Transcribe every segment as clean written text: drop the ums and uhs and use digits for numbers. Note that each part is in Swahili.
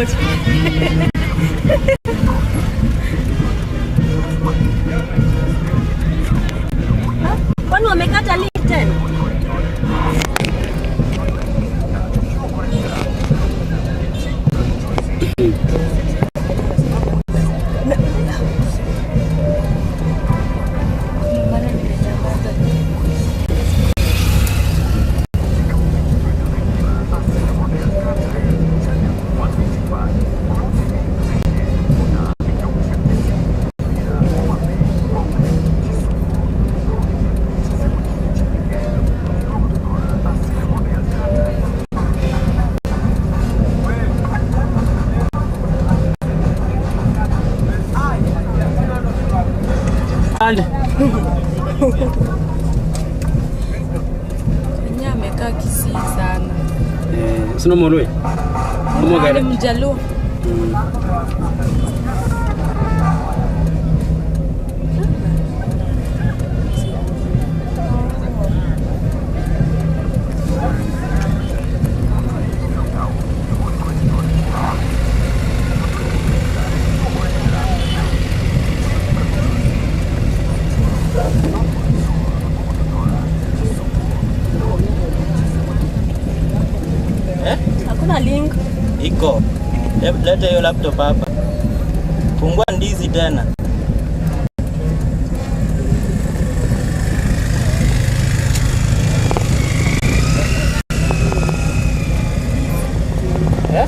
George. Kwani wamekata link tena? Amekaa Kisii sana. Sino molwe. Ni Mjaluo. Hakuna link. Iko. Leta hiyo laptop hapa. Fungua ndizi tena. Eh?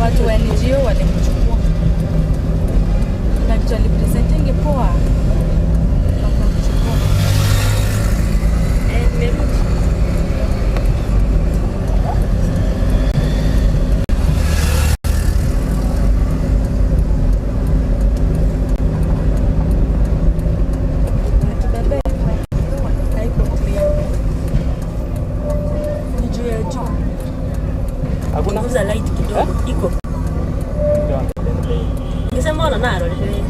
Watu wa NGO walimchukua. Na kitu alipresentingi poa. Wakamchukua. Nimerudi. Tubebe haiko clear. Ni juu ya juu. Hakuna. Punguza light kidogo. Iko. Ningesema ona naro lile.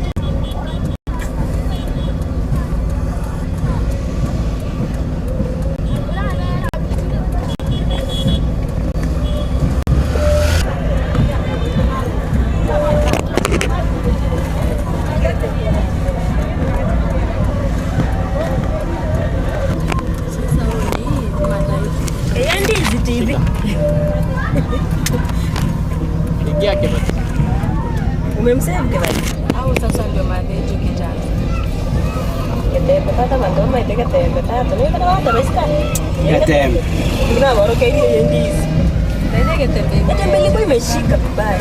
Sasa ni madhaifu. Eh, ndizi TV. Ingia Kibaki. Umemsave Kibaki? Au sasa ndio madhaifu kijana. Ketembe tata mandoma ite ketembe tata. Ni kana wata besika. Ketembe. Kuna boro kaidi ya ndizi. Ndio ketembe. Ketembe ilikuwa imeshika vibaya.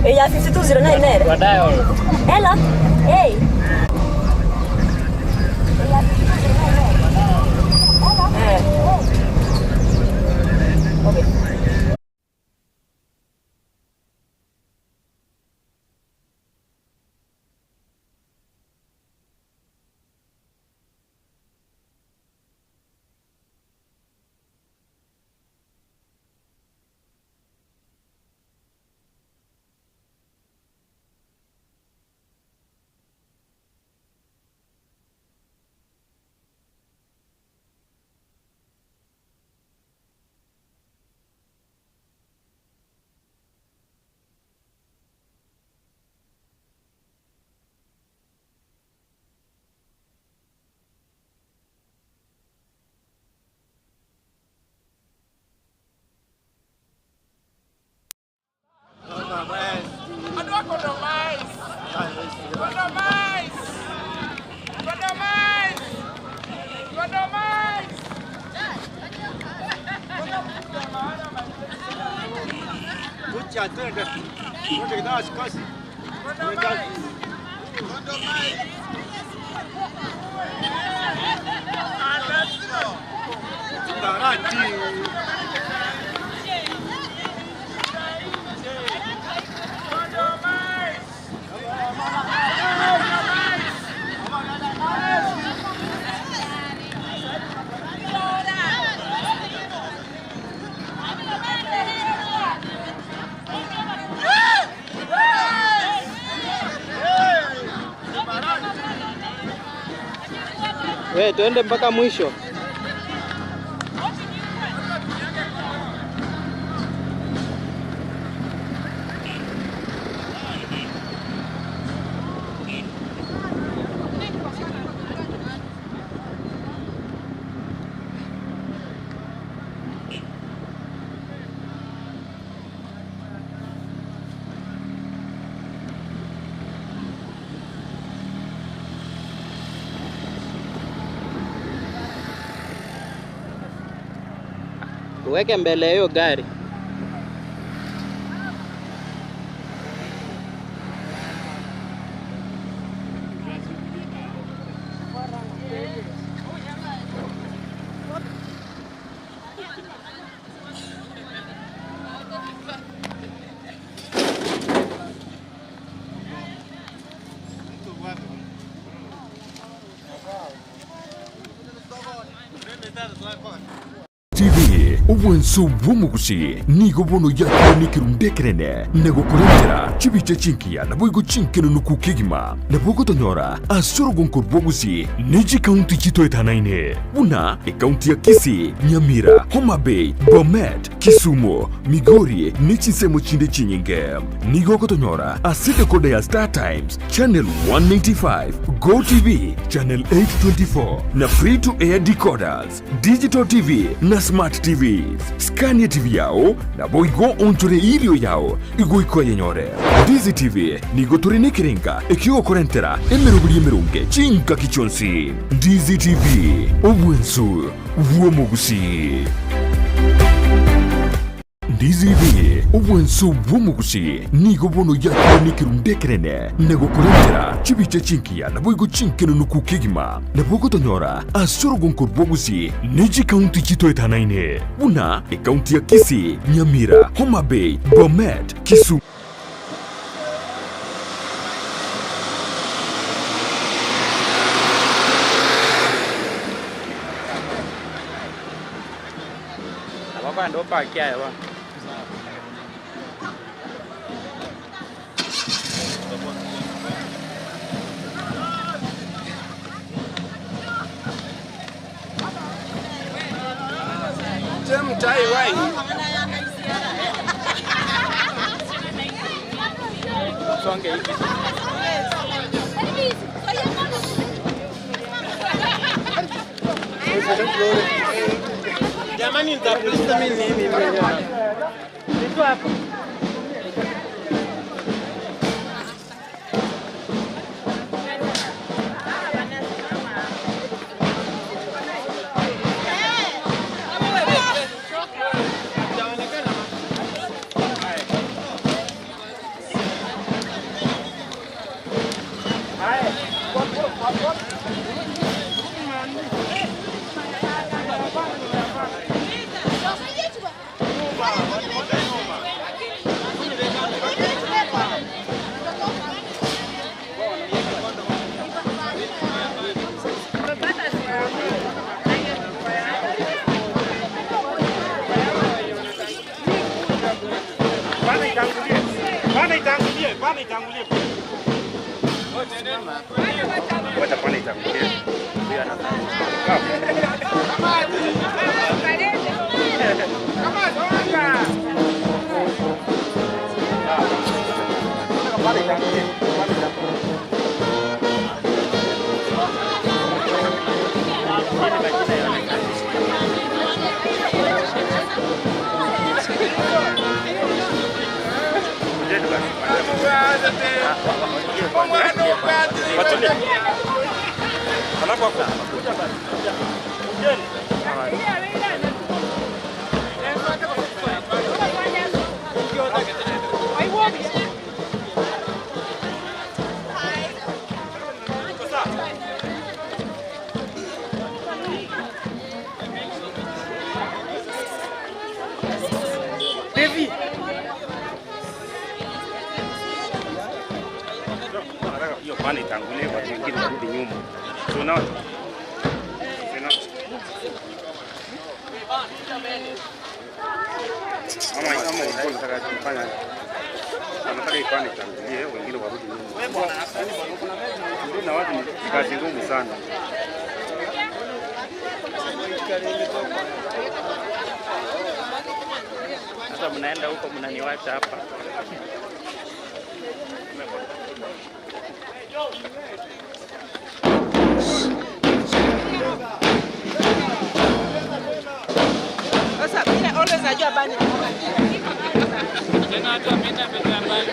Eh, Ya 5209 nere. Kwa dial. Hello. Hey. Eh. Okay. We, tuende mpaka mwisho. Uweke mbele hiyo gari. TV obwenso bw'omugusi nigo bono yakonikirundekerene negokurentera chibiche chinkiya naboigo chinkeno nukukigima nabogotonyora asorogonko bwogusi neji kaunti chitoetanaine buna ekaunti ya Kisii, Nyamira, Homa Bay, Bomet, Kisumu, Migori nechinsemo chinde chinyinge. Nigo gotonyora ase dekoda ya Star Times Channel 195, Go TV Channel 824 na free to air decoders, digital TV na smart TVs. Scania TV yao na boigo onture ilio yao igoiko yenyore. Dizi TV nigo turinikiringa ikiyo korentera emerubuli emerunge chinka kichonsi. Dizi TV obwensu bw'omugusi. DZV obwensu bw'omugusi nigo bono yakonikirundekerene negokurentera chibiche chinkiya naboigo chinkeno nukukigima nabogotonyora asorogonko bwogusi neji kaunti chitoetanaine buna ekaunti ya Kisii, Nyamira, Homa Bay, Bomet, Kisumu. Ndo pakia yawa. Songe hivi. Jamani nitafuta mimi nini mwenyewe. Niko hapo. Hiyo pana itangulie, watu wengine warudi nyuma. So unaona? Ama ulikuwa unataka kufanya, unataka ipande itangulie, wengine warudi nyuma. Ndio, na watu ni kazi ngumu sana. Sasa mnaenda huko mnaniwacha hapa. Sasa mimi always najua bani. Tena watu wameenda mbele ya mbali.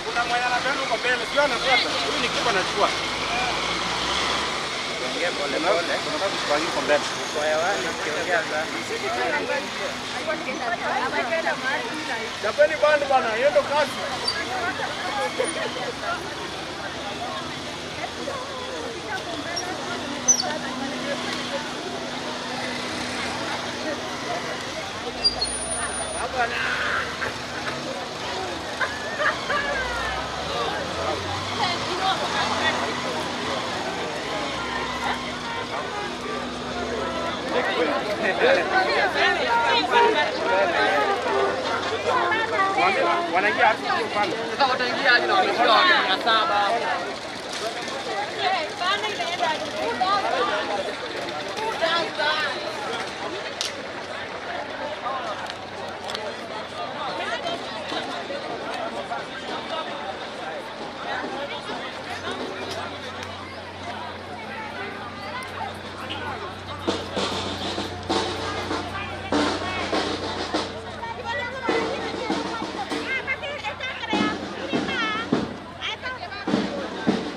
Kuna mwenye anapenda huko mbele, sio anafuata. Huyu ni kipa anachukua. Ongea pole pole. Kuna kazi kwa huko mbele. Kwa hewani ukiongea sana. Chapeni bandi bana, hiyo ndo kazi. Wanaingia hapo upande. Sasa wataingia aje na wamefika watu 7 hapo. Thank you.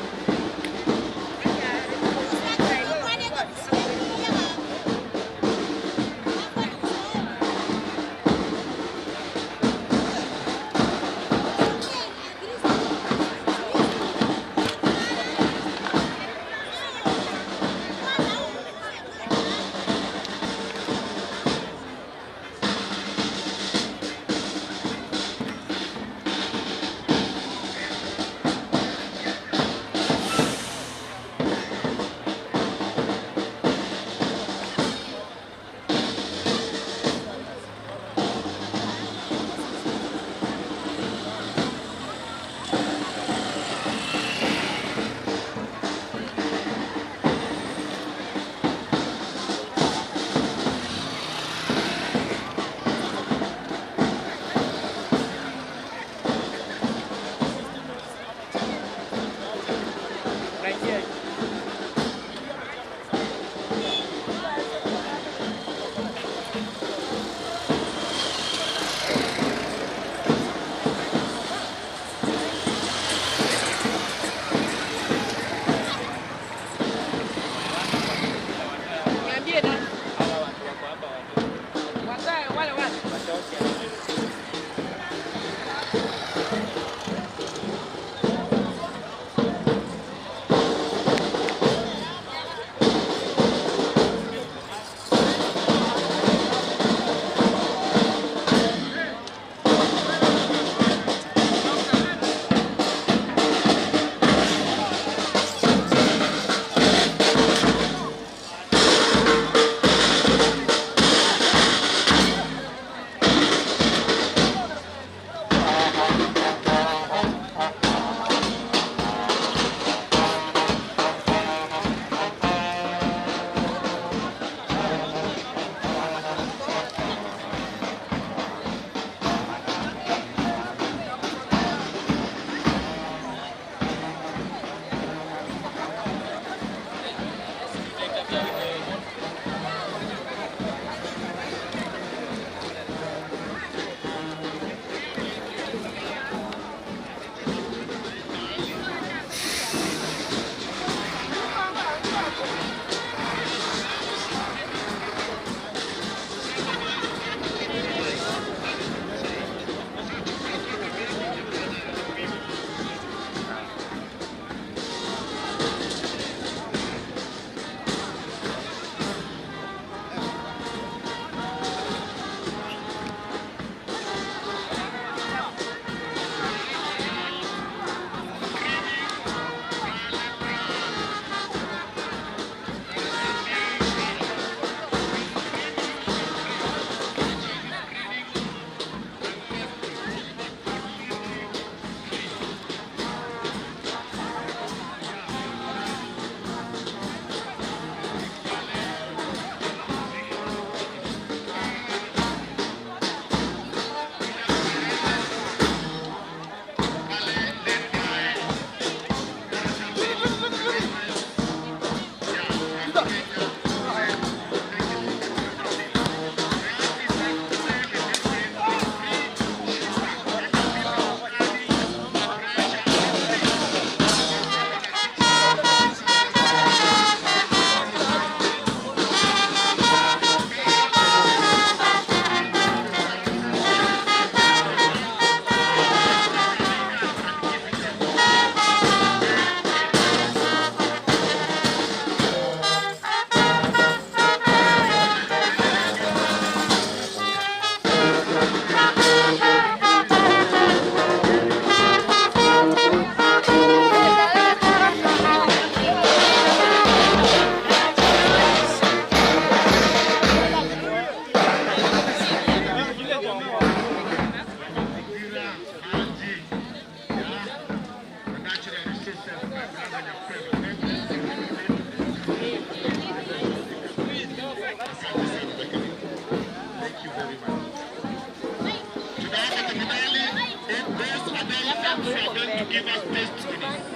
ones who are going to give us testimonies.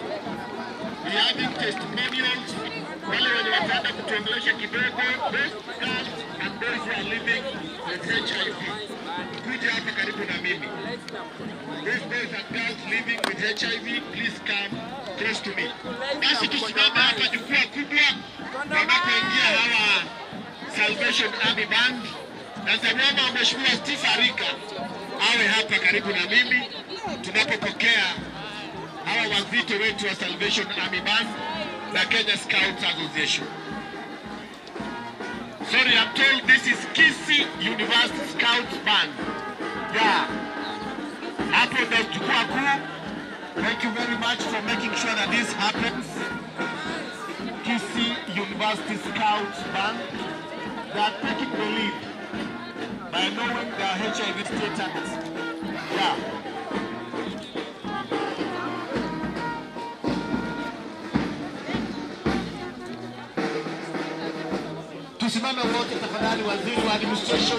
We are having testimonials. Wale wenye wataenda kutuongelesha kidogo, both girls and boys who are living with HIV. Kuja hapa karibu na mimi. Those boys and girls living with HIV, please come close to me. Basi tusimame hapa jukwaa kubwa wanapoingia hawa Salvation Army Band. Na nitamwomba Mheshimiwa Steve Arika awe hapa karibu na mimi tunapopokea hawa wazito wetu wa Salvation Army Band na Kenya Scouts Association. Sorry, I'm told this is Kisii University Scouts Band. Yeah. Hapo ndo jukwaa kuu. Thank you very much for making sure that this happens. Kisii University Scouts Band. They are taking the lead by knowing their HIV status. Yeah. Tusimame wote tafadhali, waziri wa administration,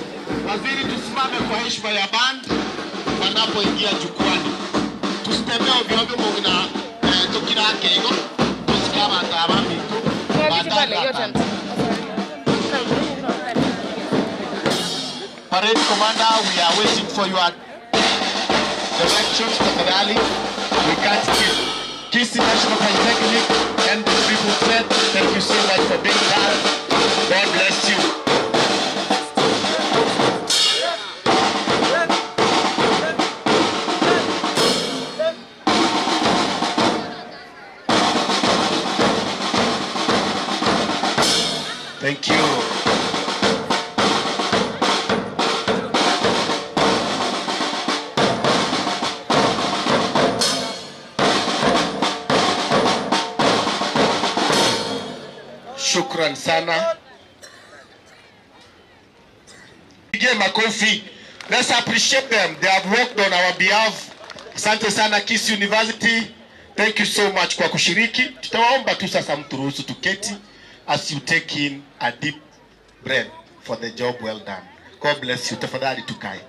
waziri, tusimame kwa heshima ya band wanapoingia jukwani. Tusitembee ovyo ovyo mugina tukirake igo tusikama tabamitu. Parade commander, we are waiting for your directions, tafadhali. We can't keep Kisii National Polytechnic and the people said, thank you so much for being there. God bless you. Thank you. Shukran sana. Pigie makofi. Let's appreciate them. They have worked on our behalf. Asante sana Kisii University. Thank you so much kwa kushiriki. Tutawaomba tu sasa mturuhusu tuketi as you take in a deep breath for the job well done. God bless you. Tafadhali tukae.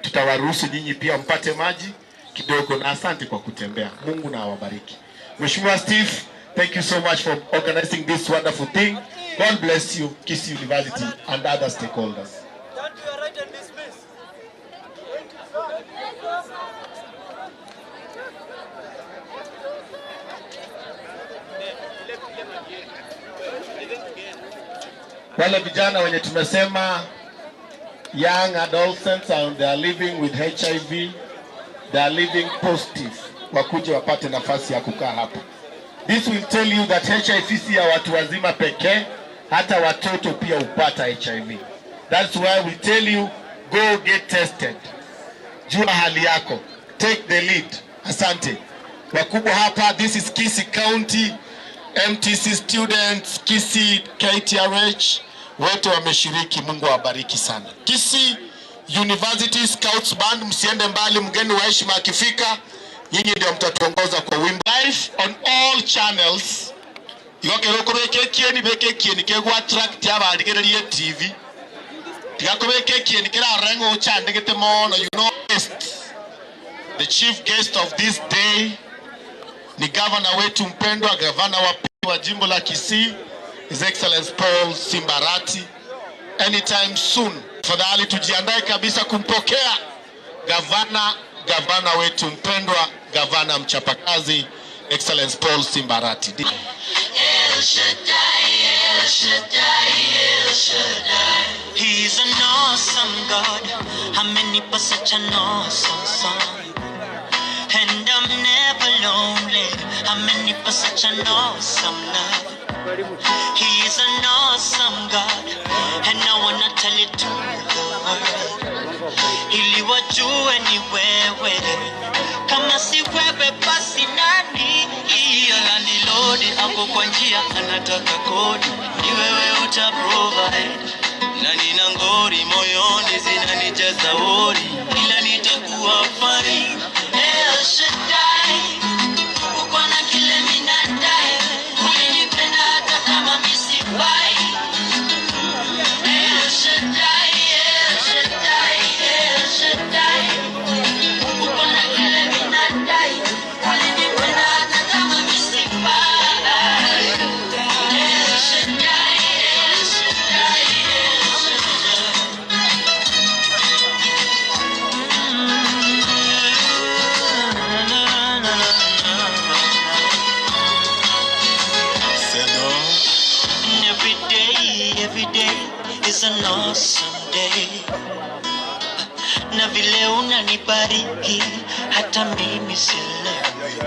Tutawaruhusu nyinyi pia mpate maji kidogo na asante kwa kutembea. Mungu na awabariki. Mheshimiwa Steve, thank you so much for organizing this wonderful thing. God bless you, Kisii University and other stakeholders. Turn to your right and dismiss. Wale vijana wenye tumesema young adolescents and they are living with HIV, they are living positive, wakuje wapate nafasi ya kukaa hapa. This will tell you that HIV si ya watu wazima pekee, hata watoto pia hupata HIV. That's why we tell you, go get tested. Jua hali yako. Take the lead. Asante. Wakubwa hapa, this is Kisii County, MTC students, Kisii KTRH, wote wameshiriki. Mungu awabariki sana. Kisii University Scouts Band, msiende mbali, mgeni wa heshima akifika, nyinyi ndio mtatuongoza kwa wimbo. Live on all channels. Igokerwo kieni beke kieni kegwa attract abarigererie TV. Tigakobeke kieni kirarengo ochandegete mono, you know. The chief guest of this day ni governor wetu mpendwa, gavana wa jimbo la Kisii, His Excellency Paul Simba Arati. Anytime soon, tafadhali tujiandae kabisa kumpokea gavana wetu mpendwa, gavana mchapakazi, Excellence Paul Simba Arati. El Shaddai, El Shaddai, El Shaddai. He's an awesome God. Amenipa such an awesome song. And I'm never lonely. Amenipa such an awesome love. He's an awesome God. And I wanna tell it to the world. Ili wajue ni wewe. Kama si wewe basi nani? Iyo landlord ako kwa njia anataka kodi. Ni wewe uta provide. Na nina ngori moyoni zinanijaza wori. Ila nitakuwa fine. El Shaddai, uko na kile minadai. Ulinipenda hata kama mimi sifai. El Shaddai, El Shaddai, El Shaddai, uko na kile minadai. Is an awesome day. Na vile unanibariki hata mimi sielewi.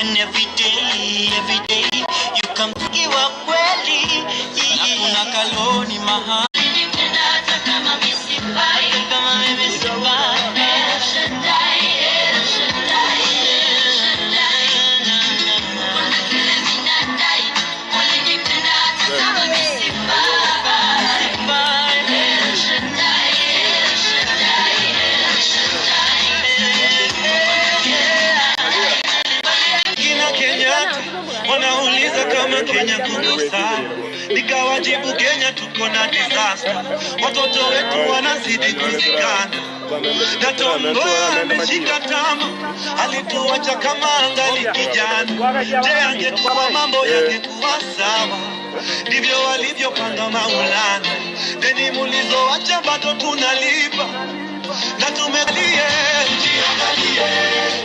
And every day you come kiwa kweli. Na kuna kaloni mahali hata kama mimi sifai, kama mimi sifai. El Shaddai, El Shaddai, El Shaddai. Kuna kile minadai, ulinipenda hata kama mimi sifai. El Shaddai, El Shaddai, El Shaddai. Kina Kenyatta wanauliza kama Kenya kuko sawa, nikawajibu Kenya tuko na disaster, watoto wetu wanazidi kuzikana. Na Tom Mboya ameshika tama, alituacha kama angali kijana. Je, angekuwa mambo yangekuwa sawa? Ndivyo walivyopanga Maulana, deni mulizoacha bado tunalipa na tumelie,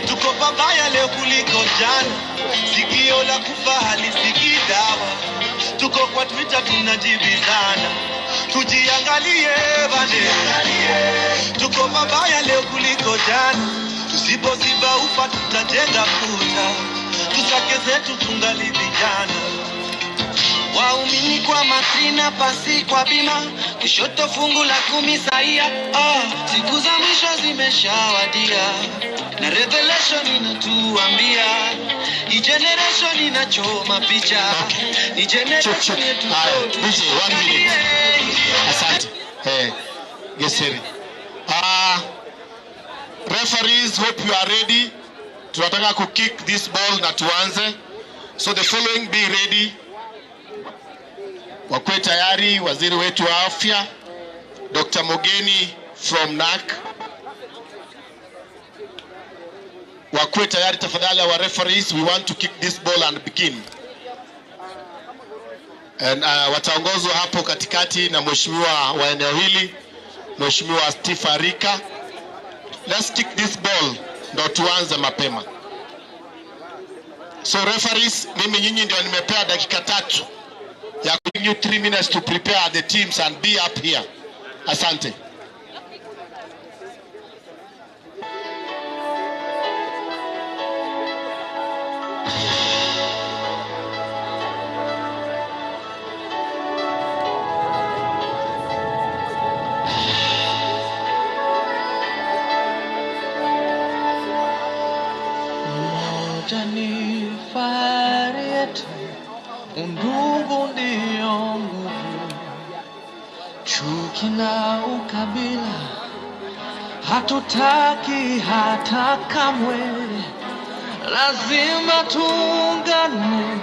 tuko pabaya leo kuliko jana. Sikio la kufa halisikii dawa, tuko kwa Twitter tunajibizana. Tujiangalie bane, tuko pabaya leo kuliko jana. Tusipoziba ufa tutajenga kuta, tusake zetu tungali vijana. Waumini kwa matrina pasi kwa bima, kushoto fungu la 10 saia. Siku za mwisho zimeshawadia, na revelation inatuambia ni generation inachoma picha. Ni generation yetu. DJ, 1 minute. Asante. Geseri. Referees, hope you are ready. Tunataka ku kick this ball na tuanze. So the following, be ready. Wakwe tayari, waziri wetu wa afya, Dr. Mogeni from NAC. Wakwe tayari tafadhali, our referees, we want to kick this ball and begin. And wataongozwa hapo katikati na mheshimiwa wa eneo hili, Mheshimiwa Steve Arika. Let's kick this ball ndo tuanze mapema. So referees, mimi nyinyi ndio nimepea dakika 3 ya giving you 3 minutes to prepare the teams and be up here. Asante. Moja ni fahari yetu, undugu ndio nguvu, chuki na ukabila hatutaki hata kamwe. Lazima tuungane,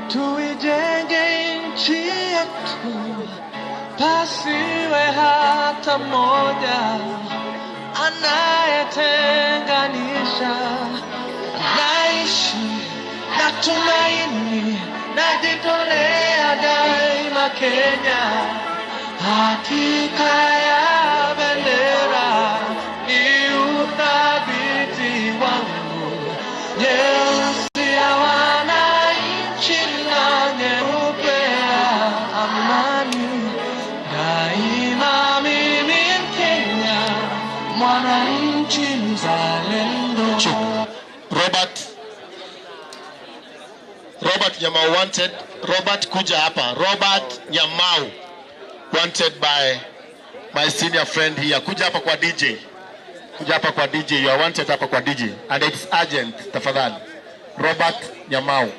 tuijenge nchi yetu, pasiwe hata mmoja anayetenganisha. Naishi na tumaini, najitolea daima Kenya. Hakika ya bendera ni uthabiti wangu, nyeusi ya wananchi na nyeupe ya amani. Daima mimi Mkenya, mwananchi mzalendo. Robert Nyamau wanted. Robert kuja hapa. Robert Nyamau wanted by my senior friend here. Kuja hapa kwa DJ. Kuja hapa kwa DJ. You are wanted hapa kwa DJ. And it's urgent, tafadhali. Robert Nyamau.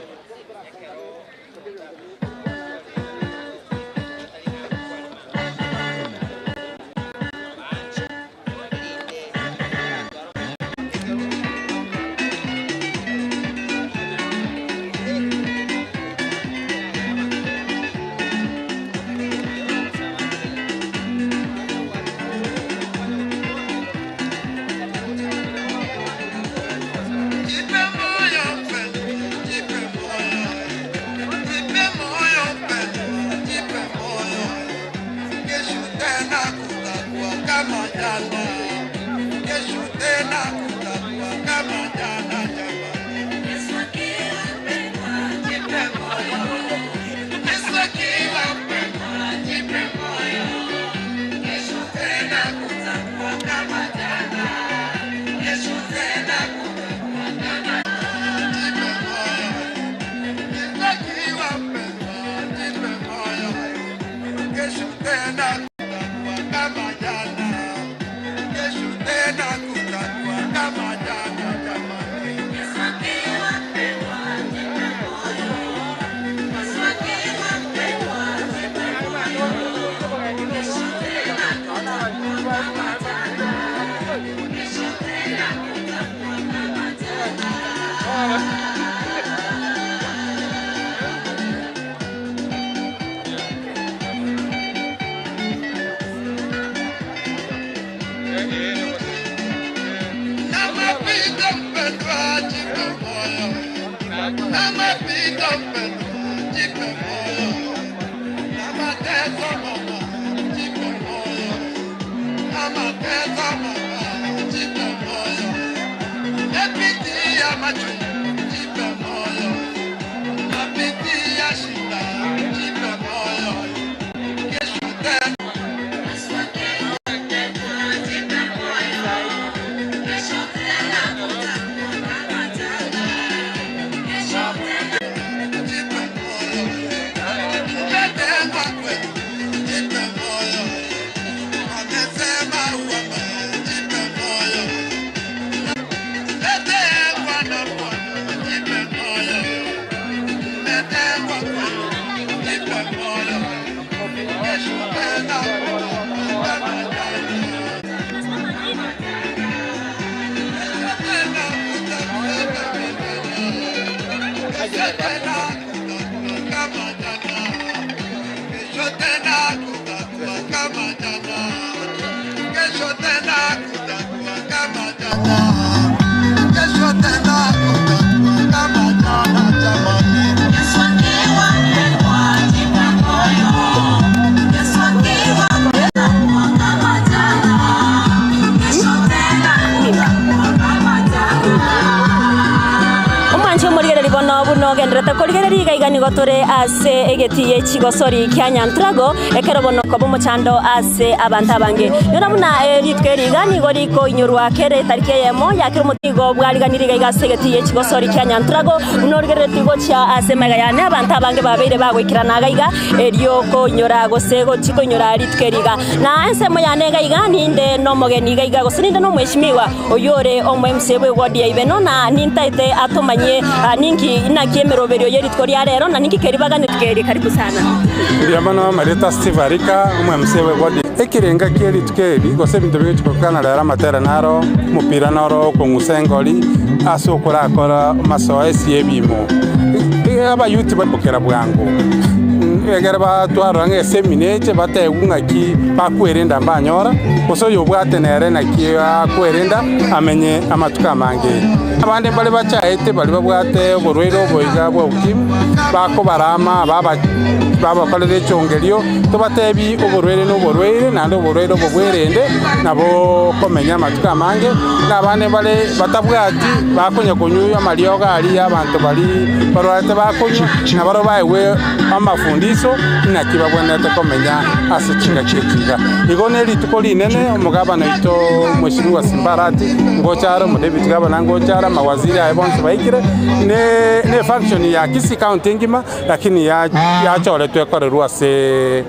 Kesho tena kutakuwa kama jana. Kesho tena kutakuwa kama jana jamani. Yesu akiwa mpendwa, jipe moyo. Yesu akiwa mpendwa, jipe moyo. Kesho tena kutakuwa kama jana. Kesho tena kutakuwa kama jana. Gotore ase egetiye chigosori kya Nyantrago ekero bono kobo mochando ase abantu abange yona muna ritwe rigani goriko inyorwa kere tariki yemo yakiro mutigo bwariganiriga igase egetiye chigosori kya Nyantrago unorigere tigo cha ase magayane abantu abange babeire bagwikiranaga iga eryoko inyora gosego chiko inyora ritwe riga na ensemo yanega iga ninde no mogeni iga iga gosininde no mweshimiwa oyore omwe msebwe wodi ya ibeno na nintaite atomanye ninki inakiemeroberio yeritko rya na ninki keribaga nitkeri. Karibu sana. Ndiyo maana Marita Steve Arika umwe wodi ekirenga kieri tukeri gose bintu byo rera matera naro mupira naro kongusengoli asokora akora masoesi ebimo aba youth bapokera bwangu egera batwara nge bategunga ki bakwerenda mbanyora oso yobwate nere naki akwerenda amenye amatuka mange abande bali bachaete bali babwate oborwere oboiga bwa ukimwi bako barama baba bakolere chongelio tobatebi oborwere n'oborwere nande oborwere obobwerende nabo komenya amatuka mange nabane bale batabwati bakonya kunyuya amalioga ali abantu bali barwate bakunywa nabaro baewe amafundiso nakibabwenete komenya ase chinga chikiga igone rituko linene omugabana ito mweshimiwa Simbarati ngochara mu David gabana ngochara mawaziri ayo bonse baikire ne function ya Kisii County ngima lakini ya chore twekorerwa ase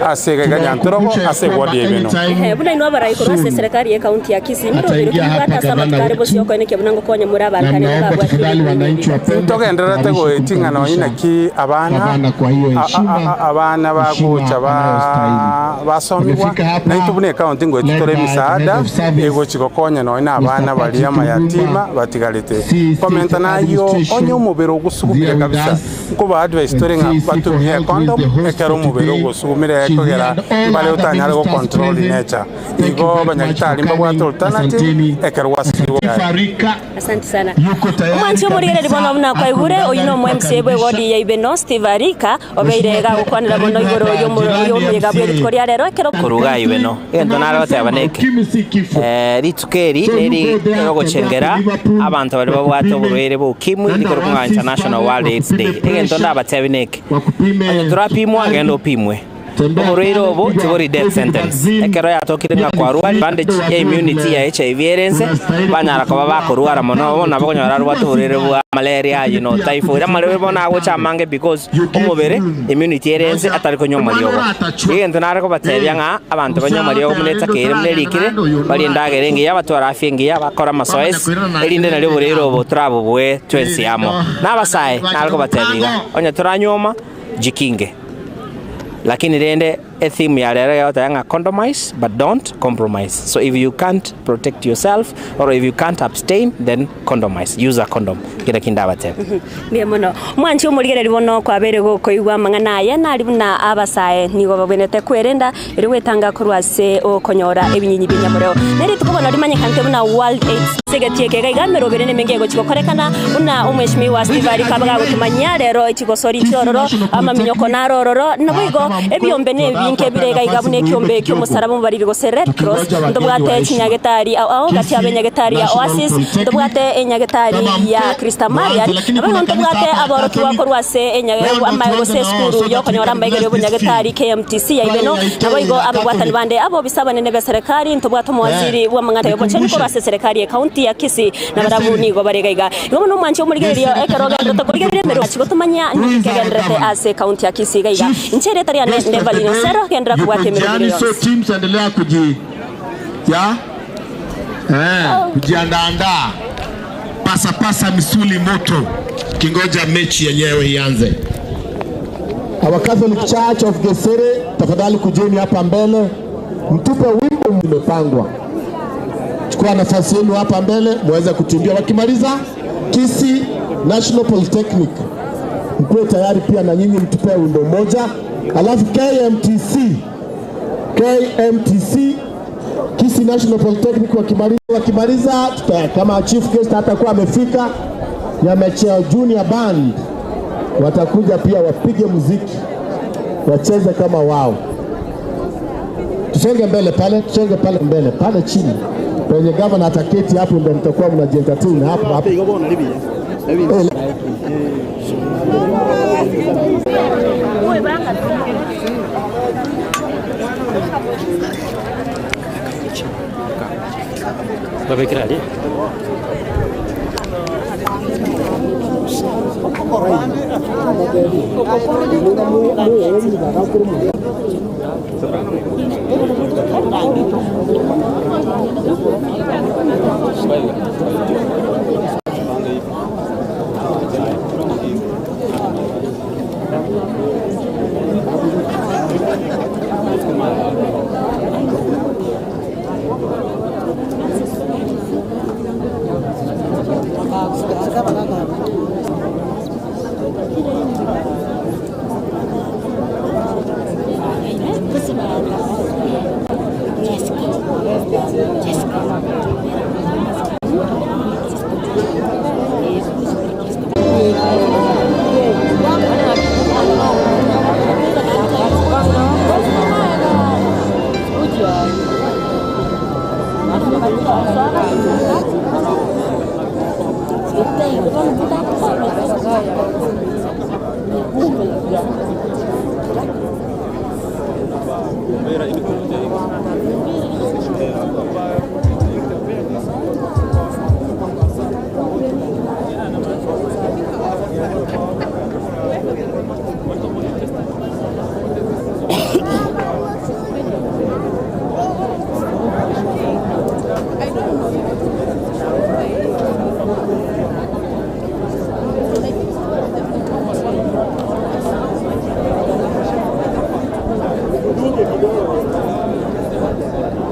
ase Nyantrogo ase wodi ebeno buna ino abara ikoro ase serikali ya county ya Kisii miro biro sama karibu sio kwene kebunango konya muri abarkane babwa togenderera tego etingana inaki abana kwa hiyo heshima abana bagucha basomiwa na itubune county ngo itore misaada ego chikokonya no ina abana bali amayatima batigalete komenta nayo onye umubiro gusugumira kabisa nko ba advice tore nga batumye condom ekero umubiro gusugumira ekogera bale utanyara go control nature igo banyagitari mbabwato alternative ekero wasigwa. Asante sana umwanzi omurigere ribono muna kwa igure oyino mu MC bwe wodi ya Ibeno Steve Arika obeirega gukwanira bono igoro yo muyega bwe ritko rero ekero kuruga Ibeno ento naro tabaneke ritukeri eri rogochengera abantu bari babwato oburwere bukimwi rikoro ku International World AIDS Day egento ndabatebineke turapimwa agenda opimwe. Oborwaire obo tibori death sentence. Ekero yatokire ng'a kwarwa bandage ya immunity ya HIV erense banyara koba bakorwara mono bono nabo konyora rwate oborwaire bwa malaria, you know, typhoid amarwaire bono agocha amange because omobere immunity erense atari konywa amariogo. Egento nare kobatebia ng'a abanto banywa amariogo munetakeire munerikire bari endagera engiya batwara afya engiya bakora amasoesi erinde nario oborwaire obo torabobue twensi amo. Nabasae nare kobatebia onye toranyoma jikinge. Lakini rende a theme ya rere yotanga condomize but don't compromise. So if you can't protect yourself or if you can't abstain, then condomize, use a condom. Kira kindabate. Ndiye mono mwanchi omorigereri bono kwabere gokoigwa mang'ana aya nari buna abasae nigo babwenete kwerenda eri gwetanga korwa ase okonyora ebinyinyi binyamoreo neri tukobona rimanyekante buna World AIDS segetieke gaigamero berene mengego chikokorekana buna omweshimiwa Steve Arika bagagotumanya rero ekigosori chiororo amaminyoko narororo nabwigo ebyombe nebinke birega igabune kyombe kyomusaraba mubariri gose Red Cross ndobwate kinyagetari aho gati abenyagetari ya Oasis ndobwate enyagetari ya Krista Marian abaho ndobwate aboroki wakorwa se enyagetari amaye gose skuru yokonyora ambaigere obunyagetari KMTC ya ibeno naboigo ababwatani bande abo bisabane nebe serikali ndobwate omwaziri wa mangata yobocheni korwa se serikali ya county ya Kisii na barabu nigo baregaiga igo no mwanchi omurigererio ekeroga ndotokorigere mero chigotumanya nikegenderete ase county ya Kisii gaiga inchere taria ne sero kendra kuwate mero. So teams endelea kujiandaa pasa pasa misuli moto kingoja mechi yenyewe ianze. Our Catholic Church of Gesere, tafadhali kujeni hapa mbele mtupe wimbo mmepangwa. Chukua nafasi yenu hapa mbele muweze kutumbia. Wakimaliza Kisii National Polytechnic mkuwe tayari pia na nyinyi mtupe wimbo mmoja. Alafu KMTC Kisii National Polytechnic wakimaliza kama chief guest hatakuwa amefika, Nyamecheo Junior Band watakuja pia wapige muziki wacheze kama wao. Tusonge mbele pale, tusonge pale mbele pale chini penye governor ataketi hapo, ndio mtakuwa mnajientertain hapo hapo. Thank you.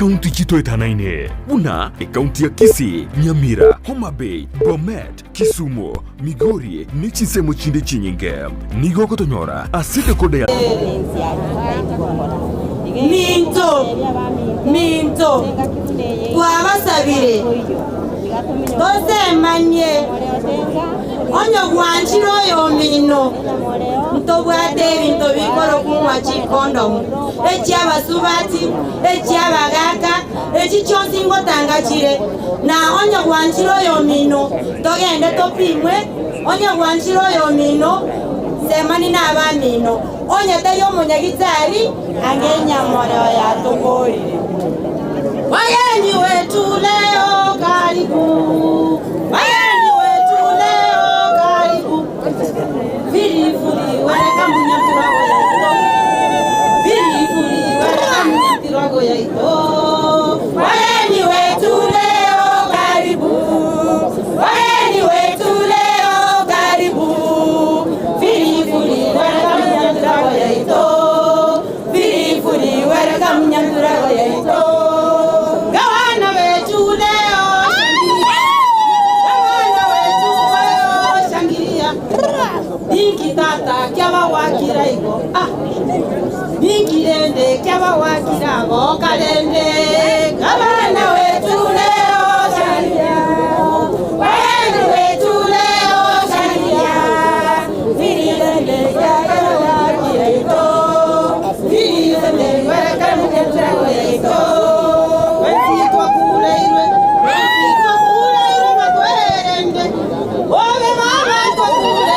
Chikaunti chitoetanaine buna ekaunti ya Kisii, Nyamira, Homa Bay, Bomet, Kisumu, Migori ne chinsemo chinde chinyinge. Nigo gotonyora ase dekoda ya Minto, minto, twabasabire tosemanye onyo gwanjira oyo mino ntobwate ebintu bikora okunywa chikondomu ekyabasubati ekyabagaka eki kyonsi ngotanga kire na onyo gwanjira oyo mino togende topimwe onyo gwanjira oyo mino semani n'abamino onye tari omunyagitari angenyamoreo yatugorire. Wageni wetu leo karibu, wageni wetu leo karibu, virifuri wereka munyatirago yaito, virifuri wereka munyatirago yaito. Wageni wetu leo karibu, wageni wetu leo karibu, virifuri wereka munyatirago yaito, virifuri wereka munyatirago yaito. Dinki tata kyaba wakira igo ah dinki ende kyaba wakira go kalende kabana wetu leo shangilia wageni wetu leo shangilia vilende kyaba wakira igo vilende wereka munyatirago yaito wetitwa kule irwe wetitwa kule irwe matwerende obe mama twakule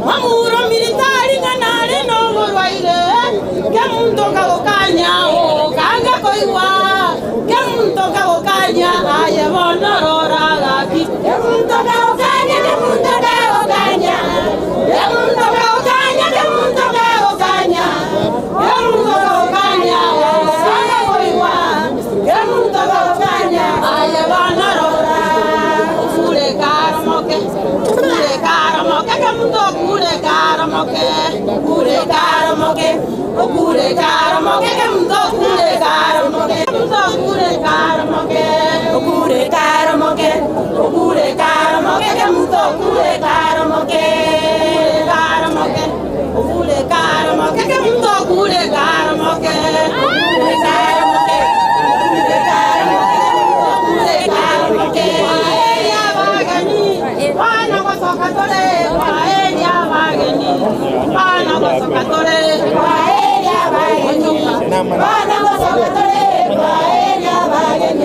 Mamuro militari nganale no burwaire kemuntu kagokanya o kanga koiwa kemuntu kagokanya aye bonorora gaki kemuntu kagokanya kemuntu kagokanya kemuntu kagokanya kemuntu kagokanya kemuntu kagokanya kanga koiwa kemuntu kagokanya aye bonorora ufure karamoke ufure karamoke kemuntu kure karamoke kure karamoke kure karamoke kemuntu kure karamoke kemuntu kure karamoke kure karamoke kure karamoke kemuntu kure karamoke karamoke kure karamoke kemuntu kure karamoke kure karamoke kure karamoke kure karamoke ya bagani wana kwasoka tole ya bagani wana kwasoka tole ya bagani wana kwasoka tole ya bagani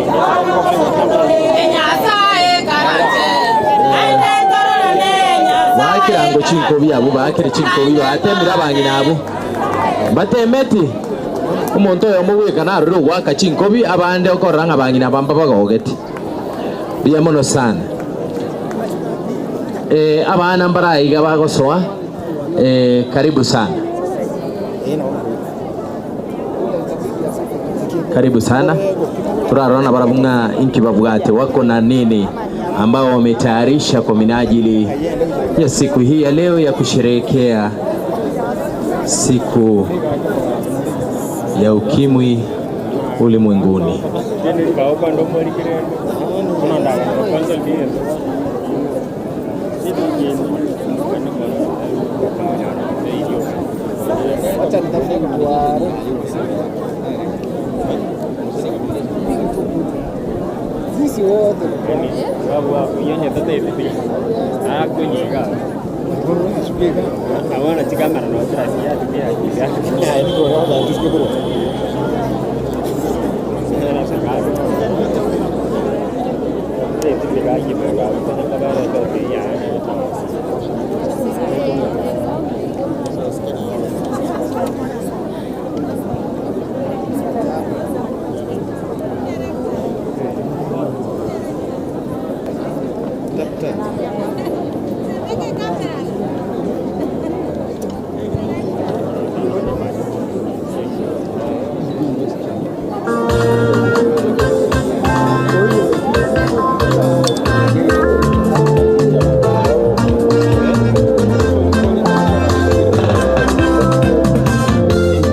wana kwasoka tole nyasaye karate ende torone nyasaye bakirango chinkobi abo bakire chinkobi batemira abangina abo batemeti omonto oyo omogweka narure ogwaka chinkobi abande okorora ng'a abangina bamba bagogeti buya mono sana. Abana mbaraiga bagosoa karibu sana. Karibu sana. Turarona barabunga inki babwate wako na nini ambao wametayarisha kwa minajili ya siku hii ya leo ya kusherehekea siku ya ukimwi ulimwenguni. Sisi wote. Babu hapo yenye tata hivi. Ah, kwenye gari.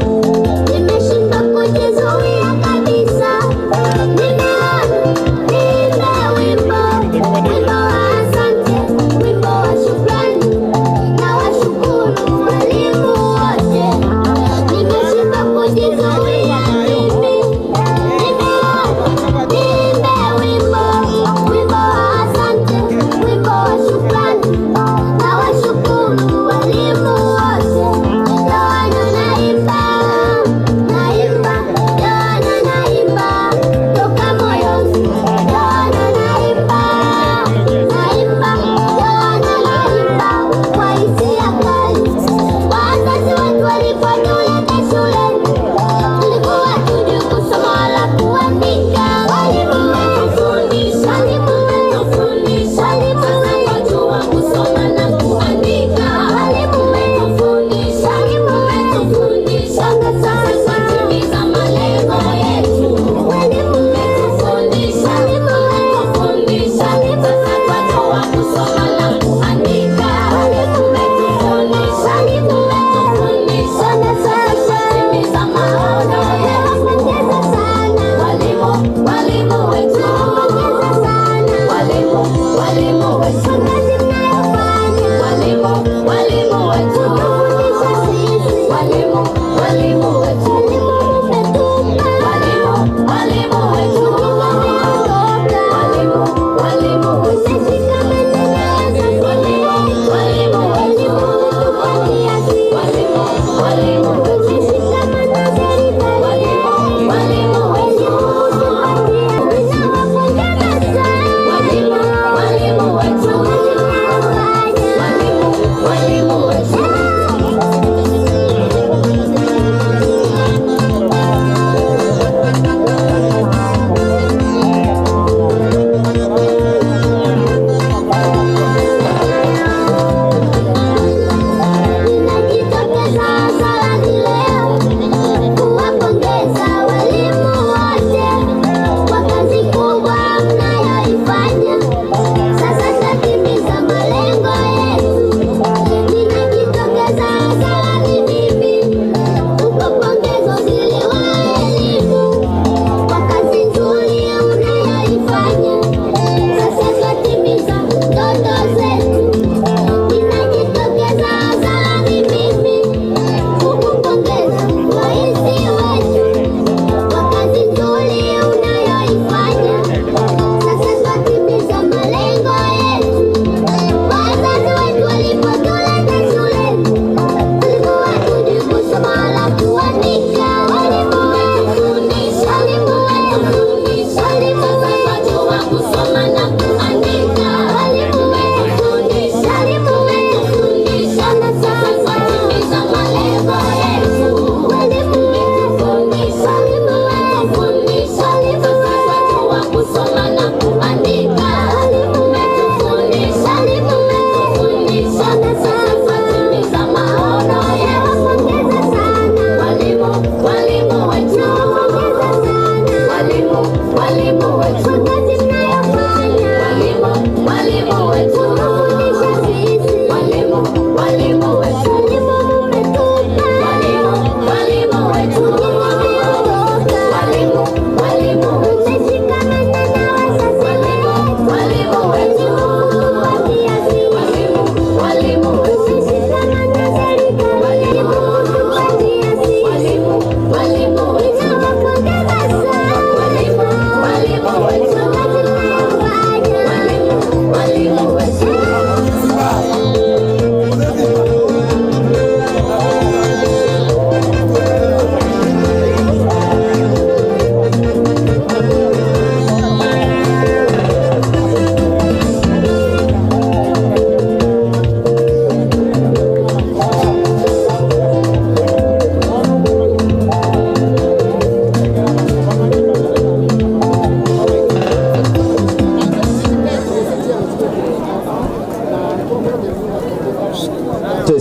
Nimeshindwa kujizuia kabisa, nimeimba wimbo, wimbo wa asante, wimbo wa shukrani, na washukuru walimu wote. Nimeshindwa kujizuia mimi, nimeimba wimbo, wimbo wa asante, wimbo wa shukrani, na washukuru walimu wote. Yohana naimba, naimba, Yohana naimba, toka moyoni. Yohana naimba, naimba, Yohana naimba, kwa hisia kali. Wazazi wetu walipotuleta shuleni, tulikuwa hatujui kusoma wala kuandika. Walimu walitufundisha, walimu walitufundisha, sasa twajua kusoma na kuandika. Walimu walitufundisha, walimu walitufundisha, sasa twatimiza malengo yetu. Walimu walitufundisha, walimu walitufundisha, sasa twajua kusoma na kuandika. Walimu walitufundisha, walimu walitufundisha, sasa twatimiza maono yetu. Nawapongeza sana walimu, walimu wetu. Nawapongeza sana walimu, walimu wetu. Kwa kazi mnayofanya walimu, walimu wetu. Kutufundisha sisi walimu, walimu wetu.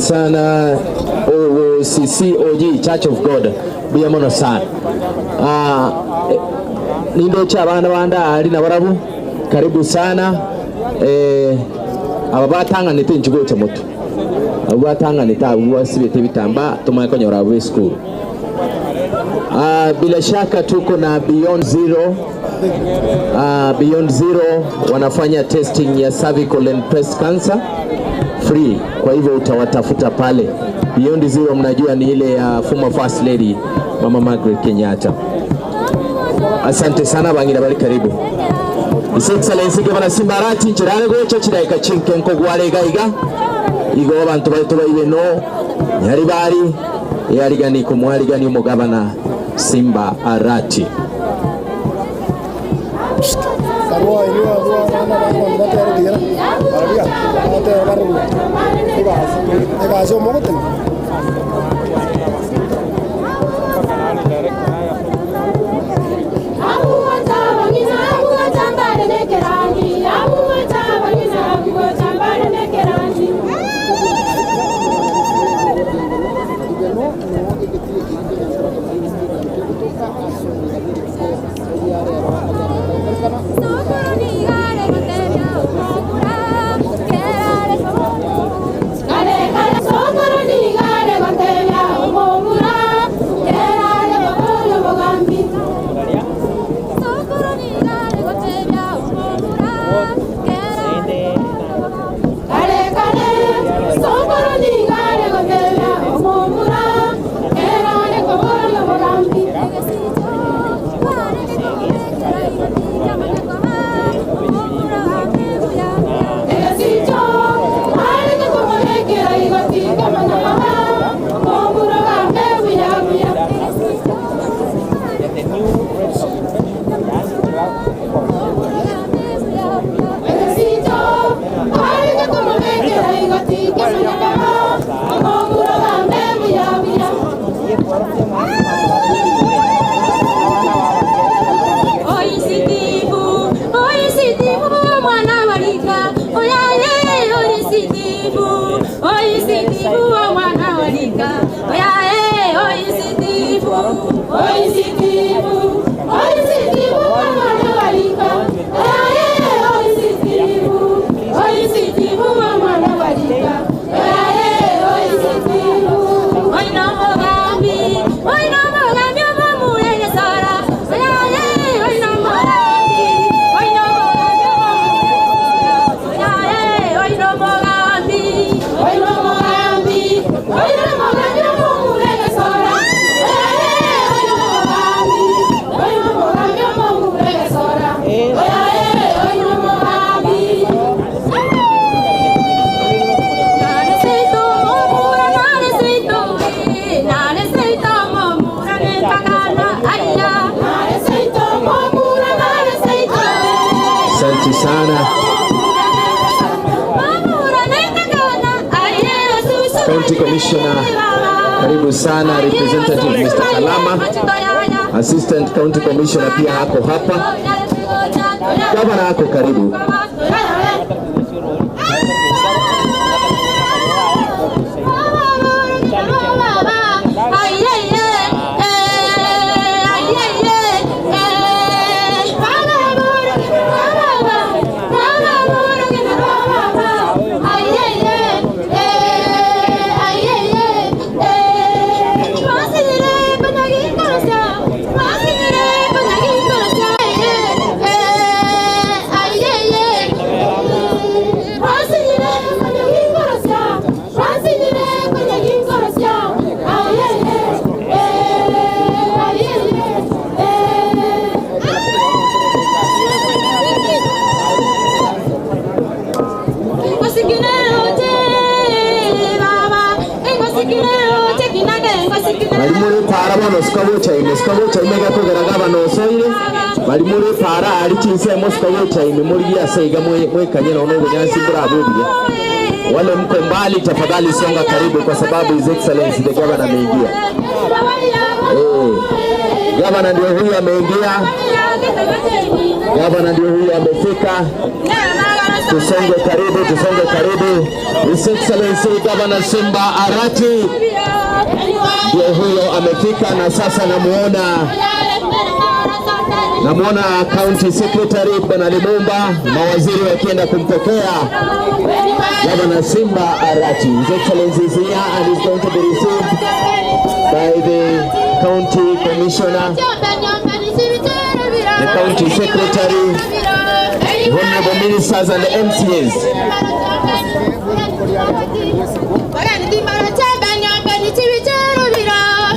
sana OCCOG Church of God. Buya mono sana. Nindo cha abana banda ali na barabu. Karibu sana. Aba batanganite nchigo cha moto. Abo batanganite abo basibete bitamba tumaye konyora abo school. Bila shaka tuko na Beyond Zero. Beyond Zero wanafanya testing ya cervical and breast cancer free. Kwa hivyo utawatafuta pale. Beyond Zero mnajua ni ile ya former first lady Mama Margaret Kenyatta. Asante sana bangira bali karibu. His Excellency Governor Simba Arati nchirane gocha chiraika chinke nko gwale gaiga. Igo abantu bali tubaire no nyari bari yarigani kumwarigani umugabana Simba Arati. Asante sana. County Commissioner, karibu sana. Representative Mr. Kalama, Assistant County Commissioner pia hako hapa. Governor hako karibu. Balimuri para alichinse mosika wocha imemurigia saiga mwekanye na onogo nyansi burabudia. Wale mko mbali tafadhali songa karibu kwa sababu His Excellency the Governor ameingia. Governor ndio huyu ameingia. Governor ndio huyu amefika. Tusonge karibu, tusonge karibu. His Excellency Governor Simba Arati ndiye huyo amefika, na sasa namuona County Secretary Bwana Lumumba, mawaziri wakienda kumpokea Governor Simba Arati. His Excellency is here and is going to be received by the County Commissioner, the County Secretary, Honorable Ministers and the MCAs.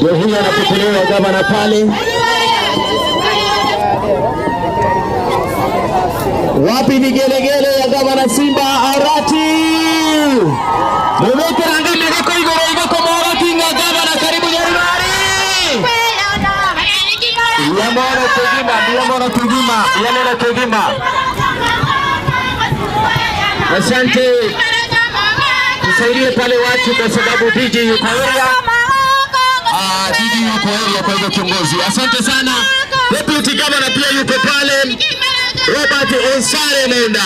Ndio huyo anapokelewa gavana pale. Wapi vigelegele ya Gavana Simba Arati? Mubekera migoko igoro igoko morokinga gavana karibu Januari. Yamoro kugima, yamoro kugima, yamoro kugima. Asante. Tusaidie pale watu kwa sababu DJ yuko area. DJ yuko area kwa hivyo kiongozi. Asante sana. Deputy Governor pia yuko pale. Robert Onsare Monda.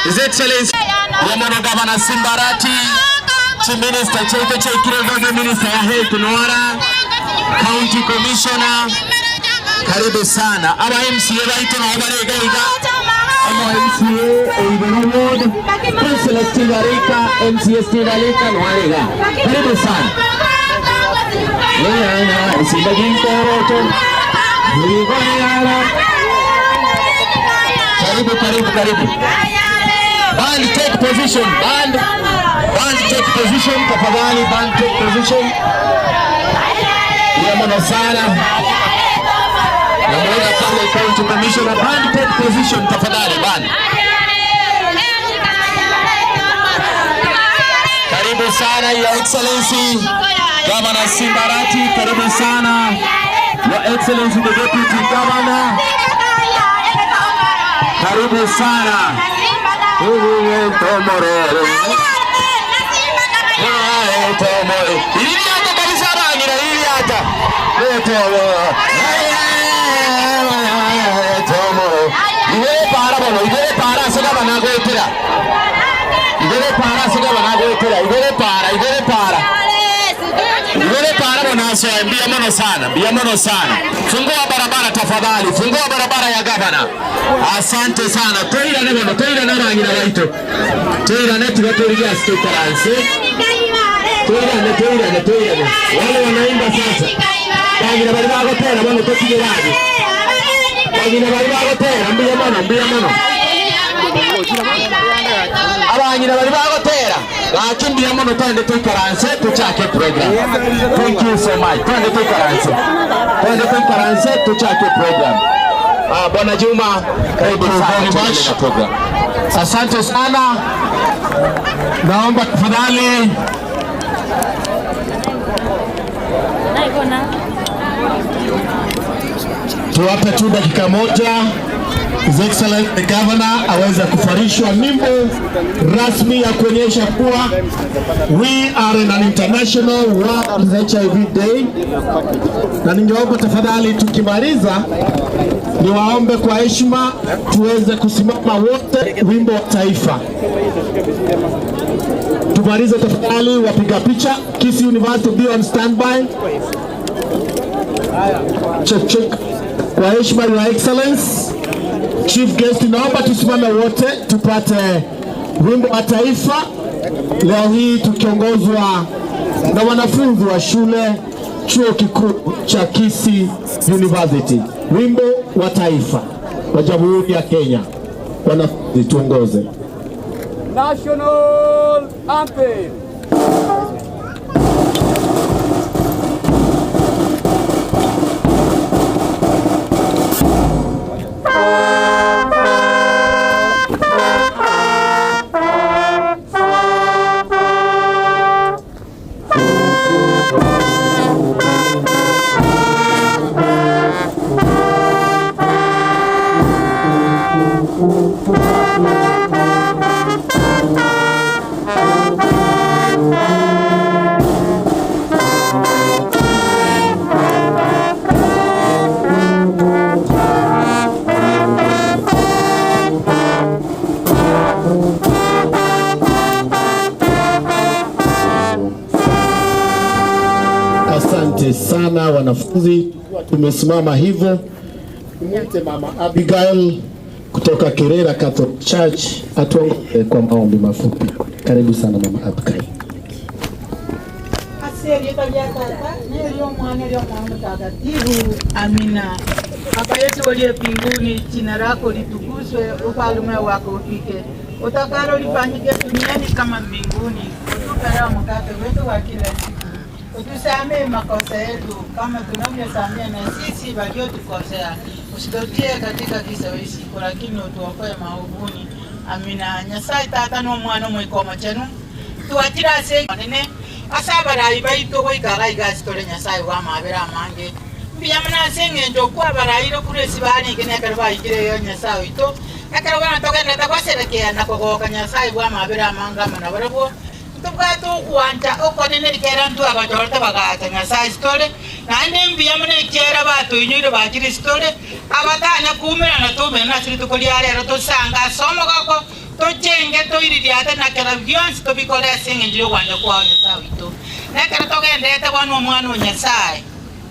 His Excellency Yamano Governor Simba Arati, Chief Minister Cheito Cheikiro, Minister ya Health Nwara, County Commissioner. Karibu sana. Aba MCA baito na abarega iga. Aba MCA Oibeno Ward, Councilor Steve Arika, MCA Steve Arika Nwarega. Karibu sana. Yana Simba Ginkoroto. Karibu, karibu, karibu. Band take position. Band take position. Tafadhali band take position. Yamano sana. Namuona pale County Commissioner. Band take position tafadhali band. Karibu sana Your Excellency Governor Simba Arati, karibu sana Your Excellency the Deputy Governor. Karibu sana. Iliata kabisa rangira iliata. Igere para bono, igere para sega banagoetera. Igere para sega banagoetera, igere para, igere para. Igere para bonaso, mbia mono sana, mbia mono sana. Fungua barabara tafadhali, fungua barabara ya gavana. Asante sana. Toira ne bono, toira ne rangira baito. Toira ne tugatoriga stokaranse. Toira ne, toira ne, toira ne. Wale wanaimba sasa. Rangira bali bagotera bono tokigerage. Rangira bali bagotera mbia mono, mbia mono. Abanyina bali bagotera. Lakini mono twende tuikaranse tuchake program. Thank you so much. Twende tuikaranse. Twende tuikaranse tuchake program. Bwana Juma, karibu sana program. Asante sana. Naomba tafadhali tuwape tu dakika moja His Excellency the Governor aweze kufarishwa nyimbo rasmi ya kuonyesha kuwa we are in an international World HIV Day. Na ningeomba tafadhali tukimaliza niwaombe kwa heshima tuweze kusimama wote wimbo wa taifa. Tumalize tafadhali wapiga picha. Kisii University be on standby. Check check. Kwa heshima Your Excellency Chief Guest, naomba tusimame wote tupate wimbo wa taifa leo hii tukiongozwa na wanafunzi wa shule chuo kikuu cha Kisii University. Wimbo wa taifa wa Jamhuri ya Kenya. Wanafunzi tuongoze. National Anthem. wanafunzi. Tumesimama hivyo, tumwite Mama Abigail kutoka Kerera Catholic Church atuongoze kwa maombi mafupi. Karibu sana Mama Abigail. Amina. Baba yetu uliye mbinguni, jina lako litukuzwe, ufalme wako ufike, utakalo lifanyike duniani kama mbinguni. Utupe leo mkate wetu wa kila siku, utusamehe makosa yetu kama tunavyosamehe na sisi waliotukosea, usitutie katika kishawishi, lakini utuokoe maovuni. Amina. Nyasaye Tata n'Omwana Omwikoma chenu tuwachira ase nene asabarayi baitu goikara igasitore Nyasaye wa mabera amange mbiyamana ase eng'encho kwabarayire kuresi barenge nekero baikire Nyasaye oito ekero bono togenderete gwaserekea na kogoka Nyasaye bwa mabera amange amo nabarabwo tubwate okwancha okonene rikera ntu abachorete bagacha Nyasaye sitore naende mbiyamana ekiera batoinyoire bachire sitore abatanya kuumerana tumena ase rituko ria rero tosanga ase omogoko tochenge toiririate na kera bionsi tobikore ase eng'encho ya ogwancha kwao Nyasaye oito nekero togendete bono omwana o Nyasaye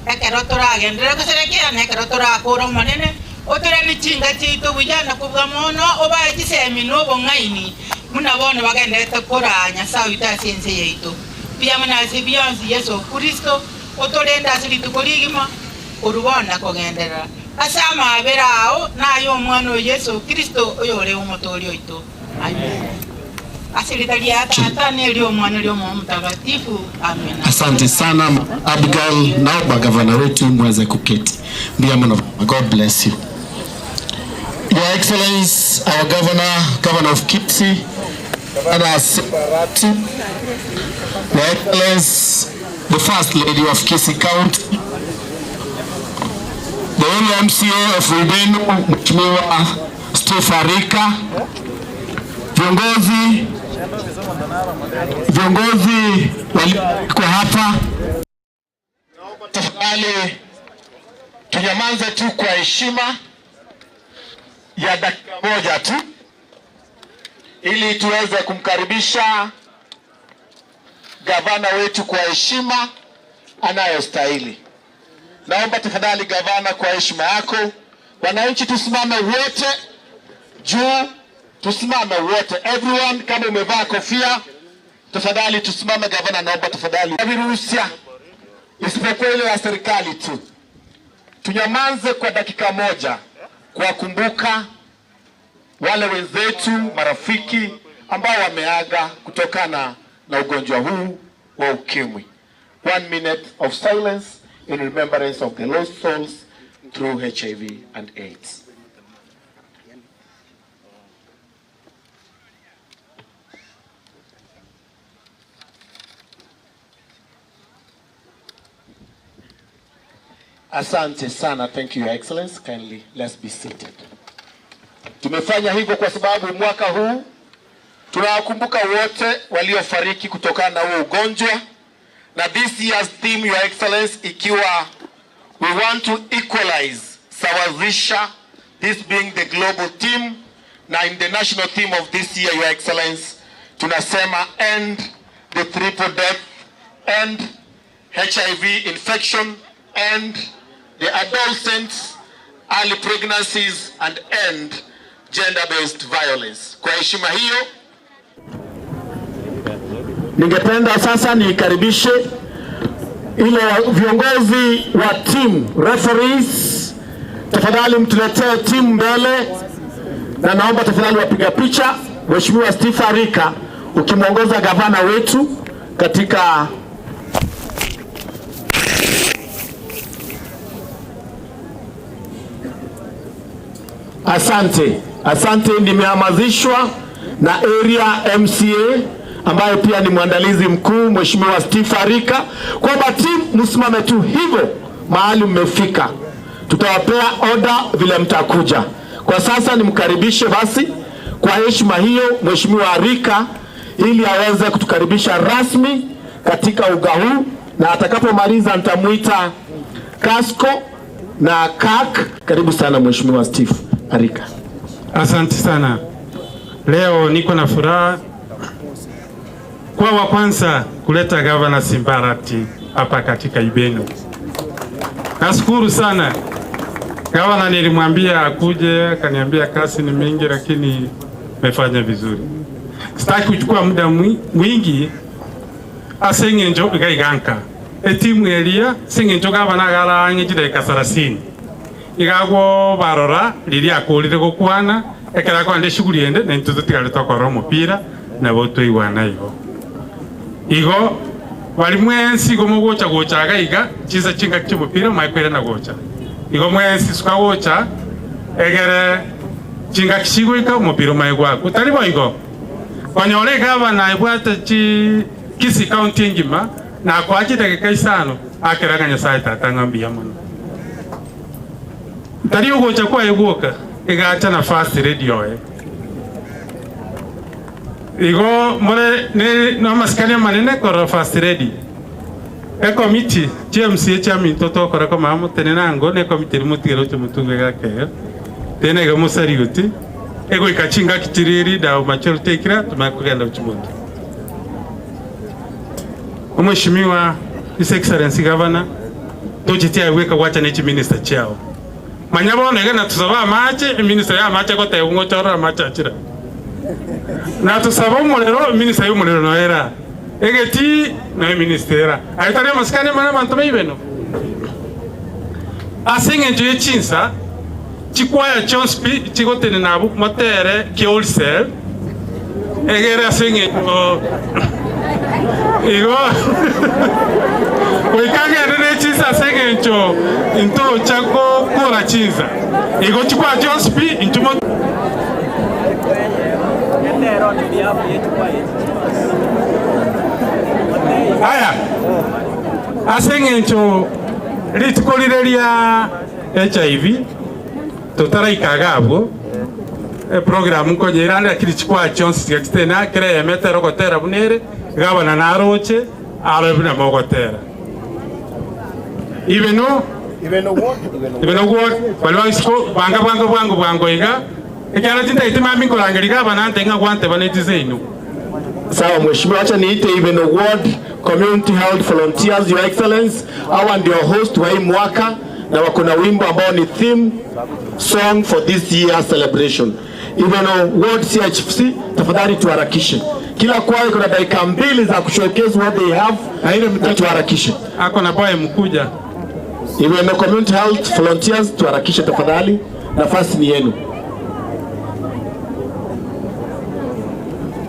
ekero toragendere goserekera nekero torakora omonene otorani chinga chiito buya na kubwa mono obae chisemi na obong'aini muna bono bagendete kora Nyasaye oito ase ense yaito mbuya ase bionsi Yesu Kristo otorenda ase rituko rigima orubona kogenderera ase amabera ao naye omwana o Yesu Kristo oyore omotori oito. Amen. Ase rita ria Tata nerio Omwana rio Roho Mtakatifu. Amen. Asante sana Abigail, naomba gavana wetu muweze kuketi. God bless you. Your Excellency, our Governor, Governor of Kisii, Governor Simbarati, Your Excellency, the First Lady of Kisii County, the MCA of Rubenu, Mheshimiwa Steve Arika, viongozi waliokuwa hapa, naomba tafadhali tunyamaze tu kwa heshima ya dakika moja tu ili tuweze kumkaribisha gavana wetu kwa heshima anayostahili. Naomba tafadhali gavana, kwa heshima yako, wananchi tusimame wote juu, tusimame wote, everyone, kama umevaa kofia tafadhali tusimame. Gavana, naomba tafadhali, virusi isipokuwa ile ya serikali tu. Tunyamanze kwa dakika moja kuwakumbuka wale wenzetu, marafiki ambao wameaga kutokana na ugonjwa huu wa ukimwi. 1 minute of silence in remembrance of the lost souls through HIV and AIDS. Asante sana. Thank you, Your Excellency. Kindly, let's be seated. Tumefanya hivyo kwa sababu mwaka huu tunawakumbuka wote waliofariki kutokana na huo ugonjwa, na this year's theme, Your Excellency, ikiwa we want to equalize, sawazisha, this being the global theme, na in the national theme of this year, Your Excellency, tunasema end the triple death, end HIV infection, end the adolescents, early pregnancies, and end gender-based violence. Kwa heshima hiyo, ningependa sasa nikaribishe ile viongozi wa team referees, tafadhali mtuletee team mbele, na naomba tafadhali wapiga picha. Mheshimiwa Steve Arika ukimwongoza gavana wetu katika Asante, asante. Nimehamazishwa na area MCA ambaye pia ni mwandalizi mkuu Mheshimiwa Steve Arika kwamba team msimame tu hivyo mahali mmefika, tutawapea order vile mtakuja. Kwa sasa nimkaribishe basi kwa heshima hiyo Mheshimiwa Arika ili aweze kutukaribisha rasmi katika uga huu, na atakapomaliza nitamuita Kasko na Kak. Karibu sana Mheshimiwa Steve Arika. Asante sana. Leo niko na furaha kwa wa kwanza kuleta Governor Simbarati hapa katika Ibeno. Nashukuru sana. Gavana nilimwambia akuje, akaniambia kazi ni mingi lakini mefanya vizuri. Sitaki kuchukua muda mwingi aseng'enjo igaiganka. Etimu elia seng'enjo gavana gara ng'ejire 30. Igagwo barora liria akurire gukwana ekera kwande shughuli ende na ntuzo tigare tokora omupira nabo twiwana igo. Igo bali mwensi igo mogocha gochaga iga chisa chinga chimupira maikwere na gocha. Igo mwensi suka gocha egere chinga kishigo ika omupira maigwa kutari bo igo. Konyore gavana ibwate chi Kisii County ngima na kwachi dakika isano akeraga Nyasaye tata ng'ambia mono. Tari ugocha kwa iguoka igacha nafasi radio Igo more ne no maskani manene kora fast ready. E committee GMC chairman toto kora ko mamu tenenango ne committee mutigero chumutunge gake. Tene ga musari guti. Ego ikachinga kitiriri da machoro tekira tumakugenda uchimuntu. Mheshimiwa His Excellency Governor tochitia weka wacha nechi minister chao. Manyabo nega na tusaba mache minister ya mache ko te ungo chora mache achira. Na tusaba umurero minister yu murero no era. Egeti no minister era. Aitari maskani mana bantu beibeno. Asenge nje chinsa chikwaya chonspi chigotene nabo motere ki wholesale. Egere asenge igo oikage ne chinsa asenge ncho into chako kora chinsa. Igo chikwa chonspi intumo Aya asenge ncho rituko rya HIV tutaraikaga abwo program ko nyirande akiri chikwa chonsi gakitena kire emetero gotera bunere gabana naroche arabina mogotera ibeno ward balwa banga banga bwango bwango iga ekara tinta itima minkorangeri gabana ntenga gwante banetize inu. Sawa mheshimiwa, acha niite Ibeno Ward Community Health Volunteers, Your Excellence. Hawa ndio host wa hii mwaka na wako na wimbo ambao ni theme song for this year celebration. Ibeno Ward CHC, tafadhali tuharakishe. Kila kwaya kuna dakika 2 za kushowcase what they have na ile mtoto tuharakishe. Ako na boy mkuja. Ibeno Community Health Volunteers tuharakishe tafadhali, nafasi ni yenu.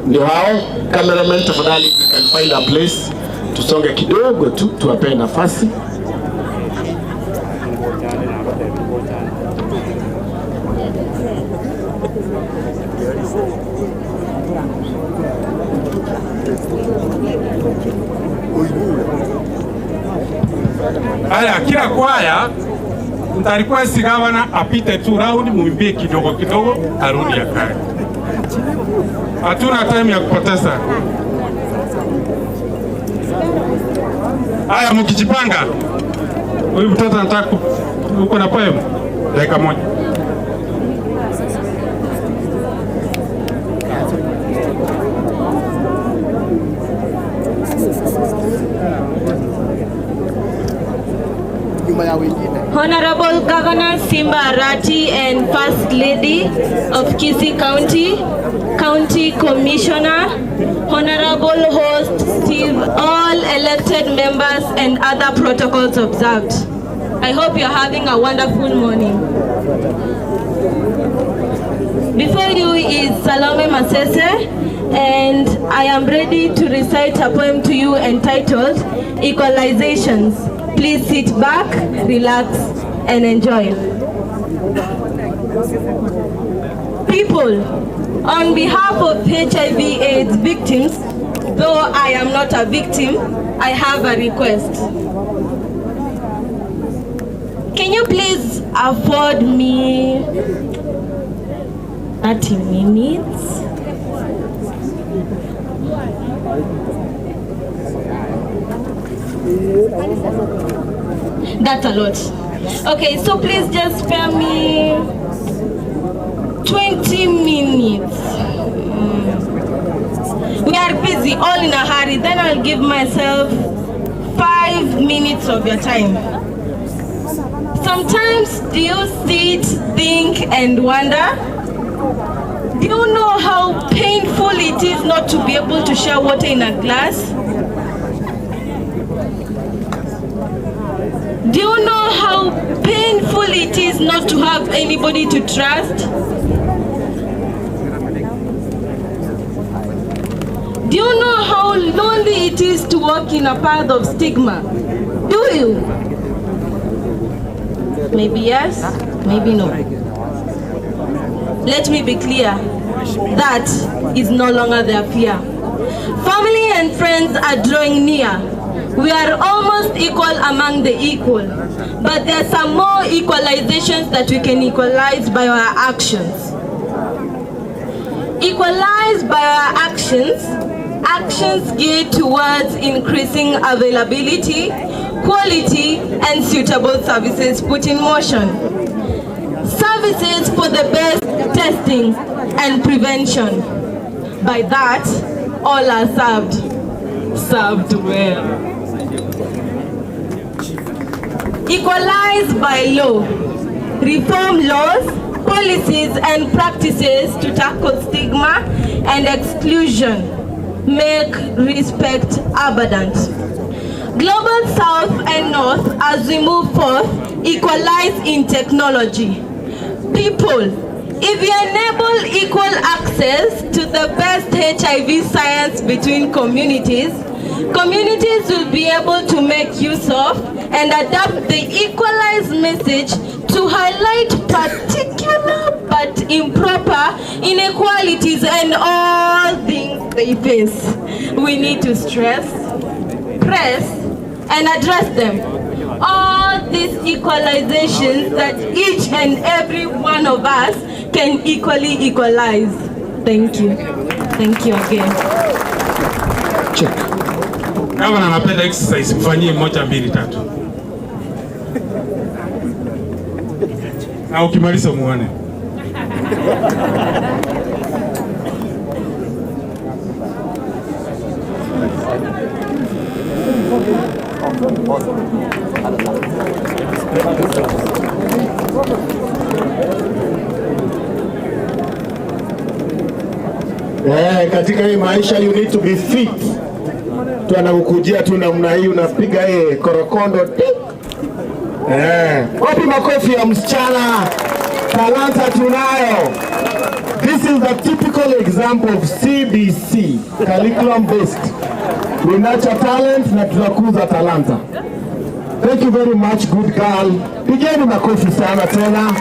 Ndio hao cameraman, tafadhali you can find a place. Tusonge kidogo tu tuwape nafasi. Haya, kila kwaya nitarequest gavana apite tu round muimbie kidogo kidogo arudi akae. Hatuna time ya kupoteza. Haya, mkijipanga. Huyu mtoto anataka uko na poem dakika 1. Honorable Governor Simba Arati and First Lady of Kisii County, County Commissioner, Honorable Host Steve, all elected members and other protocols observed. I hope you're having a wonderful morning. Before you is Salome Masese, and I am ready to recite a poem to you entitled Equalizations. Please sit back, relax, and enjoy. People, on behalf of HIV/AIDS victims, though I am not a victim, I have a request. Can you please afford me 30 minutes? That's a lot. Okay, so please just spare me 20 minutes. We are busy, all in a hurry. Then I'll give myself 5 minutes of your time. Sometimes do you sit, think, and wonder? Do you know how painful it is not to be able to share water in a glass? Do you know how painful it is not to have anybody to trust? Do you know how lonely it is to walk in a path of stigma? Do you? Maybe yes, maybe no. Let me be clear, that is no longer their fear. Family and friends are drawing near. We are almost equal among the equal, but there are some more equalizations that we can equalize by our actions. Equalize by our actions, actions geared towards increasing availability, quality, and suitable services put in motion. Services for the best testing and prevention. By that, all are served, served well. Equalize by law. Reform laws, policies, and practices to tackle stigma and exclusion. Make respect abundant. Global South and North, as we move forth, equalize in technology. People, if you enable equal access to the best HIV science between communities, communities will be able to make use of and adapt the equalized message to highlight particular but improper inequalities and all things they face. We need to stress, press, and address them. All these equalizations that each and every one of us can equally equalize. Thank you. Thank you again. Check. Kama anapenda exercise, mfanyie 1, 2, 3. Na ukimaliza muone. Katika hii maisha you need to be fit. Tu anakukujia tu namna hii unapiga korokondo tik. Wapi makofi ya msichana? Talanta tunayo. This is the typical example of CBC, curriculum based. We nurture talent na tunakuza talanta. Thank you very much, good girl. Pigeni makofi sana tena.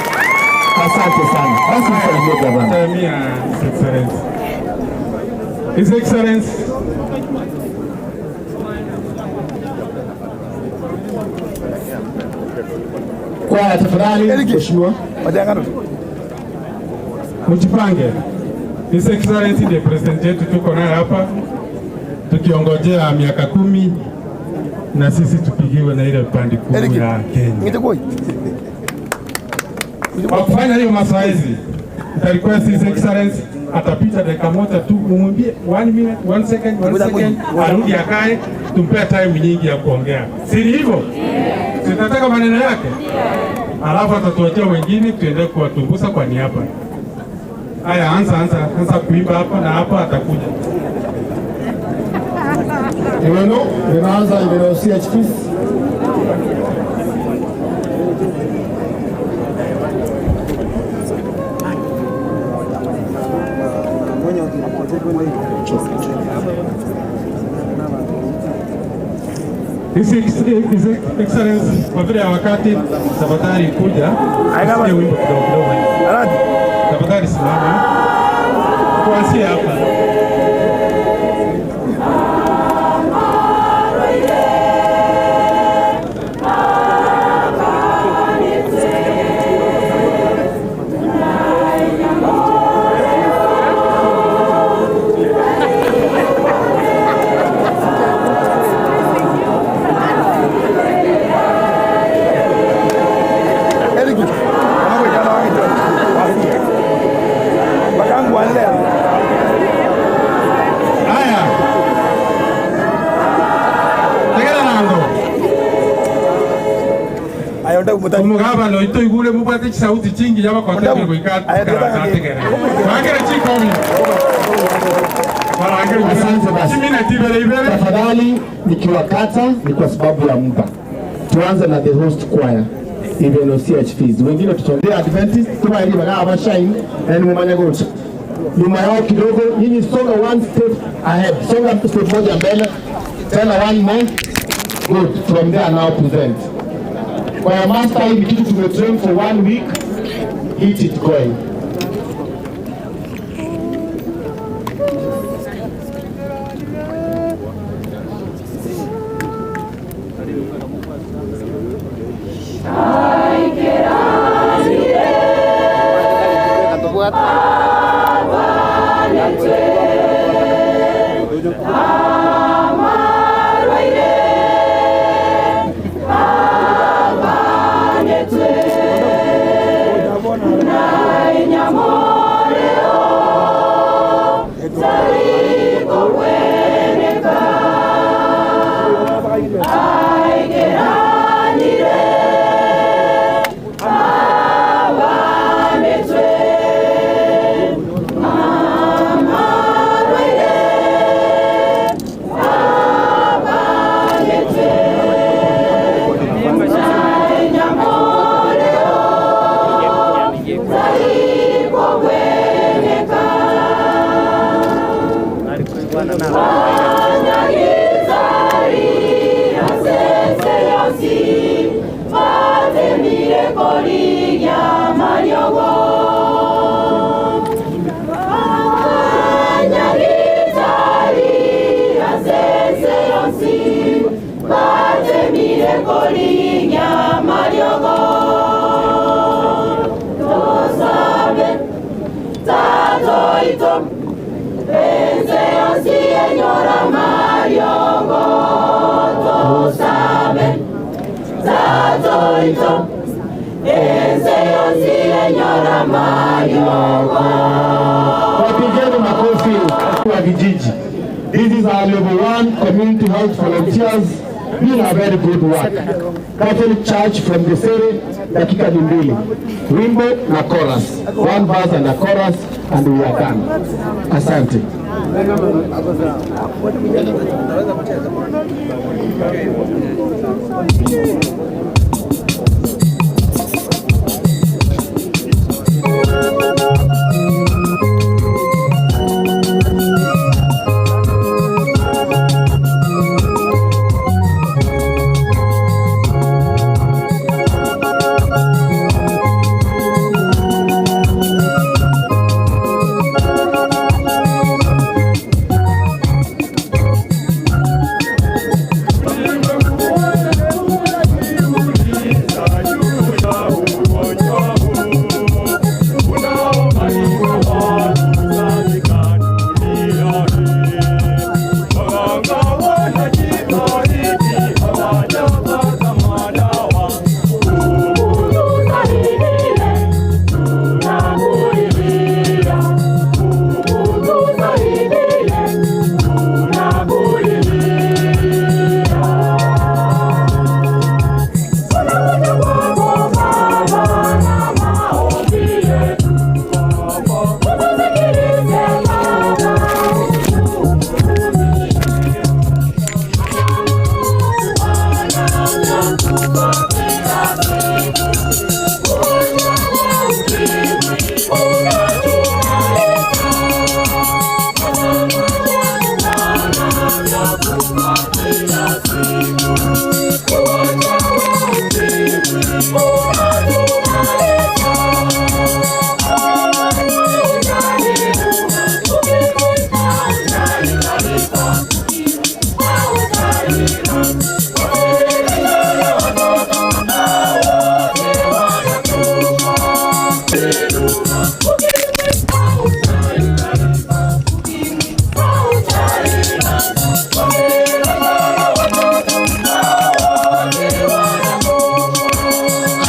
Asante sana. Basi msalimie gavana. His Excellency. Kwa tafadhali Mheshimiwa. Mjipange. His Excellency the President yetu tuko naye hapa tukiongojea miaka 10 na sisi tupigiwe na ile pandi kuu ya Kenya. Kwa kufanya hiyo mazoezi, nitarequest His Excellency atapita dakika moja tu, umwambie 1 minute, 1 second, 1 second, arudi akae, tumpe time nyingi ya kuongea. Si hivyo? Sitataka maneno yake. Alafu atatuachia wengine tuendelee kuwatumbusa kwa niaba. Haya, anza kuimba hapa na hapa atakuja. Iweno, ninaanza Iweno CHP. His Excellency, kwa vile ya wakati, tafadhali kuja. Tusikie wimbo kidogo kidogo. Tafadhali simama. Kuanzia hapa. Omugabana oito igure mubwate chisauti chingi yabakote goika kategere. Wangere chikomi. Asante basi. Tafadhali nikiwakata ni kwa sababu ya muda. Tuanze na the host choir. Even no CHPs. Wengine tutondea Adventist kama ili baga abashine na ni mumanya gocha. Nyuma yao kidogo, nyinyi songa one step ahead. Songa step moja mbele. Tena one more. Good. From there now present. Choir master, hii kitu tumetrain for 1 week. Hit it going. Wapigeni makofi wa vijiji. This is our level 1 community health volunteers doing a very good work. Catholic Church from the Sere, dakika ni mbili. Wimbo na chorus. One verse and a chorus and we are done. Asante.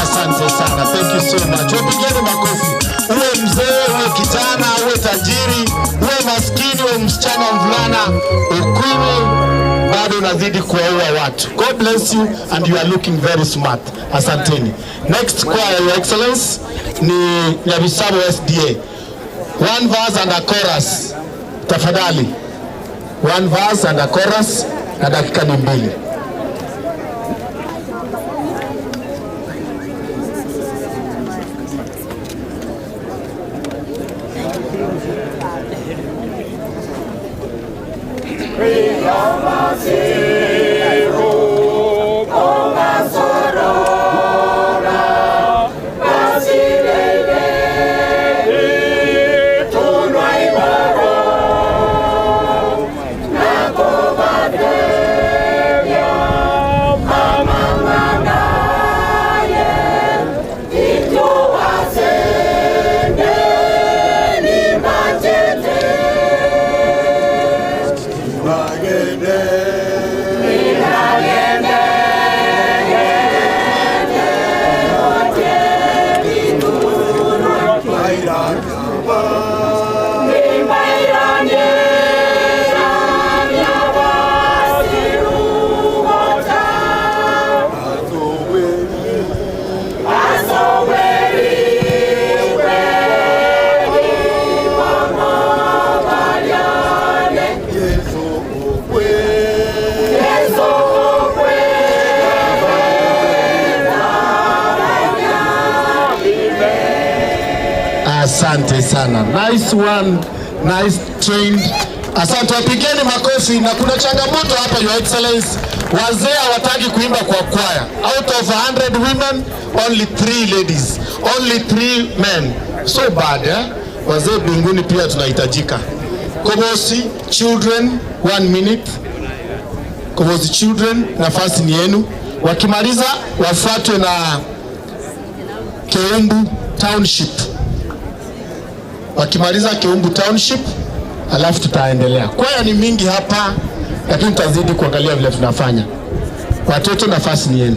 Asante sana. Thank you so much. Wapigeni makofi. Uwe mzee, uwe kijana, uwe tajiri, uwe maskini, uwe msichana, mvulana, ukimwi bado unazidi kuwaua watu. God bless you and you are looking very smart. Asanteni. Next choir, Your Excellence, ni Nyabisabo SDA. One verse and a chorus. Tafadhali. One verse and a chorus na dakika ni 2. Asante sana. Nice one, nice trained. Asante, wapigeni makofi. Na kuna changamoto hapa, Your Excellence. Wazee hawataki kuimba kwa kwaya. Out of 100 women, only 3 ladies, only 3 men. So bad, eh? Wazee mbinguni pia tunahitajika. Kobosi children, 1 minute. Kobosi children, nafasi ni yenu. Wakimaliza wafuatwe na Keumbu Township. Wakimaliza Keumbu Township, alafu tutaendelea. Kwaya ni mingi hapa, lakini tutazidi kuangalia vile tunafanya. Watoto, nafasi ni yenu.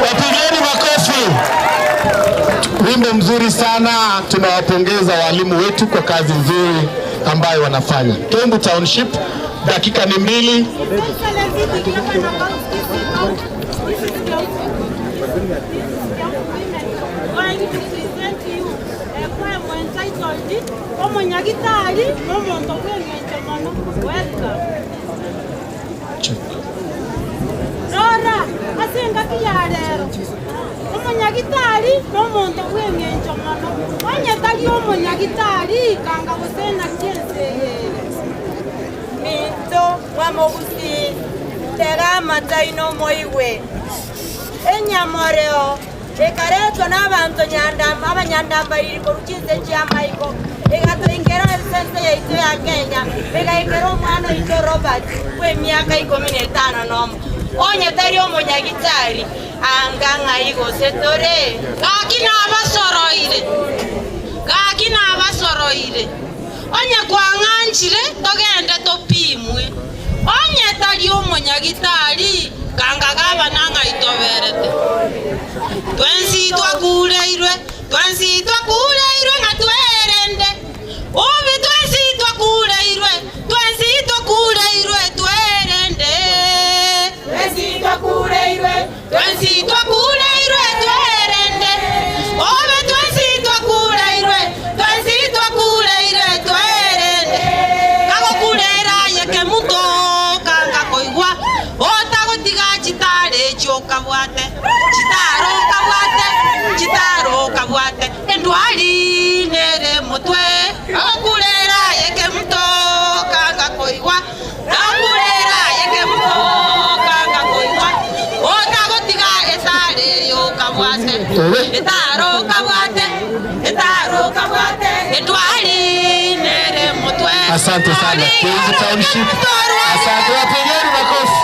Wapigeni makofi. Wimbo mzuri sana. Tunawapongeza walimu wetu kwa kazi nzuri ambayo wanafanya. Keumbu Township, dakika ni 2. Rora, asenga kiyarero. Omunyagitari n'omuntu bw'engencho mono. Wanyetari omunyagitari kanga gusena kienseyere. Minto wamogusi tega mataino moiwe. Enyamoreo ekaretwa n'abantu nyandamba abanyandamba iri korukinze kyamaiko. Egatoingera esense yaitu ya Kenya. Egaikera omwana oito Robert w'emyaka 15 nomo. Onye tari omunyagitari anga ng'ai gose tore. Lakini abasoroire Gaki nabasoroire. Onye kwang'anchire togende topimwe. Onye tari omonyagitari kanga gabana ng'aitoberete. Twensi twakureirwe, twensi twakureirwe ng'a twerende. Obi twensi twakureirwe, twensi twakureirwe twerende. Twensi twakureirwe, twensi twakureirwe twerende. Obi twensi twakureirwe, twensi twakureirwe twerende. Kagokurera yeke muto kanga koigwa, otagotiga chitare chiokabwate. Chitaro kabwate, chitaro kabwate. Endwari nere mutwe, akurera yeke muto kanga koigwa. Akurera yeke muto kanga koigwa. Otagotiga esare yokabwate. Etaro kabwate, etaro kabwate. Endwari nere mutwe. Asante sana. Kenzi Township. Asante, wapigeni makofi.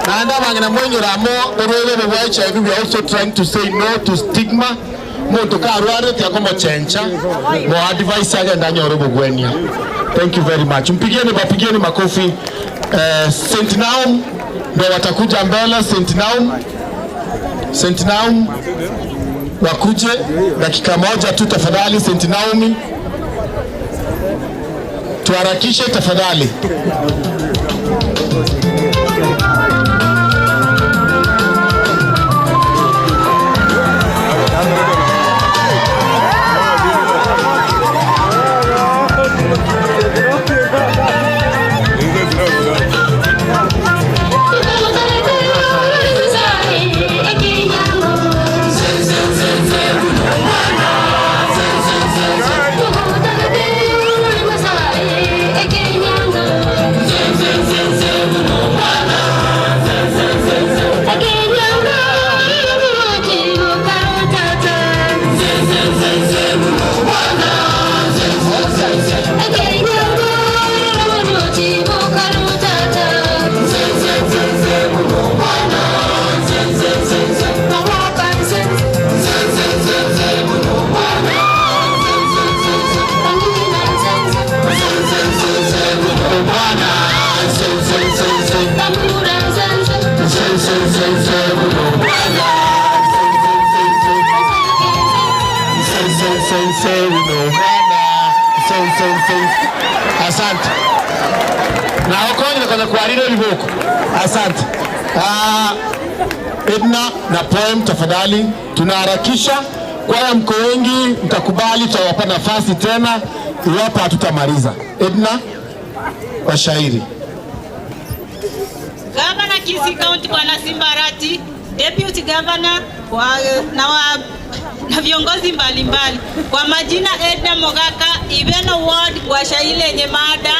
Naanda bangina mwenyuramo urwele rwa HIV, we are also trying to say no to stigma. Muntu karware tiakomo chencha. Mo advice yake ndani ya bugwenia. Thank you very much. Mpigieni, wapigieni makofi. St. Naum ndio watakuja mbele. St. Naum. St. Naum wakuje dakika moja tu tafadhali. St. Naomi, tuharakishe tafadhali. Asante. Na okonye kwanza kuarire liboko. Asante. Edna na poem tafadhali, tunaharakisha. Kwaya mko wengi, mtakubali tutawapa nafasi tena iwapo hatutamaliza. Edna kwa shairi. Governor Kisii County Bwana Simba Arati, Deputy Governor na viongozi mbalimbali. Kwa majina Edna Mogaka, Ibeno Ward, kwa shairi lenye mada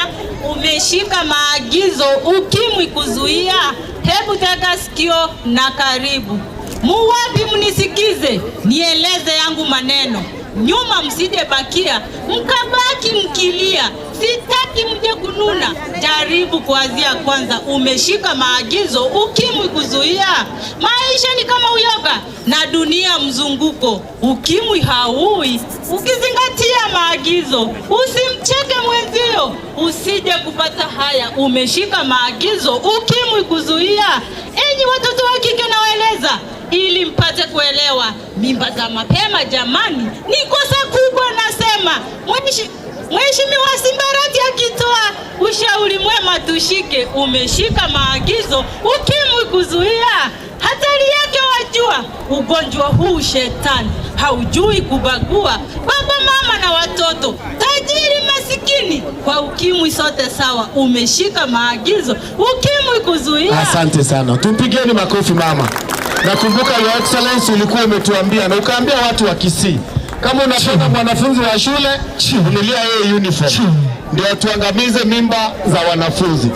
umeshika maagizo ukimwi kuzuia. Hebu tega sikio na karibu. Muwapi mnisikize, nieleze yangu maneno. Nyuma msije bakia, mkabaki mkilia. Sitaki mje kununa. Jaribu kuanzia kwanza. Umeshika maagizo ukimwi kuzuia. Maisha ni kama uyoga na dunia mzunguko. Ukimwi hauui ukizingatia maagizo. Usimcheke mwenzio, usije kupata haya. Umeshika maagizo ukimwi kuzuia. Enyi watoto wa kike nawaeleza ili mpate kuelewa. Mimba za mapema jamani ni kosa kubwa nasema. Mheshimiwa Simba Arati akitoa ushauri mwema tushike. Umeshika maagizo ukimwi kuzuia. Hatari yake wajua, ugonjwa huu shetani haujui kubagua. Baba mama na watoto, tajiri masikini, kwa ukimwi sote sawa. Umeshika maagizo ukimwi kuzuia. Asante sana, tumpigieni makofi mama. Nakumbuka Your Excellency ulikuwa umetuambia na ukaambia watu wa Kisii, kama unapenda mwanafunzi wa shule nunulia yeye uniform, ndio tuangamize mimba za wanafunzi.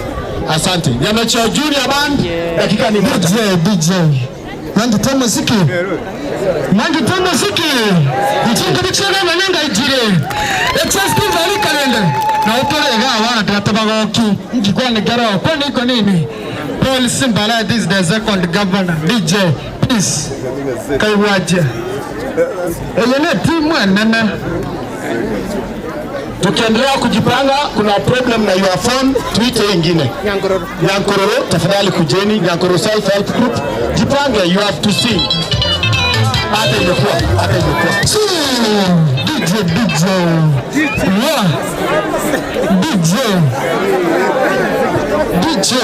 Asante. Nyamacha Junior Band, dakika ni moja. DJ. Nangi temo siki. Nangi temo siki. Ichinga bichega manenga ijire. Excess vali kalenda. Na upole ga wana tatabagoki. Ngikwa ngero kwa niko nini? Paul Simba Arati is the second governor. DJ, please. Kaiwaje. Eyene timu nene. Tukiendelea kujipanga, kuna problem na your phone, tuite ingine. Nyankororo. Nyankororo, tafadhali kujeni. Nyankororo Self Help Group. Jipange, you have to see. Hata imekuwa, hata imekuwa. DJ, DJ. Yeah. DJ. DJ.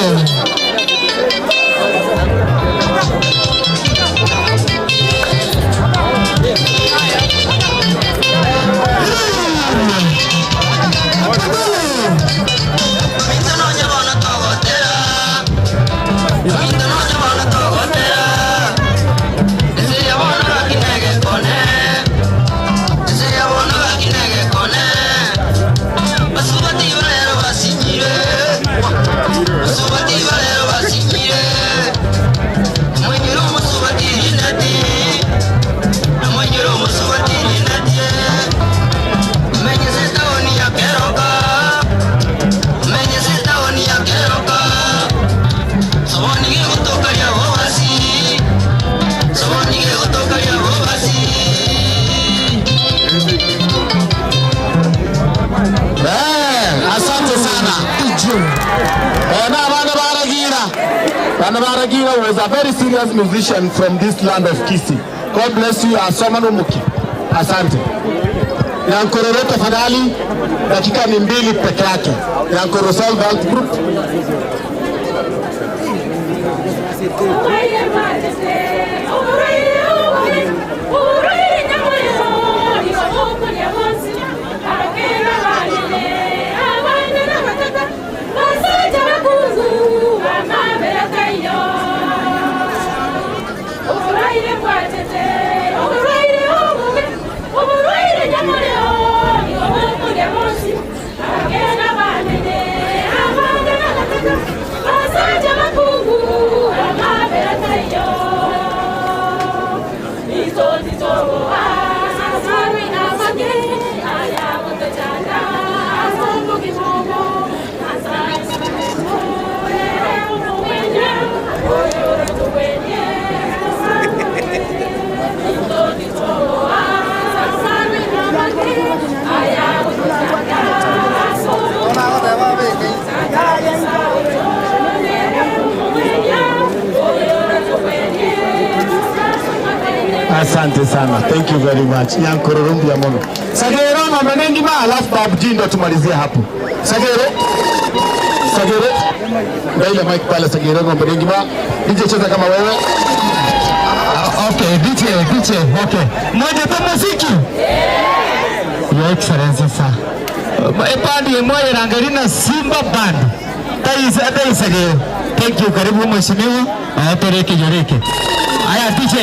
Baragira was a very serious musician from this land of Kisii. God bless you, Asoma Numuki. Asante. Nyankororo tafadhali, dakika ni 2 peke yake. Nyankororo Self Help Group. Asante sana. Thank you very much. Nyankororo mbia mono. Sagero mama mengi ma alafu Babu ndo tumalizie hapo. Sagero. Sagero. Ndio ile mic pale Sagero mama mengi ma. DJ cheza kama wewe. Okay, DJ, DJ, okay. Moja tu muziki. Your Excellency sir. Bandi moja rangarina Simba Band. Tai Sagero. Thank you, karibu mheshimiwa. Atereke joreke. Haya DJ.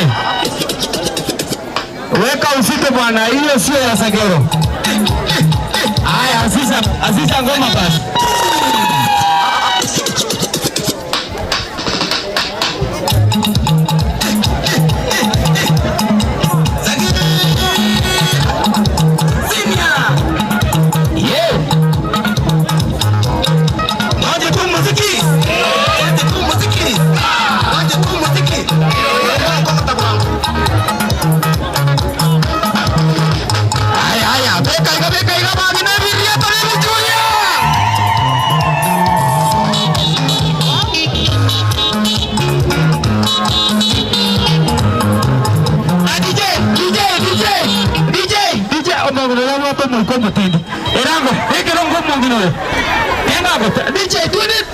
Weka usite bwana, hiyo sio ya Sagero. Haya, Aziza ngoma basi. DJ, do it.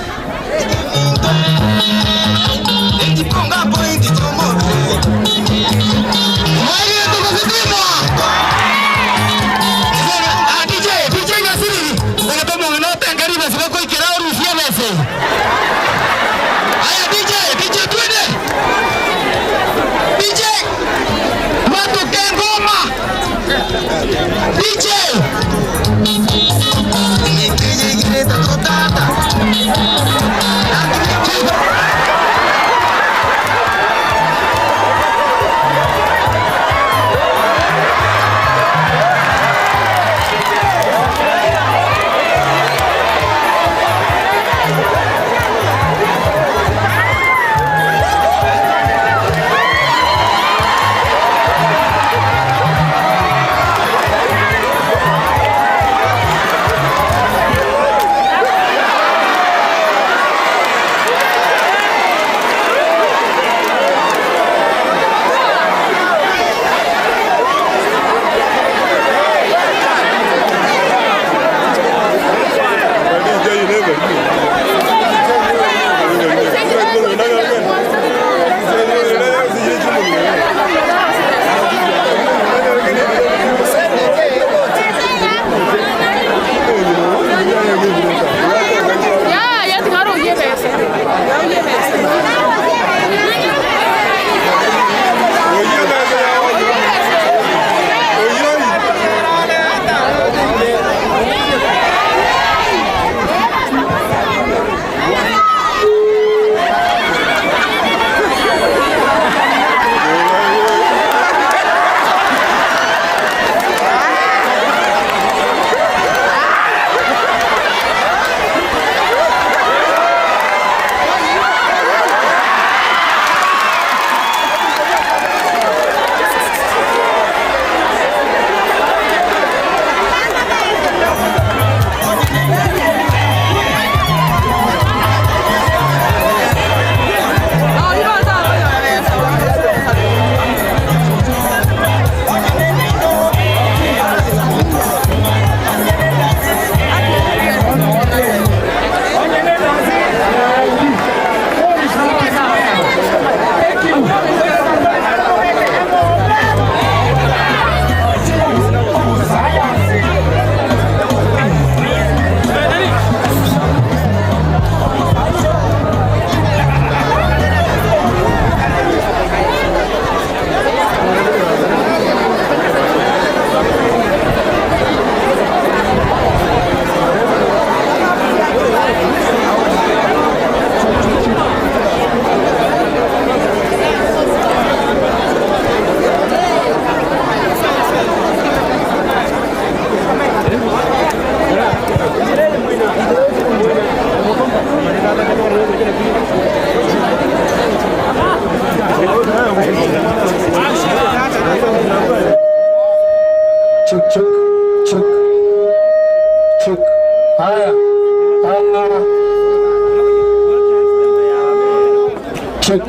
Check.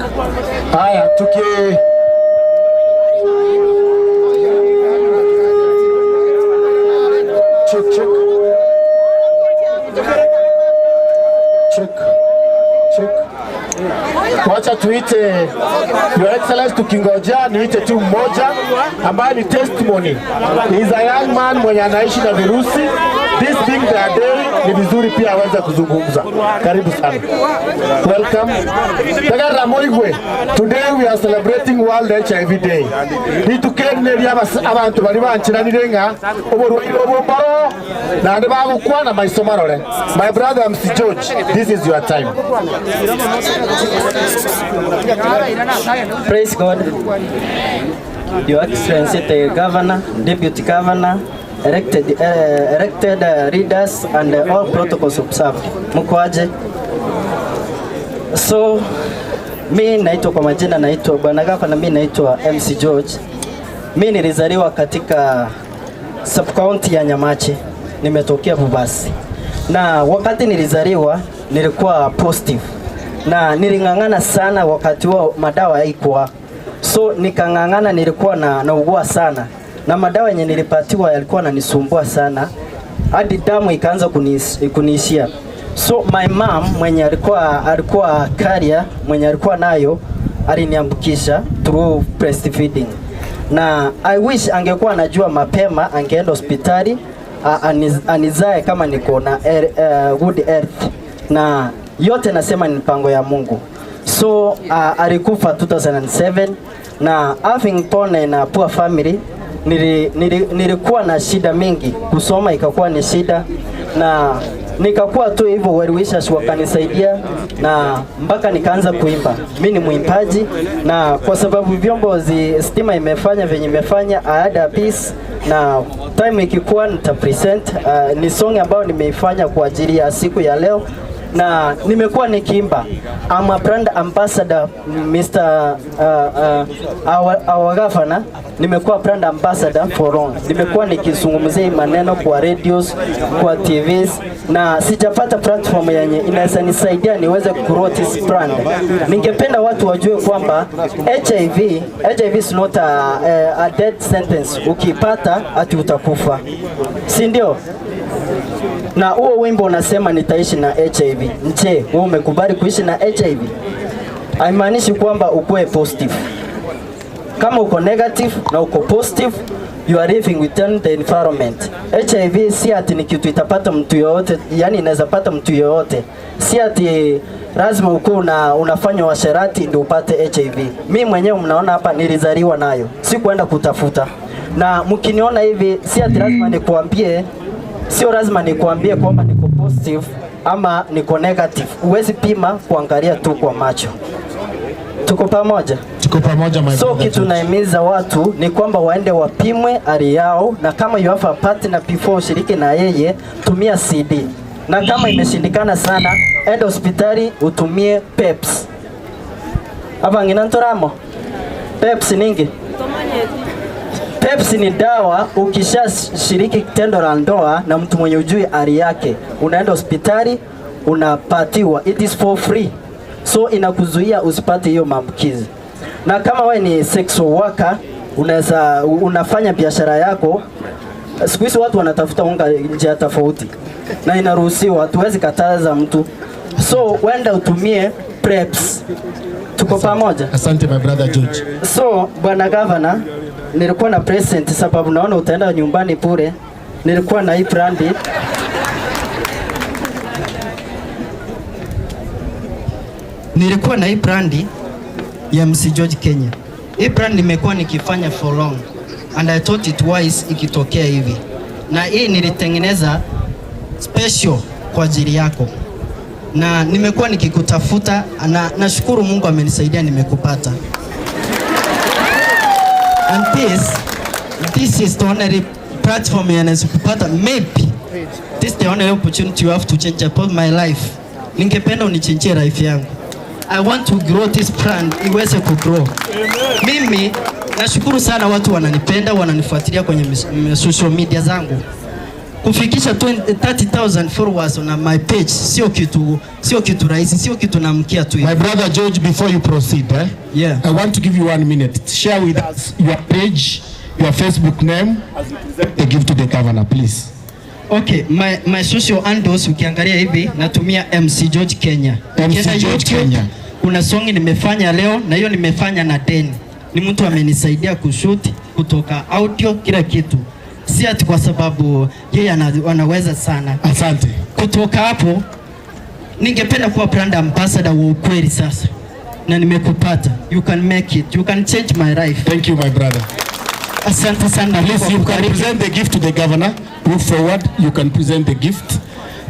Haya, tuki check, check. Check. Check. Wacha tuite Your Excellency, tukingojea niite tu mmoja ambaye ni testimony. He is a young man mwenye anaishi na virusi. This being their day, ni vizuri pia aweze kuzungumza. Karibu sana. Welcome. Tagara Moigwe. Today we are celebrating World HIV Day. Nitukenneria abantu bari banchiranire nga oborwaire obombaro na ndi bagukwana maiso marore. My brother MC George, this is your time. Praise God. Your Excellency, the Governor, Deputy Governor, elected leaders and all protocols observed. Mko aje? So, mi naitwa kwa majina, naitwa Bwana Gavana, mi naitwa MC George. Mi nilizaliwa katika sub-county ya Nyamache, nimetokea Bubasi. Na wakati nilizaliwa nilikuwa positive na niling'ang'ana sana wakati huo madawa haikuwa. So nikang'ang'ana, nilikuwa na naugua sana na madawa yenye nilipatiwa yalikuwa yananisumbua sana hadi damu ikaanza kuniishia. So my mom mwenye alikuwa carrier, mwenye alikuwa nayo, aliniambukisha through breastfeeding. Na I wish angekuwa anajua mapema, angeenda hospitali anizae kama niko na good health. Na yote nasema ni mpango ya Mungu. So alikufa 2007 na having born in a poor family, nilikuwa na shida mingi, kusoma ikakuwa ni shida na nikakuwa tu hivyo, well wishers wakanisaidia na mpaka nikaanza kuimba. Mi ni mwimbaji na kwa sababu vyombo stima imefanya venye imefanya, I had a piece na time ikikuwa nita present. Ni song ambayo nimeifanya kwa ajili ya siku ya leo na nimekuwa nikiimba. I'm a brand ambassador, Mr. Our governor. Nimekuwa brand ambassador for long. Nimekuwa nikizungumzia hii maneno kwa radios, kwa TVs na sijapata platform yenye inaweza nisaidia niweze grow this brand. Ningependa watu wajue kwamba HIV is not a death sentence. Ukipata ati utakufa, si ndio? Na huo wimbo unasema nitaishi na HIV. Je, wewe umekubali kuishi na HIV? Haimaanishi kwamba ukuwe positive. Kama uko negative na uko positive, you are living within the environment. HIV si ati ni kitu itapata mtu yoyote, yani inaweza pata mtu yoyote. Si ati lazima ukuwe unafanya uasherati ndio upate HIV. Mi mwenyewe mnaona hapa nilizaliwa nayo, sikuenda kutafuta. Na mkiniona hivi, si ati lazima nikuambie, sio lazima nikuambie kwamba niko positive ama niko negative. Huwezi pima kuangalia tu kwa macho. Tuko pamoja? Tuko pamoja, my So brother. Kitu naimiza watu ni kwamba waende wapimwe hali yao, na kama you have a partner, before ushiriki na yeye, tumia CD, na kama imeshindikana sana, enda hospitali utumie PEPs. Hapa ngina ntoramo PEPs ningi. PEPs ni dawa, ukishashiriki tendo la ndoa na mtu mwenye ujui hali yake, unaenda hospitali unapatiwa, it is for free, so inakuzuia usipate hiyo maambukizi. Na kama wewe ni sexual worker, unaweza unafanya biashara yako. Siku hizi watu wanatafuta unga njia tofauti na inaruhusiwa, hatuwezi kataza mtu, so wenda utumie PrEPs. Tuko pamoja? Asante, my brother George. So bwana governor, nilikuwa na present sababu naona utaenda nyumbani bure. Nilikuwa na hii brandi. Nilikuwa na hii brandi ya MC George Kenya. Hii brand nimekuwa nikifanya for long and I thought it wise ikitokea hivi, na hii nilitengeneza special kwa ajili yako na nimekuwa nikikutafuta na nashukuru Mungu amenisaidia nimekupata. And this is the only platform yanaweza kupata. Maybe this is the only opportunity you have to change upon my life. Ningependa unichangie life yangu. I want to grow this brand iweze kugrow. Mimi nashukuru sana watu wananipenda, wananifuatilia kwenye social media zangu. Kufikisha 30,000 followers on my page sio kitu rahisi, sio kitu namkia tu. My brother George, before you proceed, eh? Yeah. I want to give you 1 minute. Share with us your page, your Facebook name, as you present the gift to the governor, please. Okay, my social handles ukiangalia hivi natumia MC George Kenya. MC Ukienda George YouTube, Kenya. Kuna song nimefanya leo na hiyo nimefanya na Den. Ni mtu amenisaidia kushoot kutoka audio kila kitu. Si ati kwa sababu yeye anaweza sana. Asante. Kutoka hapo ningependa kuwa brand ambassador wa ukweli sasa. Na nimekupata. You can make it. You can change my life. Thank you, my brother. Asante sana. Please, you can present the gift to the governor. Move forward, you can present the gift.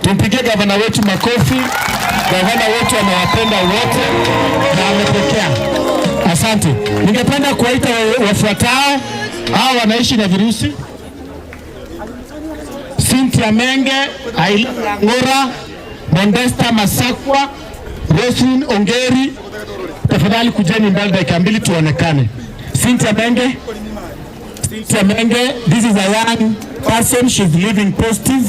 Tumpigie gavana wetu makofi. Gavana wetu anawapenda wote na amepokea. Asante. Ningependa kuwaita wafuatao. Hao wanaishi na virusi. Cynthia Menge, Aileen Ngora, Mondesta Masakwa, Roslyn Ongeri. Tafadhali kujeni mbele dakika mbili tuonekane. Cynthia Menge. Cynthia Menge, this is a young person, she's living positive.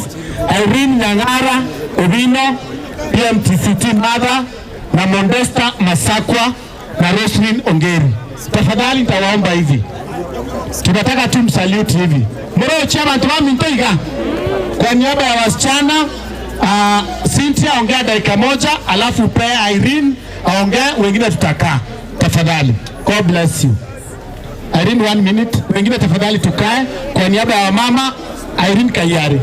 Irene Nyang'ara Owino, PMTCT mother, na Mondesta Masakwa na Roslyn Ongeri. Tafadhali nitawaomba hivi. Tunataka tu msalute hivi. Moro chama tuwami ntoiga. Kwa niaba ya wasichana, Cynthia ongea dakika moja, alafu pe Irene aongee, wengine tutakaa. Tafadhali. God bless you. Irene 1 minute, wengine tafadhali tukae. Kwa niaba ya wamama, Irene Kayari.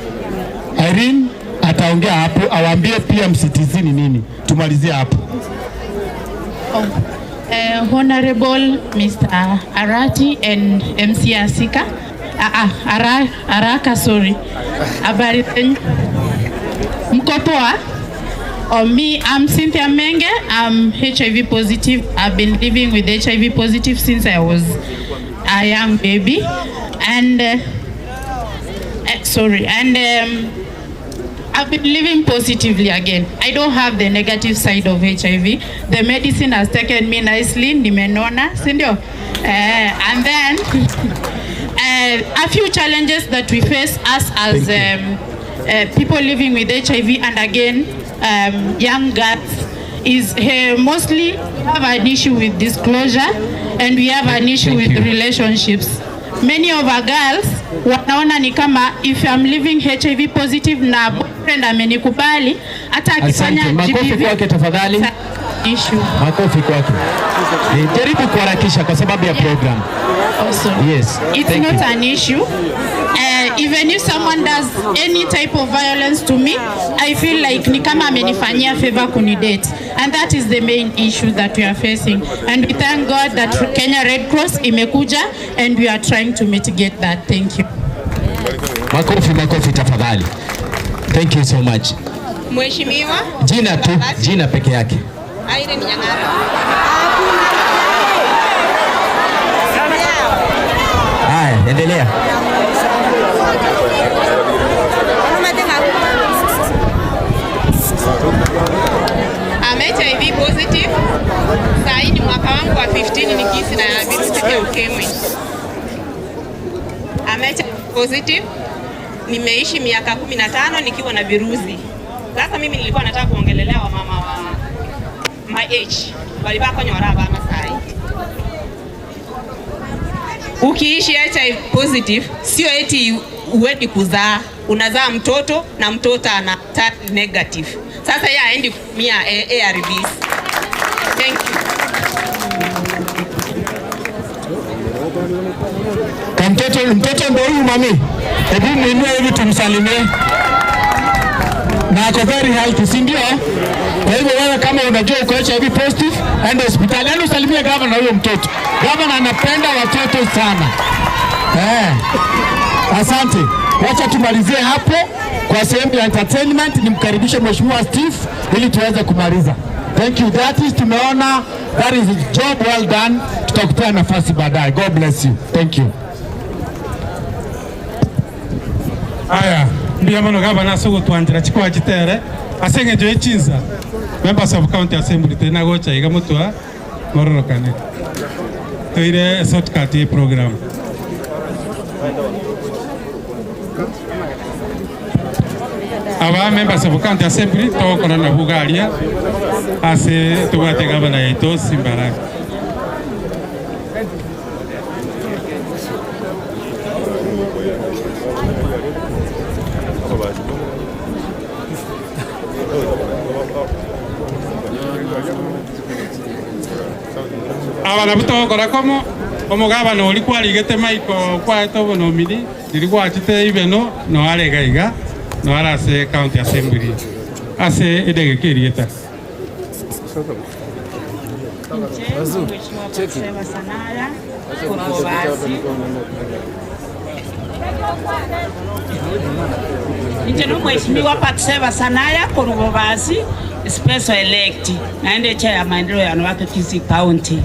Irene ataongea hapo, awaambie PMCTC ni nini. Tumalizie hapo. Honorable Mr. Arati and MC Asika. Araka, sorry. Habari zenyu? Mko poa? Oh, me, I'm Cynthia Menge. I'm HIV positive. I've been living with HIV positive since I was a young baby. And sorry, and I've been living positively again. I don't have the negative side of HIV. The medicine has taken me nicely, nimenona, sindio? And then a few challenges that we face us as people living with HIV and again, young girls is mostly we have an issue with disclosure and we have an issue with relationships. Many of our girls wanaona ni kama if I'm living HIV positive na boyfriend amenikubali hata akifanya Asante. Makofi GBV kwake tafadhali. Issue. Makofi kwake. Jaribu kuharakisha kwa sababu ya program. Also. Yes. It's Thank not you. an issue. Even if someone does any type of violence to me, I feel like ni kama amenifanyia favor kunidate. And that is the main issue that we are facing. And we thank God that Kenya Red Cross imekuja and we are trying to mitigate that. Thank you. Makofi, makofi tafadhali. Thank you so much. Mheshimiwa. Jina tu, jina peke yake. Irene Nyang'ara. Haya, endelea. I'm HIV positive. Saa hii ni mwaka wangu wa 15 nikiishi na virusi vya ukimwi. I'm HIV positive. Nimeishi miaka 15 nikiwa na virusi. Sasa mimi nilikuwa nataka kuongelelea wamama wa my age. Walibaka kwenye waraba ama sai. Ukiishi HIV positive sio eti uendi kuzaa, unazaa mtoto na mtoto ana negative. Sasa yeye haendi kutumia ARVs. Thank you. Kwa mtoto ndio huyu mami. Hebu muinue hivi tumsalimie. Na ako very healthy, si ndio? Kwa hivyo wewe kama unajua uko HIV positive, enda hospitali. Enda usalimie governor huyo mtoto. Governor anapenda watoto sana. Asante. Wacha tumalizie hapo kwa sehemu ya entertainment. Nimkaribishe Mheshimiwa Steve ili tuweze kumaliza. Thank you. That is, tumeona that is job well done. Tutakupea nafasi baadaye. God bless you. Thank you. Aya, ndiyo mano gavana sugu tuanjira chikwa chitere asenge jo echinsa members of county assembly tena gocha iga mutwa mororokane toire shortcut ye program. Aba members of county assembly togokora na bugaria ase tubwate gavana yaito Simba. Abana butogokora komo omugabana ori kwarigete Michael kwaete obonomini riri gwachite ibeno no arega iga no arase county assembly ase edege kerieta. Nje Mheshimiwa Patseva Sanaya Korubobasi special elect naende chair ya maendeleo ya wanawake Kisii County.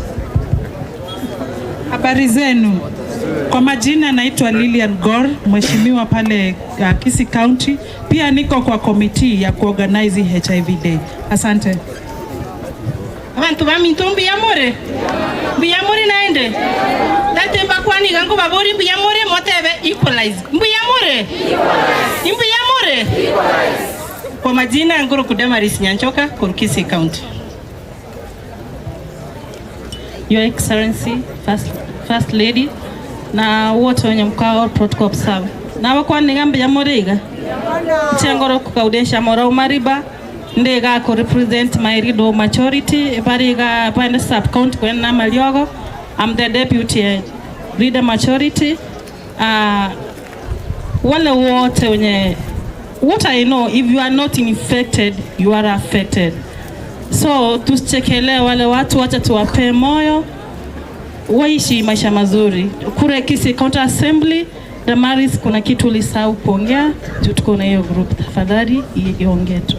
Habari zenu. Kwa majina naitwa Lilian Gor, mheshimiwa pale Kisii County. Pia niko kwa committee ya kuorganize HIV Day. Asante. Abantu baminto mbiyamore. Mbiyamore naende. Tatemba kwani gango babori mbiyamore motebe equalize. Mbiyamore. Mbiyamore. Kwa majina nguru Kudamaris Nyanchoka, Kisii County. Your Excellency, First Lady, na wote wenye mkao protocol observe. Na wakwa nigambe ya moriga. Chengoro kukaudesha mora umariba. Ndega ko represent my rido majority bariga pande sub county kwena Maliogo. I'm the deputy leader majority. Wale wote wenye, what I know, if you are not infected, you are affected. So tusichekelee wale watu, wacha tuwape moyo waishi maisha mazuri. Kure Kisii County Assembly, Damaris, kuna kitu ulisahau kuongea, tuko na hiyo group, tafadhali iongee tu.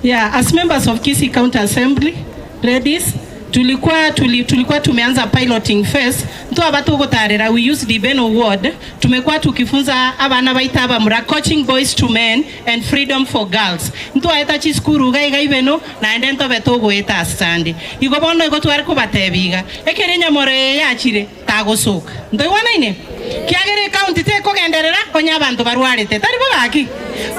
Yeah, as members of Kisii County Assembly, ladies, tulikuwa tumeanza piloting phase. Nto abatu gotarera, we use the Beno ward. Tumekuwa tukifunza abana baita abamura, coaching boys to men and freedom for girls. Nto aeta chiskuru gaiga ibeno na ende nto betogo eta asande. Igo bono igo tware kubatebiga. Ekere nyamore yachire tagosoka. Ndo iwana ine? Kiagere county te kogenderera onya abantu barwarete. Tari bogaki.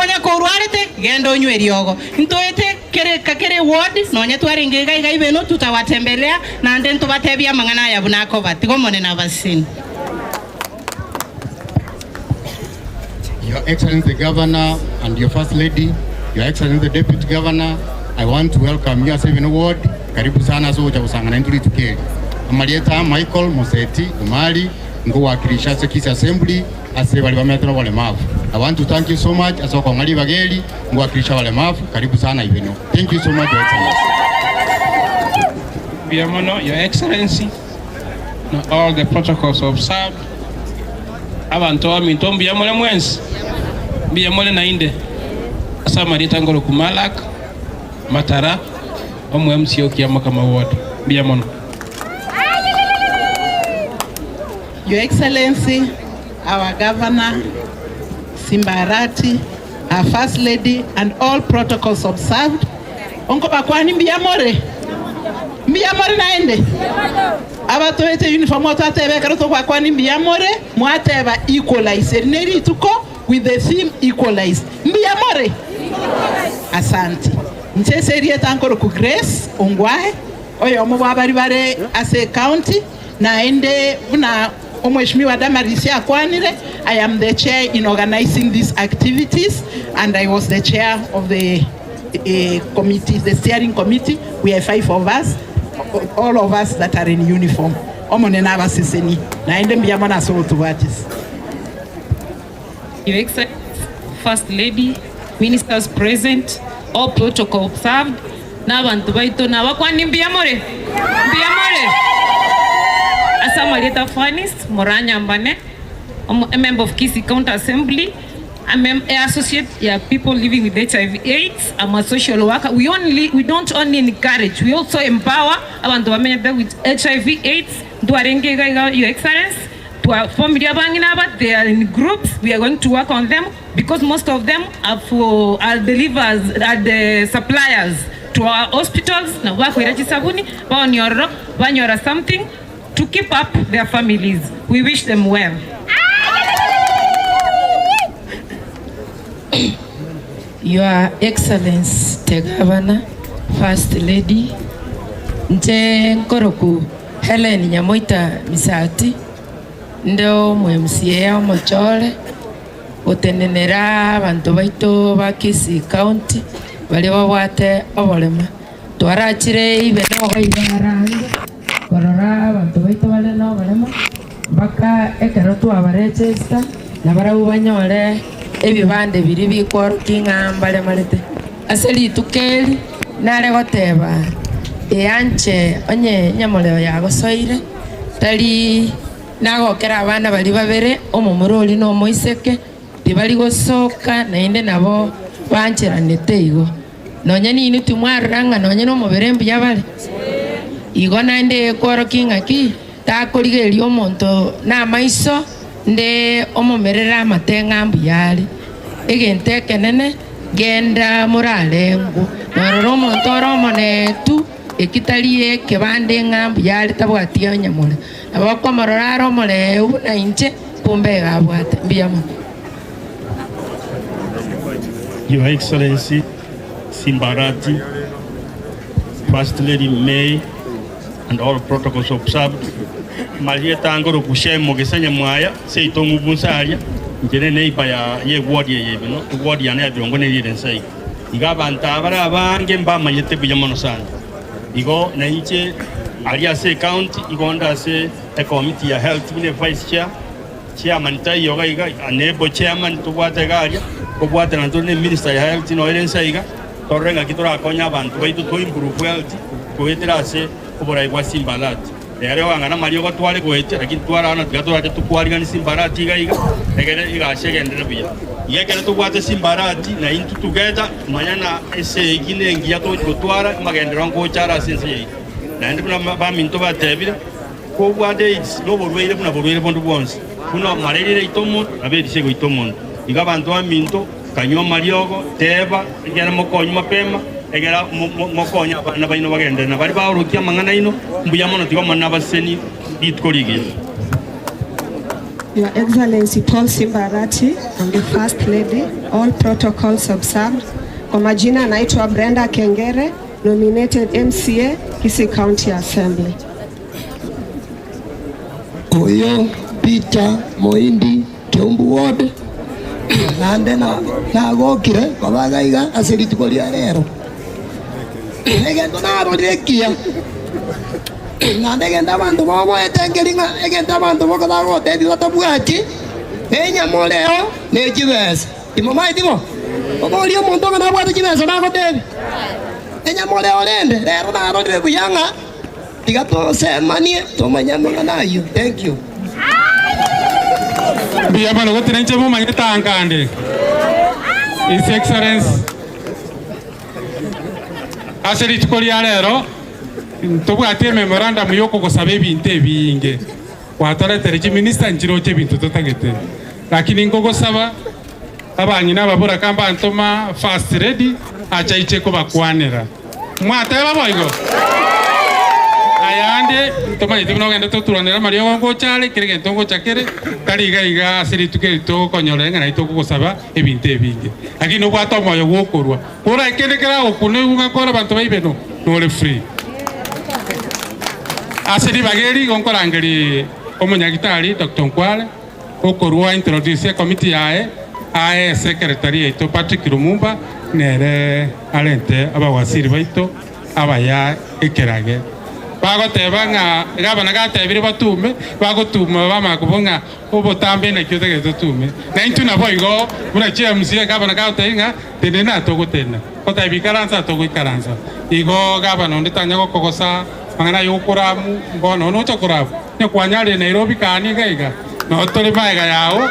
Onya korwarete genda onywe riogo. Ntoete kere kakere ward nonya twarenge gaiga ibeno tutawatembelea na ende nto batebia mangana ya bunako batigo monena basini. Your Excellency the Governor and your First Lady, Your Excellency the Deputy Governor, I want to welcome you as Seven Ward. Karibu sana so cha usangana ntuli tukeli. Amalieta Michael Moseti Umali ngowakilisha Kisii Assembly ase bali bametera walemavu. I want to thank you so much asoko ngali bageli ngowakilisha walemavu. Karibu sana ibeno. Thank you so much, Your Excellency. Biamono, Your Excellency, all the protocols observed. Abantu aminto mbiyamole mwensi mbiyamole nainde asamarita ngolo kumalak matara omwe MCO kiyama kama ward mbiyamono. Your Excellency, our Governor Simba Arati, our First Lady, and all protocols observed. Onko bakwani mbiyamore mbiyamore naende abatoete uniform watatebe karoto kwa kwani mbiyamore mwateba equalize neri tuko with the theme equalize mbiyamore. Asante. Ncheserie tankoro ku Grace Ongwae oyo mo babari bare ase county naende buna Omheshimiwa Damaris akwanire. I am the chair in organizing these activities and I was the chair of the committee, the steering committee. We are 5 of us, all of us that are in uniform. Omonena basiseni naende mbiyamona so tubatis. Your Excellency, First Lady, ministers present, all protocol observed. N'abantu baito nabakwani mbiyamore mbiyamore. Asamalieta Fanis Moranya Mbane, I'm a member of Kisii County Assembly. I'm an associate, yeah, people living with HIV/AIDS. I'm a social worker. We don't only encourage, we also empower abantu bamenye with HIV/AIDS. Your Excellency, to our family, they are in groups. We are going to work on them because most of them are for are delivers, are the suppliers to our hospitals. Now work with something to keep up their families. We wish them well. Your Excellency the Governor, First Lady, nche nkoroku Helen Nyamoita Misati, ndo MCA omochore otenenera abantu baito ba Kisii County bari babwate oborema twarachire ibe nogoibarange korora abantu baito bare noborema mpaka ekero twabarechesta na barau banyore ebibande biri bikworokia ng'a mbaremarete ase rituko eri nare goteba eanche onye nyamoreo yagosoire tari nagokera abana bari babere omomurori na omoiseke tibari gosoka naende nabo bancheranete igo nonya nini tumwarora ng'a nonya na omobere mbuya bare igo naende ekworokia ng'aki takorigereria omonto na amaiso nde omomerera amatenga mbuyare egento ekenene genda morarengu norora omonto ore omonetu ekitari ekebande ng'a mbuyare tabwati onyamore nabo okomorora are omoreu buna inche kumbe egabwate mbuya mono. Your Excellency Simbarati, First Lady May, and all protocols observed. Malieta angoro kushemo gesanya mwaya seitongu bunsaria njene neiba ya ye ward ye bino ward ya ne birongo ne yire nsai igabanta abara abange mbamanyete buya mono sana igo na inche alia se county igonda se e committee ya health bine vice chair chairman tayo ga anebo chairman tubwate garia kobwate na tone minister ya health no ire nsaiga torrenga kitora konya abantu baitu to improve health koetera se oborai bwa Simbarati rero wangana mario gotware goete lakini twara na tigatora tukwarigani Simbarati iga iga egere iga shegendere buya yekere tubwate Simbarati na into together manyana ese igine ngiya to gotwara magendero ngochara sense na ndi buna baminto batebire ko bwate no borweire buna borweire bondu bonse kuno marerire itomo aberise go itomo iga bantu aminto kanywa mariogo teba igera mokonyu mapema egera mokonya abana baino bagende na bari baorokia mang'ana ino mbuya mono tigo mana baseni ditkorige. Your Excellency Paul Simbarati and the First Lady, all protocols observed. Kwa majina naitwa Brenda Kengere, nominated MCA, Kisii County Assembly. Koyo Peter Moindi Keumbu Ward nande na nagokire babagaiga ase rituko ria rero egento narorekia nande genda bantu boboete ngeringa egento bantu bokodagotethi batabwati enyamoreo ne chibesa timomae timo oboria omonto ng'a nabwate chibesa nagotebi enyamoreo rende rero narorire buya ng'a tiga tosemanie tomanye amang'ana aywo. Thank you. Mbuya mono gotire inche momanyete ankande His Excellency ase rituko ria rero tobwate memorandum yokogosaba ebinto ebinge gwatoretere chiminista nchiroche ebinto totagete lakini nkogosaba abanyina ababura kamba ntoma First Lady achaiche kobakwanera mwateba boigo ayande ntomanyete buna ogende toturanera mariogo ngochare kere gento ngochakere tari iga iga ase rituko eri tokonyora eng'ana itokogosaba ebinto ebinge lakini obwate omoyo gwokorwa kora ekende keragokuna igungakora abanto baibeno nore free ase ribageri gonkorangeri omonyagitari Dr. Nkwale okorwa introduce committee yae ae secretary yaito Patrick Lumumba nere arente abawasiri baito abaya ekerage bagoteba ng'a gabana gatebire batume bagotuma bamakubonga obotambe nakio tegete tume na intu nabo igo buna chiamusie gabana gatebire ng'a tenena togotena kotabikaransa togoikaransa igo gabana onde tanya gokogosa mang'ana yokuramu mbono nocha kuramu nyekwanyare Nairobi kani gaiga no tore maega yao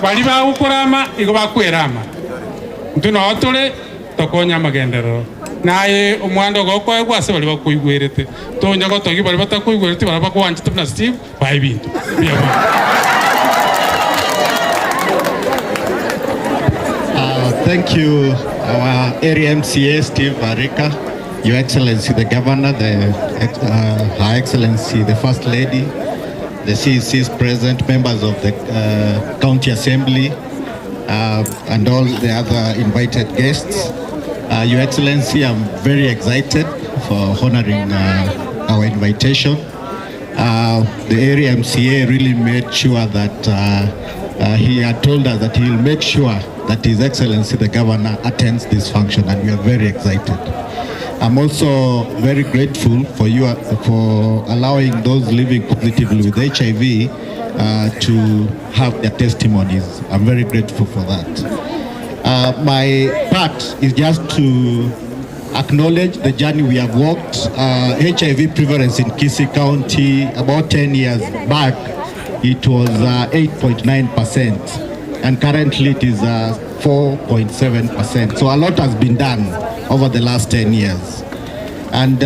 bari bagukurama igo bakwerama ntu no tore tokonya magenderero naye omwando gokoegwa ase bari bakoigwerete tonya gotogi bari batakoigwerete bara bakwanchete buna Steve bae binto. Thank you, our area MCA Steve Arika, Your Excellency the Governor, Her Excellency the First Lady, the CECs present, members of the County Assembly, and all the other invited guests. Your Excellency, I'm very excited for honoring our invitation. The area MCA really made sure that he had told us that he'll make sure that His Excellency the Governor attends this function, and we are very excited. I'm also very grateful for you for allowing those living positively with HIV to have their testimonies. I'm very grateful for that. My part is just to acknowledge the journey we have walked. HIV prevalence in Kisii County about 10 years back, it was 8.9%, and currently it is 4.7%. So a lot has been done over the last 10 years. And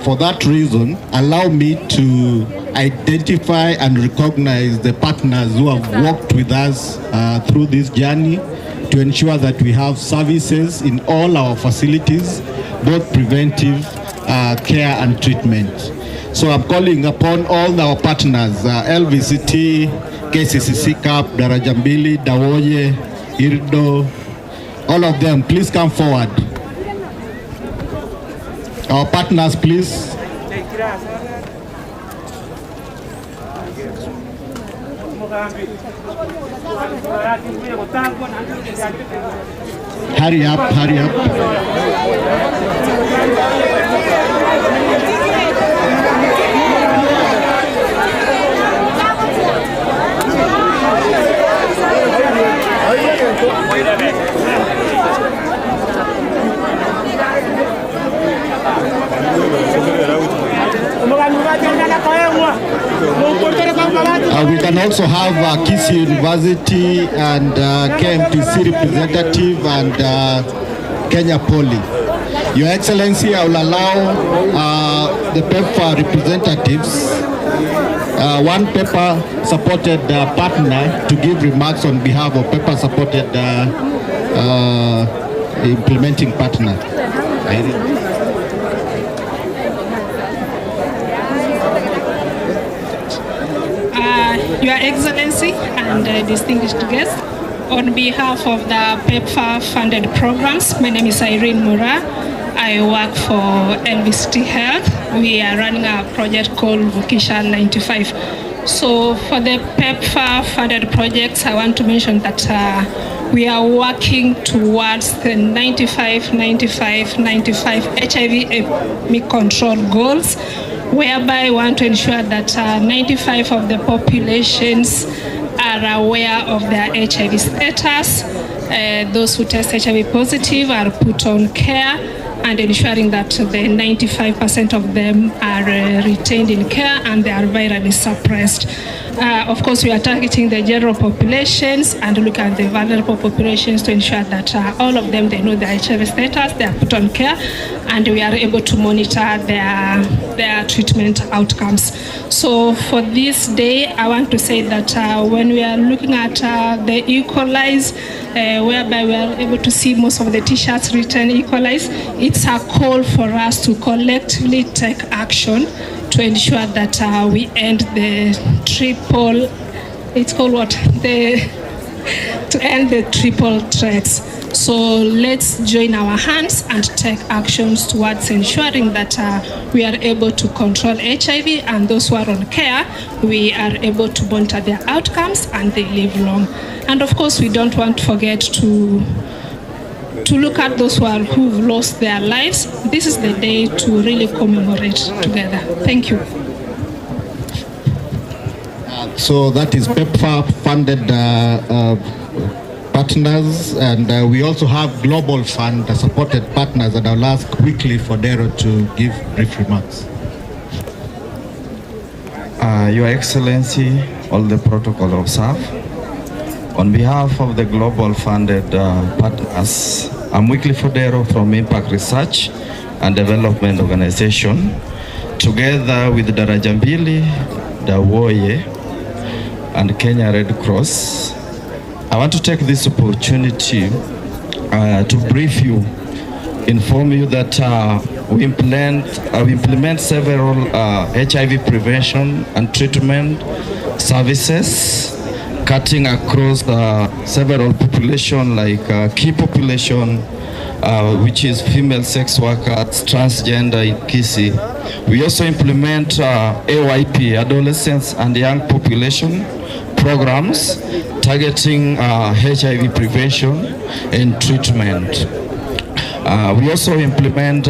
for that reason, allow me to identify and recognize the partners who have worked with us through this journey to ensure that we have services in all our facilities, both preventive care and treatment. So I'm calling upon all our partners, LVCT, KCCC CAP, Daraja Mbili, Dawoye, IRDO, all of them, please come forward. Our partners, please. Hurry up, hurry up. We can also have Kisii University and KMTC representative and Kenya Poly. Your Excellency, I will allow the PEPFAR representatives, one PEPFAR supported partner to give remarks on behalf of PEPFAR supported implementing partner. Your Excellency and distinguished guests, on behalf of the PEPFAR funded programs, my name is Irene Mura. I work for LVCT Health. We are running a project called Vukisha 95. So for the PEPFAR funded projects, I want to mention that we are working towards the 95, 95, 95 HIV epidemic control goals, whereby we want to ensure that 95 of the populations are aware of their HIV status. Those who test HIV positive are put on care, and ensuring that the 95% of them are retained in care and they are virally suppressed. Of course, we are targeting the general populations and look at the vulnerable populations to ensure that all of them, they know their HIV status, they are put on care, and we are able to monitor their treatment outcomes. So for this day, I want to say that when we are looking at the Equalize, whereby we are able to see most of the t-shirts written Equalize, it's a call for us to collectively take action to ensure that we end the triple, it's called what? To end the triple threats. So let's join our hands and take actions towards ensuring that we are able to control HIV, and those who are on care, we are able to monitor their outcomes and they live long. And of course, we don't want to forget to look at those who've lost their lives. This is the day to really commemorate together. Thank you. So that is PEPFAR funded partners, and we also have Global Fund supported partners, and I'll ask quickly for Dero to give brief remarks. Your Excellency, all the protocol observed. On behalf of the Global Funded partners, I'm Wycliffe Fodero from Impact Research and Development Organization, together with Daraja Mbili, Dawoye, and Kenya Red Cross. I want to take this opportunity to brief you, inform you that we implement several HIV prevention and treatment services cutting across several population like key population, which is female sex workers, transgender in Kisii. We also implement AYP, adolescents and young population programs targeting HIV prevention and treatment. We also implement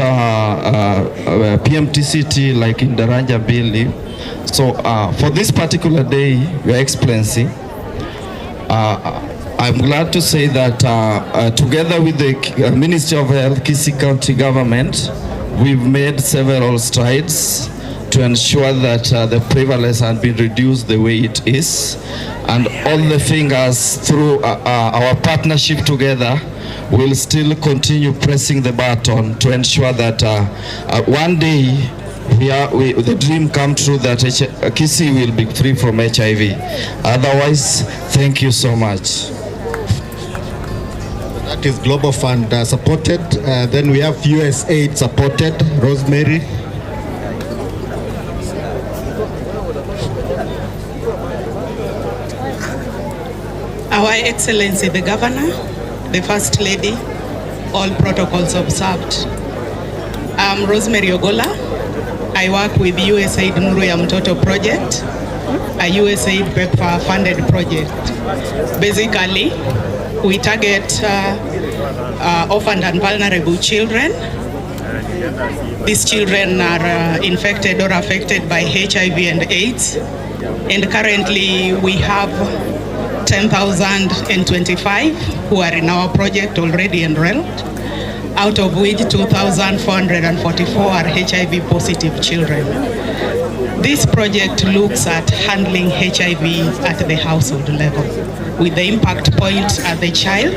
PMTCT like in Daraja Mbili. So for this particular day, Your Excellency, I'm glad to say that together with the Ministry of Health, Kisii County Government, we've made several strides to ensure that the prevalence has been reduced the way it is. And all the fingers through our partnership together will still continue pressing the button to ensure that one day the dream come true that Kisii will be free from HIV. Otherwise, thank you so much. That is Global Fund supported. Then we have USAID supported. Rosemary. Our Excellency the Governor, the First Lady, all protocols observed. I'm Rosemary Ogola. I work with USAID Nuru ya Mtoto project, a USAID PEPFAR funded project. Basically, we target orphaned and vulnerable children. These children are infected or affected by HIV and AIDS. And currently we have 10,025 who are in our project already enrolled, out of which 2,444 are HIV positive children. This project looks at handling HIV at the household level, with the impact point at the child,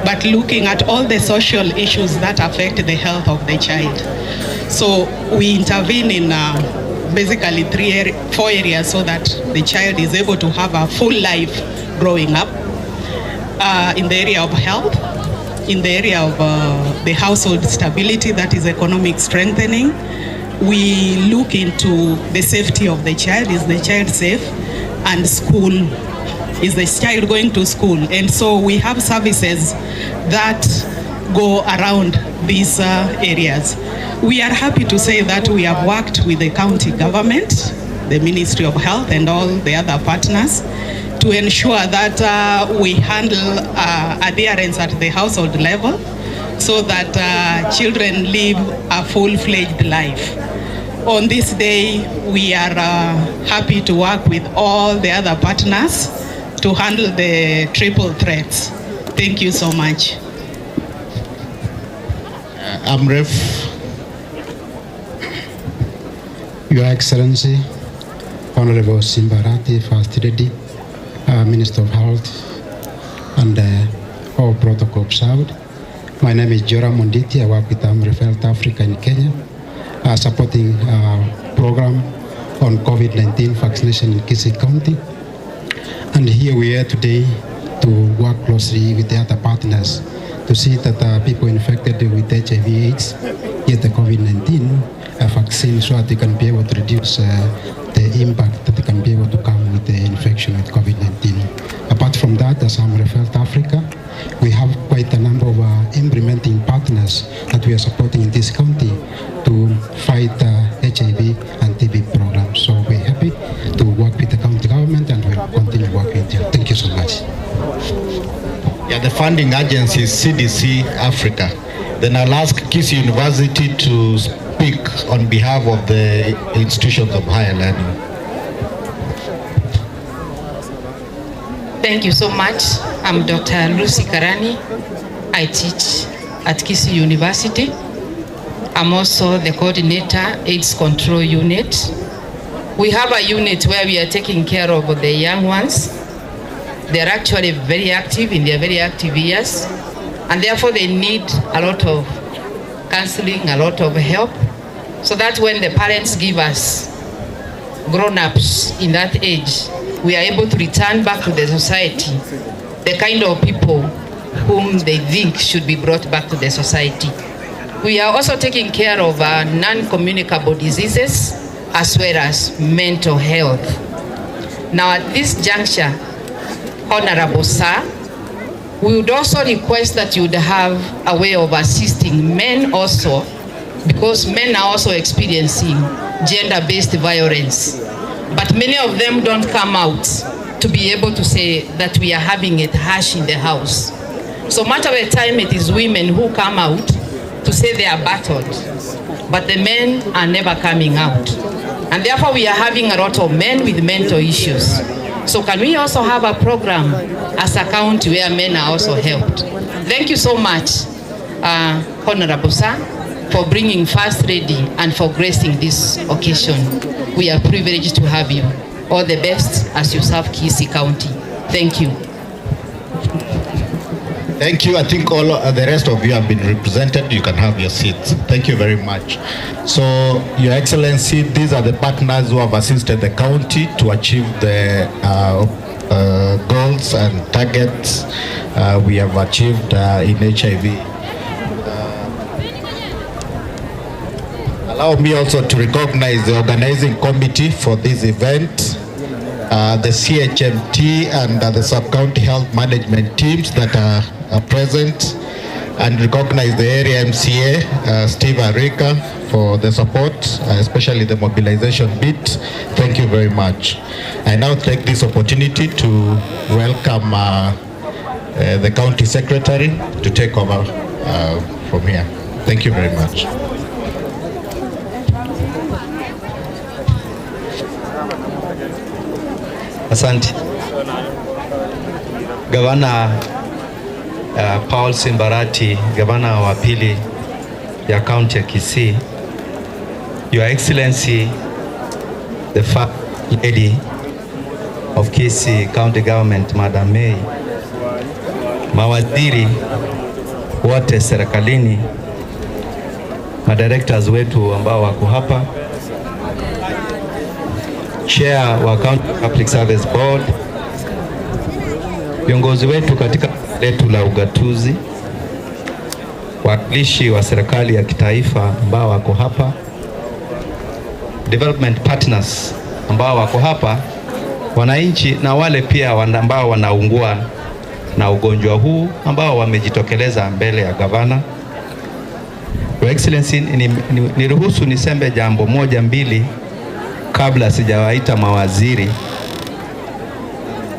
but looking at all the social issues that affect the health of the child. So we intervene in basically four areas so that the child is able to have a full life growing up, in the area of health, in the area of the household stability, that is economic strengthening. We look into the safety of the child. Is the child safe? And school, is the child going to school? And so we have services that go around these areas. We are happy to say that we have worked with the county government, the Ministry of Health, and all the other partners to ensure that we handle adherence at the household level so that children live a full-fledged life. On this day, we are happy to work with all the other partners to handle the triple threats. Thank you so much. Amref. Your Excellency, Honorable Simba Arati, First Lady, Minister of Health, and all protocol observed. My name is Joram Munditi. I work with Amref Health Africa in Kenya, supporting a program on COVID-19 vaccination in Kisii County. And here we are today to work closely with the other partners to see that people infected with HIV/AIDS get the COVID-19 vaccine so that they can be able to reduce the impact that they can be able to come with the infection with COVID-19. Apart from that, as Amref Health Africa, we have quite a number of implementing partners that we are supporting in this county to fight HIV and TB programs. So we're happy to work with the county government and we'll continue working with you. Thank you so much. Yeah, the funding agency is CDC Africa. Then I'll ask Kisii University to speak on behalf of the institutions of higher learning. Thank you so much. I'm Dr. Lucy Karani. I teach at Kisii University. I'm also the coordinator, AIDS Control Unit. We have a unit where we are taking care of the young ones. They're actually very active in their very active years, and therefore they need a lot of counseling, a lot of help, so that when the parents give us grown-ups in that age, we are able to return back to the society the kind of people whom they think should be brought back to the society. We are also taking care of non-communicable diseases as well as mental health. Now at this juncture, Honorable Sir. We would also request that you would have a way of assisting men also, because men are also experiencing gender-based violence. But many of them don't come out to be able to say that we are having it harsh in the house. So much of the time it is women who come out to say they are battered, but the men are never coming out. And therefore we are having a lot of men with mental issues. So can we also have a program as a county where men are also helped? Thank you so much, Honorable Sir, for bringing First Lady and for gracing this occasion. We are privileged to have you. All the best as you serve Kisii County. Thank you. Thank you. I think all the rest of you have been represented. You can have your seats. Thank you very much. So, Your Excellency, these are the partners who have assisted the county to achieve the goals and targets we have achieved in HIV. Allow me also to recognize the organizing committee for this event, the CHMT and the sub-county health management teams that are present, and recognize the area MCA, Steve Arika, for the support, especially the mobilization bit. Thank you very much. I now take this opportunity to welcome the county secretary to take over from here. Thank you very much. Asante. Gavana Paul Simba Arati, gavana wa pili ya kaunti ya Kisii, Your Excellency, the First Lady of Kisii County Government, Madam May, mawaziri wote serikalini, madirectors wetu ambao wako hapa, Chair wa County Public Service Board, viongozi wetu katika letu la ugatuzi, wawakilishi wa serikali ya kitaifa ambao wako hapa, development partners ambao wako hapa, wananchi na wale pia ambao wanaungua na ugonjwa huu ambao wamejitokeleza mbele ya gavana. Your Excellency, niruhusu niseme jambo moja mbili kabla sijawaita mawaziri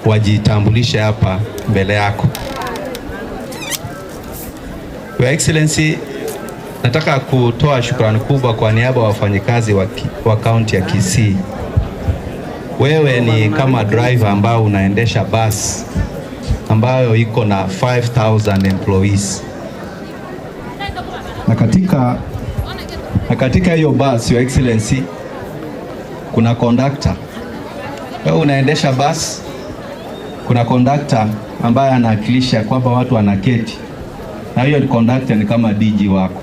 wajitambulishe hapa mbele yako. Your Excellency, nataka kutoa shukrani kubwa kwa niaba ya wafanyikazi wa kaunti ya Kisii. Wewe ni kama driver ambao unaendesha bus ambayo iko na 5,000 employees. Na katika hiyo bus, Your Excellency, kuna conductor. Wewe unaendesha bus, kuna conductor ambaye anawakilisha kwamba watu wanaketi, na hiyo conductor ni kama DG wako.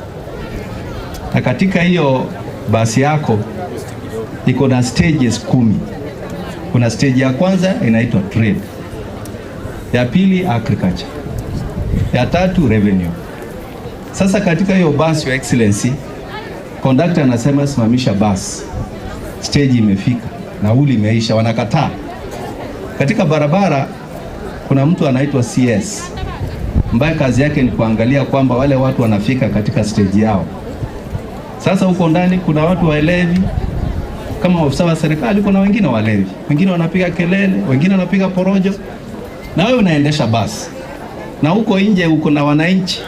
Na katika hiyo basi yako iko na stages 10. Kuna stage ya kwanza inaitwa trade, ya pili agriculture, ya tatu revenue. Sasa katika hiyo bus, Your Excellency, conductor anasema simamisha bus, stage imefika, nauli imeisha, wanakataa. Katika barabara kuna mtu anaitwa CS ambaye kazi yake ni kuangalia kwamba wale watu wanafika katika stage yao. Sasa huko ndani kuna watu walevi kama ofisa wa serikali, kuna wengine walevi, wengine wanapiga kelele, wengine wanapiga porojo, na wewe unaendesha basi. Na huko nje uko na wananchi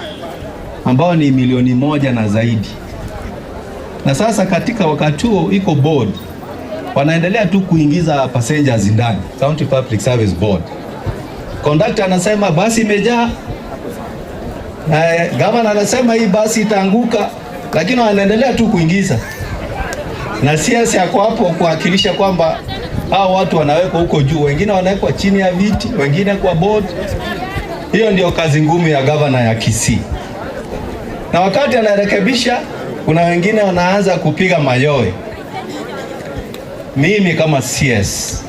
ambao ni 1,000,000 na zaidi. Na sasa katika wakati huo iko board, wanaendelea tu kuingiza passengers ndani, County Public Service Board. Conductor anasema basi imejaa, governor anasema hii basi itaanguka, lakini wanaendelea tu kuingiza. Na CS yako hapo kuwakilisha kwamba hao watu wanawekwa huko juu, wengine wanawekwa chini ya viti, wengine kwa board. Hiyo ndio kazi ngumu ya governor ya Kisii. Na wakati anarekebisha, kuna wengine wanaanza kupiga mayowe. Mimi kama CS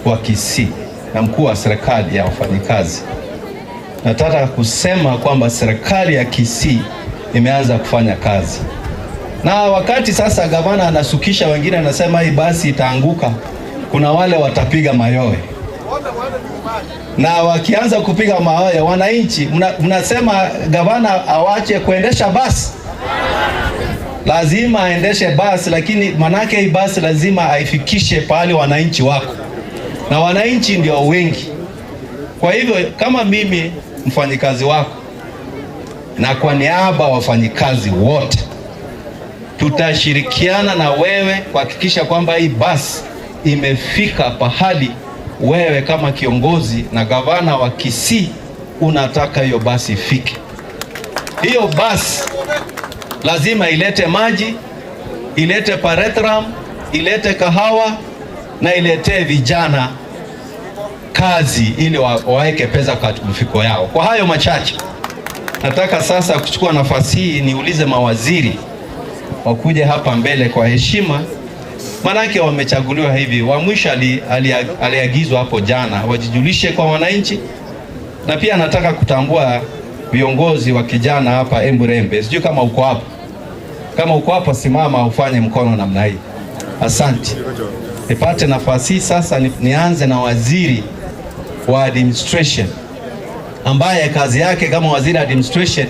wa Kisii na mkuu wa serikali ya wafanyikazi, nataka kusema kwamba serikali ya Kisii imeanza kufanya kazi. Na wakati sasa gavana anasukisha wengine anasema hii basi itaanguka, kuna wale watapiga mayowe. Na wakianza kupiga mawe wananchi, mnasema gavana awache kuendesha basi? Lazima aendeshe basi, lakini manake hii basi lazima aifikishe pahali wananchi wako, na wananchi ndio wengi. Kwa hivyo kama mimi mfanyikazi wako na kwa niaba wafanyikazi wote, tutashirikiana na wewe kuhakikisha kwamba hii basi imefika pahali wewe kama kiongozi na gavana wa Kisii unataka hiyo basi ifike. Hiyo basi lazima ilete maji, ilete paretram, ilete kahawa na iletee vijana kazi ili waweke pesa kwa mfuko yao. Kwa hayo machache, nataka sasa kuchukua nafasi hii niulize mawaziri wakuje hapa mbele kwa heshima, manake wamechaguliwa hivi. Wa mwisho aliagizwa hapo jana wajijulishe kwa wananchi, na pia nataka kutambua viongozi wa kijana hapa Emburembe. Sijui kama uko hapo. Kama uko hapo, simama ufanye mkono namna hii. Asante. Nipate nafasi sasa nianze na waziri wa administration, ambaye kazi yake kama waziri wa administration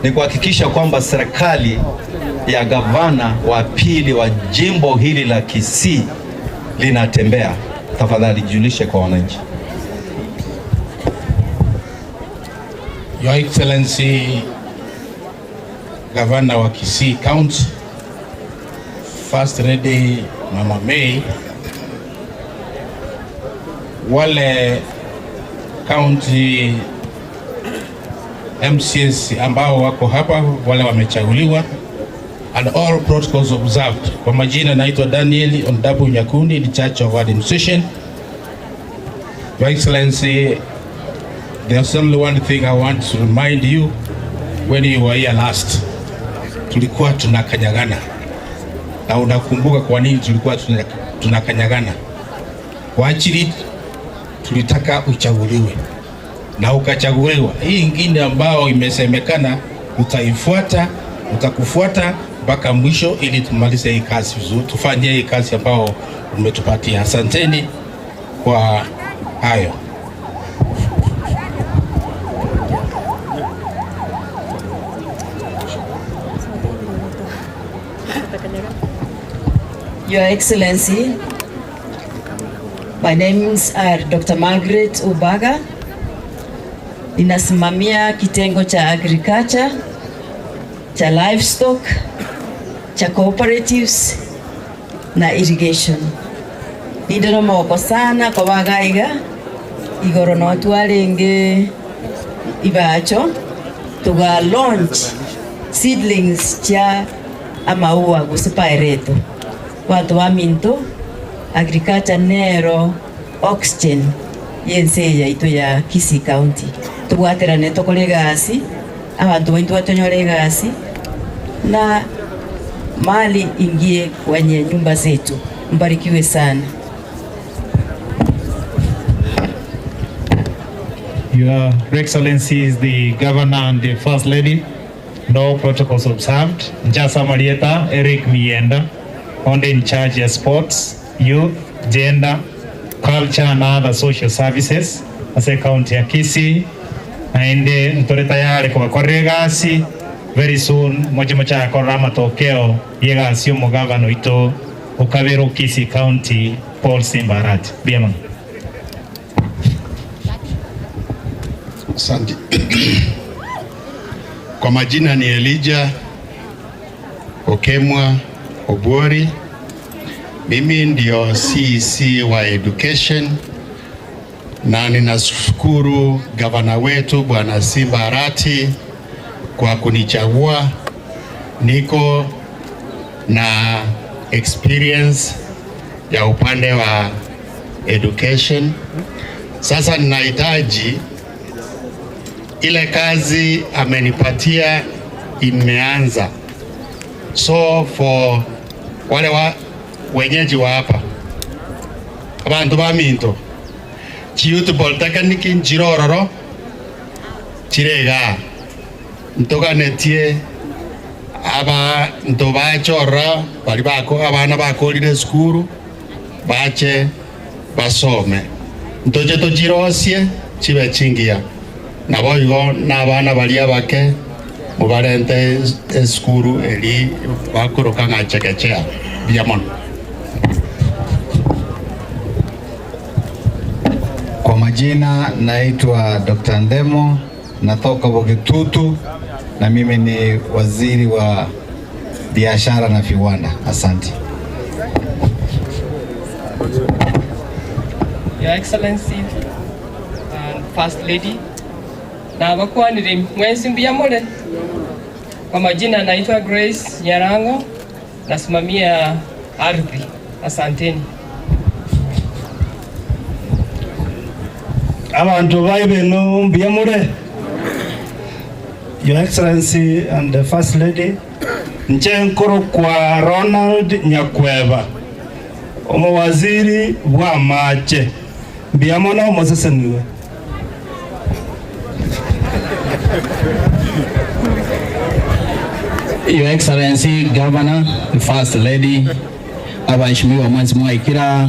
ni kuhakikisha kwamba serikali ya gavana wa pili wa jimbo hili la Kisii linatembea. Tafadhali julishe kwa wananchi. Your Excellency, Governor wa Kisii County, First Lady Mama May, wale county MCAs ambao wako hapa, wale wamechaguliwa, and all protocols observed. Kwa majina naitwa Daniel Ondabu Nyakundi, in charge of administration. Your Excellency, there's only one thing I want to remind you. When you were here last, tulikuwa tunakanyagana. Na unakumbuka kwa nini tulikuwa tunakanyagana? Kwa ajili tulitaka uchaguliwe na ukachaguliwa. Hii ingine ambao imesemekana utaifuata, utakufuata mpaka mwisho ili tumalize hii kazi vizuri, tufanye hii kazi ambao umetupatia. Asanteni kwa hayo. Your Excellency, my names are Dr. Margaret Ubaga. Ninasimamia kitengo cha agriculture, cha livestock, cha cooperatives na irrigation. Nindero moko sana kwa wagaiga igoro no twarenge ibacho tuga launch seedlings cha amaua gusipaireto. Watu wa minto agriculture nero oxygen yense ya ito ya Kisii County tugwaterane tokore gasi abantu baintu batonyore gasi na mali ingie kwenye nyumba zetu. Mbarikiwe sana. Your Excellency is the Governor and the First Lady. No protocols observed. Njasa Marieta Eric Mienda, only in charge of sports, youth, gender, culture and other social services ase county ya Kisii, naende ntore tayari kubakorera egasi very soon moche mochakorera matokeo yegasi omogavana oito okabera Kisii County Paul Simba Arati. Bien. Asante. Kwa majina ni Elijah Okemwa Obwori. Mimi ndio CEC wa Education na ninashukuru gavana wetu Bwana Simba Arati kwa kunichagua. Niko na experience ya upande wa education. Sasa ninahitaji ile kazi amenipatia imeanza. So for wale wa wenyeji wa hapa abantu ba minto chiyutu polytechnic njirororo chirega ntoganetie aba nto bachora bali bako abana bakorire skuru bache basome. Ntoche tochirosie chibe chingiya nabo igo n'abana baria bake mubarente esukuru eri bakoroka ng'a chekechea mbuya mono. Kwa majina naitwa Dr. Ndemo, natoka Bogitutu na mimi ni waziri wa biashara na viwanda. Asante. Your Excellency and First Lady, na bakwanire mwensi mbuya mole. Kwa majina naitwa Grace Nyarango, nasimamia ardhi. Asanteni. Abantu baibeno mbuya mole. Your Excellency and the First Lady, nchenkuru kwa Ronald Nyakweba, omowaziri bwa mache. Mbuya mono moseseniwe. Your Excellency Governor, the First Lady, abaheshimiwa mwenzi mwaikira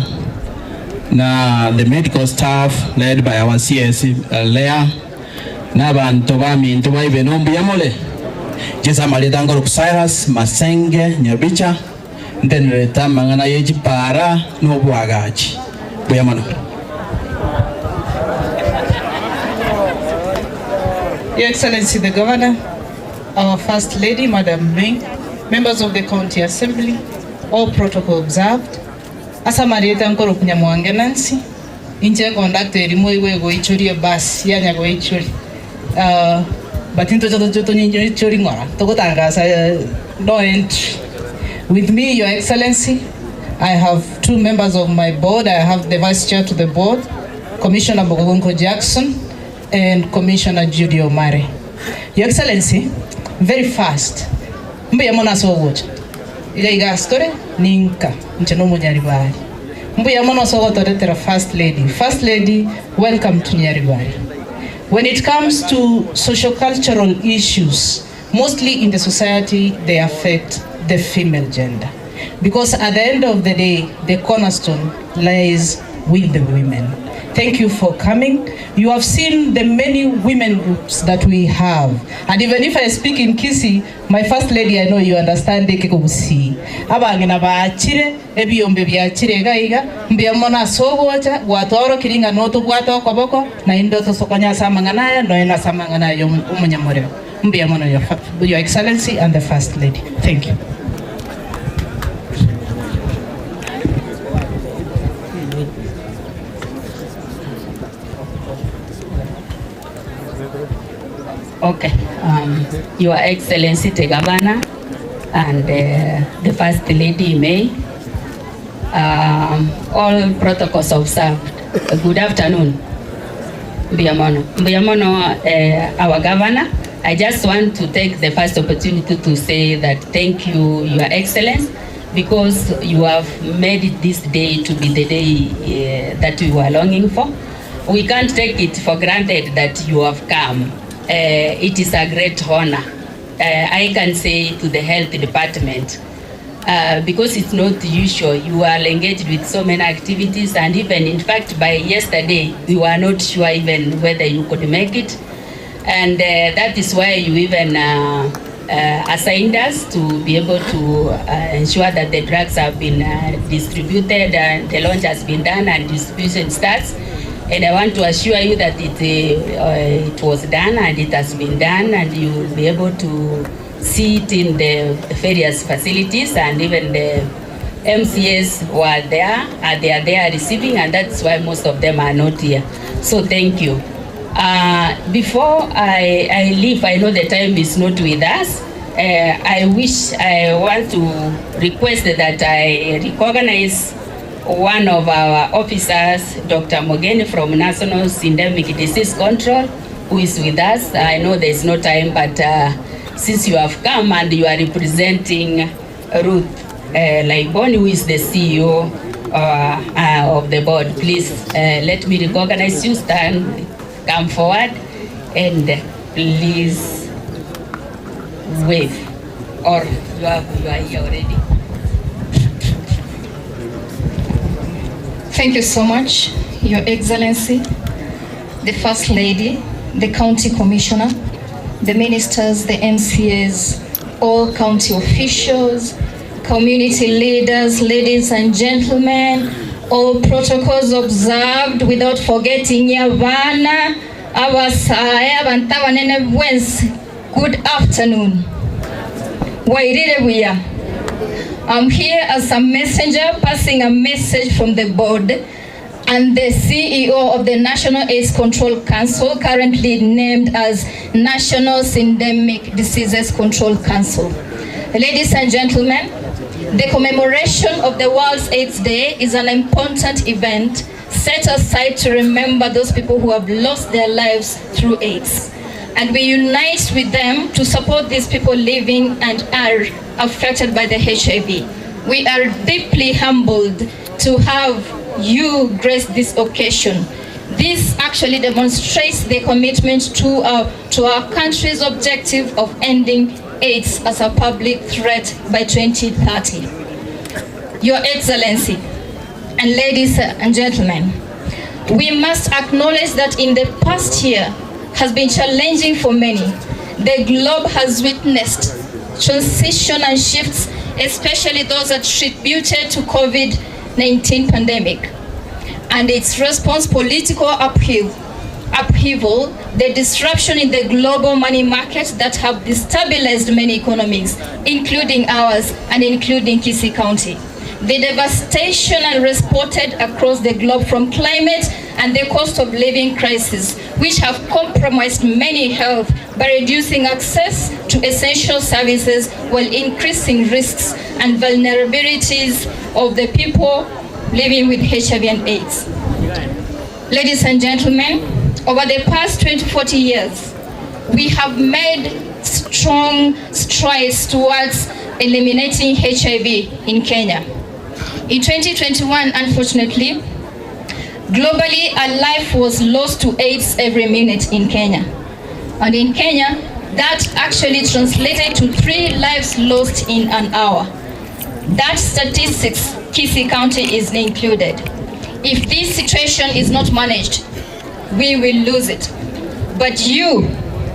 na the medical staff led by our CS Lea n'abantu bamintu baibeno mbuya mole. Jesa maleta ngoro Cyrus Masenge Nyabicha ntenreta mangana yechipara n'obwagachi. Mbuya mono. Your Excellency the Governor, our First Lady, Madam Ming, members of the County Assembly, all protocol observed. Asa marieta nkoro kunyamwange Nancy, inche conductor erimo iwe go ichorie bus yanya go ichori. But into joto nyinyo ichori ngora, tokotangasa no entry. With me, Your Excellency, I have two members of my board. I have the Vice Chair to the board, Commissioner Bogonko Jackson, and Commissioner Judy Omare. Your Excellency, very fast. Mbuya mona sogocha. Iga iga story ninka ncheno Nyaribari. Mbuya mona sogotoretera First Lady. First Lady, welcome to Nyaribari. When it comes to social-cultural issues, mostly in the society, they affect the female gender. Because at the end of the day, the cornerstone lies with the women. Thank you for coming. You have seen the many women groups that we have. And even if I speak in Kisii, my First Lady, I know you understand the Kikusi. Abangina baachire, ebiyombe byachire gaiga, mbuya mona sogocha, gwatoro kiringa noto gwato koboko, na indoto sokonya samangana, no ena samangana yo umunyamoreo. Mbuya mona Your Excellency and the First Lady. Thank you. Okay, Your Excellency the Governor and the First Lady May, all protocols observed. Good afternoon, Mbuya mono. Mbuya mono, our Governor, I just want to take the first opportunity to say that thank you, Your Excellency, because you have made this day to be the day that we were longing for. We can't take it for granted that you have come. It is a great honor. I can say to the health department, because it's not usual. You are engaged with so many activities, and even in fact by yesterday, we were not sure even whether you could make it. And that is why you even assigned us to be able to ensure that the drugs have been distributed and the launch has been done and distribution starts. And I want to assure you that it was done and it has been done, and you will be able to see it in the various facilities, and even the MCAs were there, and they are there receiving, and that's why most of them are not here. So thank you. Before I leave, I know the time is not with us. I want to request that I recognize one of our officers, Dr. Mogeni from National Syndemic Disease Control, who is with us. I know there's no time, but since you have come and you are representing Ruth Laiboni, who is the CEO of the board, please let me recognize you. Stand, come forward, and please wave. Or you are here already. Thank you so much, Your Excellency, the First Lady, the County Commissioner, the ministers, the MCAs, all county officials, community leaders, ladies and gentlemen, all protocols observed without forgetting Yavana, Abasaya, Bantabanene Bwensi. Good afternoon. Wairire buya. I'm here as a messenger passing a message from the board and the CEO of the National AIDS Control Council, currently named as National Syndemic Diseases Control Council. Ladies and gentlemen, the commemoration of the World's AIDS Day is an important event set aside to remember those people who have lost their lives through AIDS. And we unite with them to support these people living and are affected by the HIV. We are deeply humbled to have you grace this occasion. This actually demonstrates the commitment to our country's objective of ending AIDS as a public threat by 2030. Your Excellency, and ladies and gentlemen, we must acknowledge that in the past year has been challenging for many. The globe has witnessed transition and shifts, especially those attributed to COVID-19 pandemic and its response political upheaval, the disruption in the global money market that have destabilized many economies, including ours and including Kisii County. The devastation and reported across the globe from climate and the cost of living crisis, which have compromised many health by reducing access to essential services while increasing risks and vulnerabilities of the people living with HIV and AIDS. Ladies and gentlemen, over the past 20, 40 years, we have made strong strides towards eliminating HIV in Kenya. In 2021, unfortunately, globally, a life was lost to AIDS every minute in Kenya. And in Kenya, that actually translated to 3 lives lost in an hour. That statistics, Kisii County is included. If this situation is not managed, we will lose it. But you,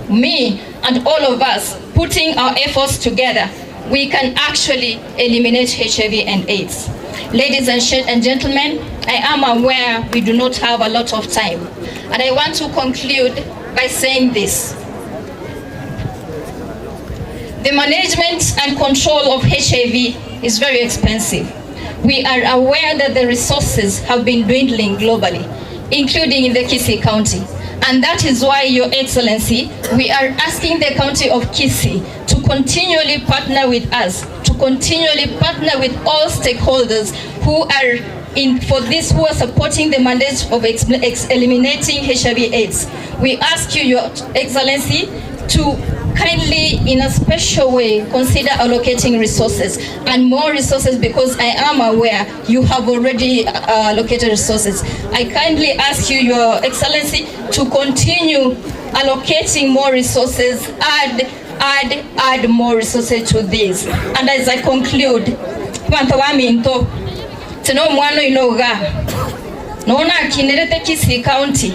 me, and all of us, putting our efforts together, we can actually eliminate HIV and AIDS. Ladies and gentlemen, I am aware we do not have a lot of time. And I want to conclude by saying this. The management and control of HIV is very expensive. We are aware that the resources have been dwindling globally, including in the Kisii County. And that is why, Your Excellency, we are asking the County of Kisii to continually partner with us, to continually partner with all stakeholders who are in for this, who are supporting the mandate of eliminating HIV/AIDS. We ask you, Your Excellency, to kindly, in a special way, consider allocating resources and more resources, because I am aware you have already allocated resources. I kindly ask you, Your Excellency, to continue allocating more resources, add more resources to this. And as I conclude, bantu tino mwana inoga nona kinerete Kisii County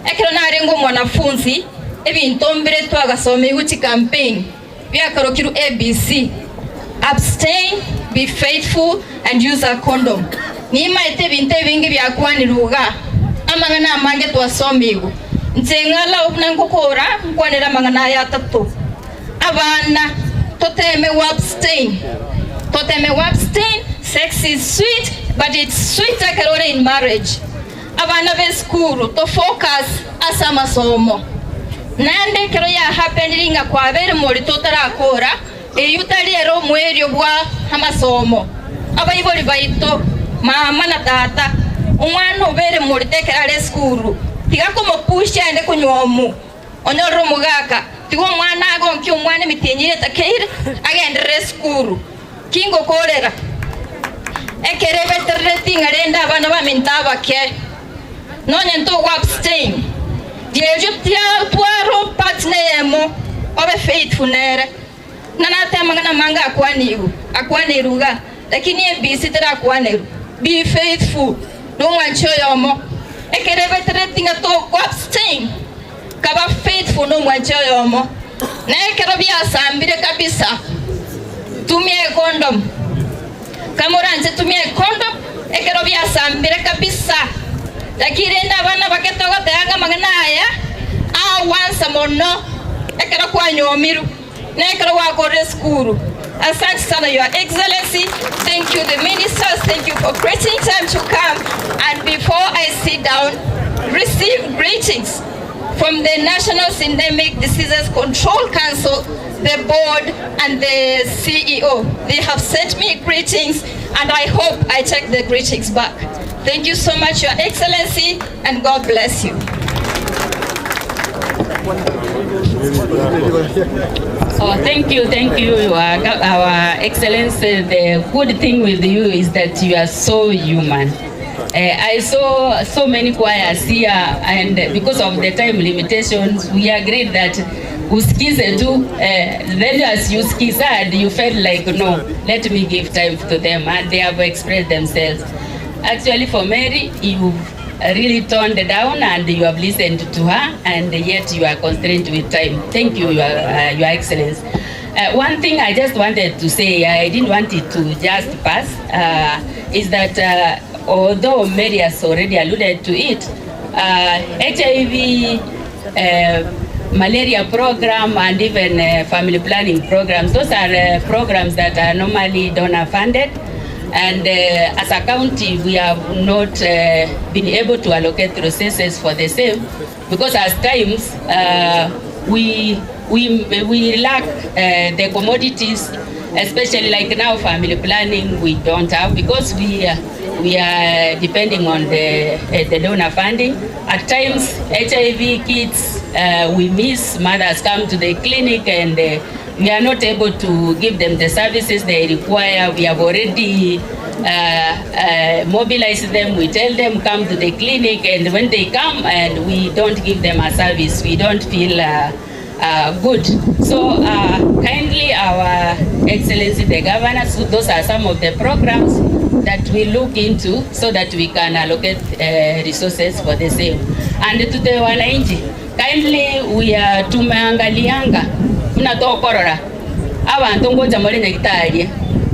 ekero narengo mwanafunzi ebintombere twagasoma iguchi campaign byakarokiru ABC, abstain, be faithful and use a condom. Nimaite binte bingi byakwaniruga amangana amange twasomigu nsengala obunangokora nkwanira amangana ya tatu abana toteme abstain, toteme abstain. Sex is sweet, but it's sweeter kerore in marriage. Abana be school to focus asa masomo nande kero ya happening kwa bere muri totarakora eyutaliero mwerio bwa amasomo abayibori baito mama na tata umwana obere muri tekerale school tigako mopusha ende kunywomu onyorro mugaka tigo mwana agonki umwana mitinyire takeire agendere school kingo kolera ekere betere tingarenda abana bamentaba ke nonye nto abstain Diejo tia tuaro partner mo obe faithful nere nana tema ngana manga akwaniru akwaniruga lakini ABC tera akwaniru be faithful no one choyo mo Ekerebetere tinga to abstain. Kaba faithful no mwancho yomo. Na ekero byasambire kabisa. Tumie condom. Kamuranje tumie condom ekero byasambire kabisa. Lakini enda abana baketogo teanga magana aya awansa mono ekero kwanyomiru na ekero wakore skuru. Asante sana, Your Excellency. Thank you, the ministers. Thank you for creating time to come. And before I sit down, receive greetings from the National Syndemic Diseases Control Council, the board, and the CEO. They have sent me greetings, and I hope I take the greetings back. Thank you so much, Your Excellency, and God bless you. Oh, thank you, our Excellency. The good thing with you is that you are so human. I saw so many choirs here, and because of the time limitations, we agreed that usikize tu. Then as you skized, you felt like, no, let me give time to them, and they have expressed themselves. Actually, for Mary, you really toned down and you have listened to her, and yet you are constrained with time. Thank you, Your Excellency. One thing I just wanted to say, I didn't want it to just pass, is that although Mary has already alluded to it, HIV, malaria program, and even family planning programs, those are programs that are normally donor funded. And as a county, we have not been able to allocate resources for the same, because at times we lack the commodities, especially like now family planning we don't have, because we are depending on the donor funding. At times, HIV kits, we miss. Mothers come to the clinic and we are not able to give them the services they require. We have already mobilized them. We tell them come to the clinic, and when they come and we don't give them a service, we don't feel good. So kindly, Our Excellency the Governor, so those are some of the programs that we look into so that we can allocate resources for the same. And to the wananchi, kindly we are tumeangalianga mnatokorora abantu ngoja muri nyagitari,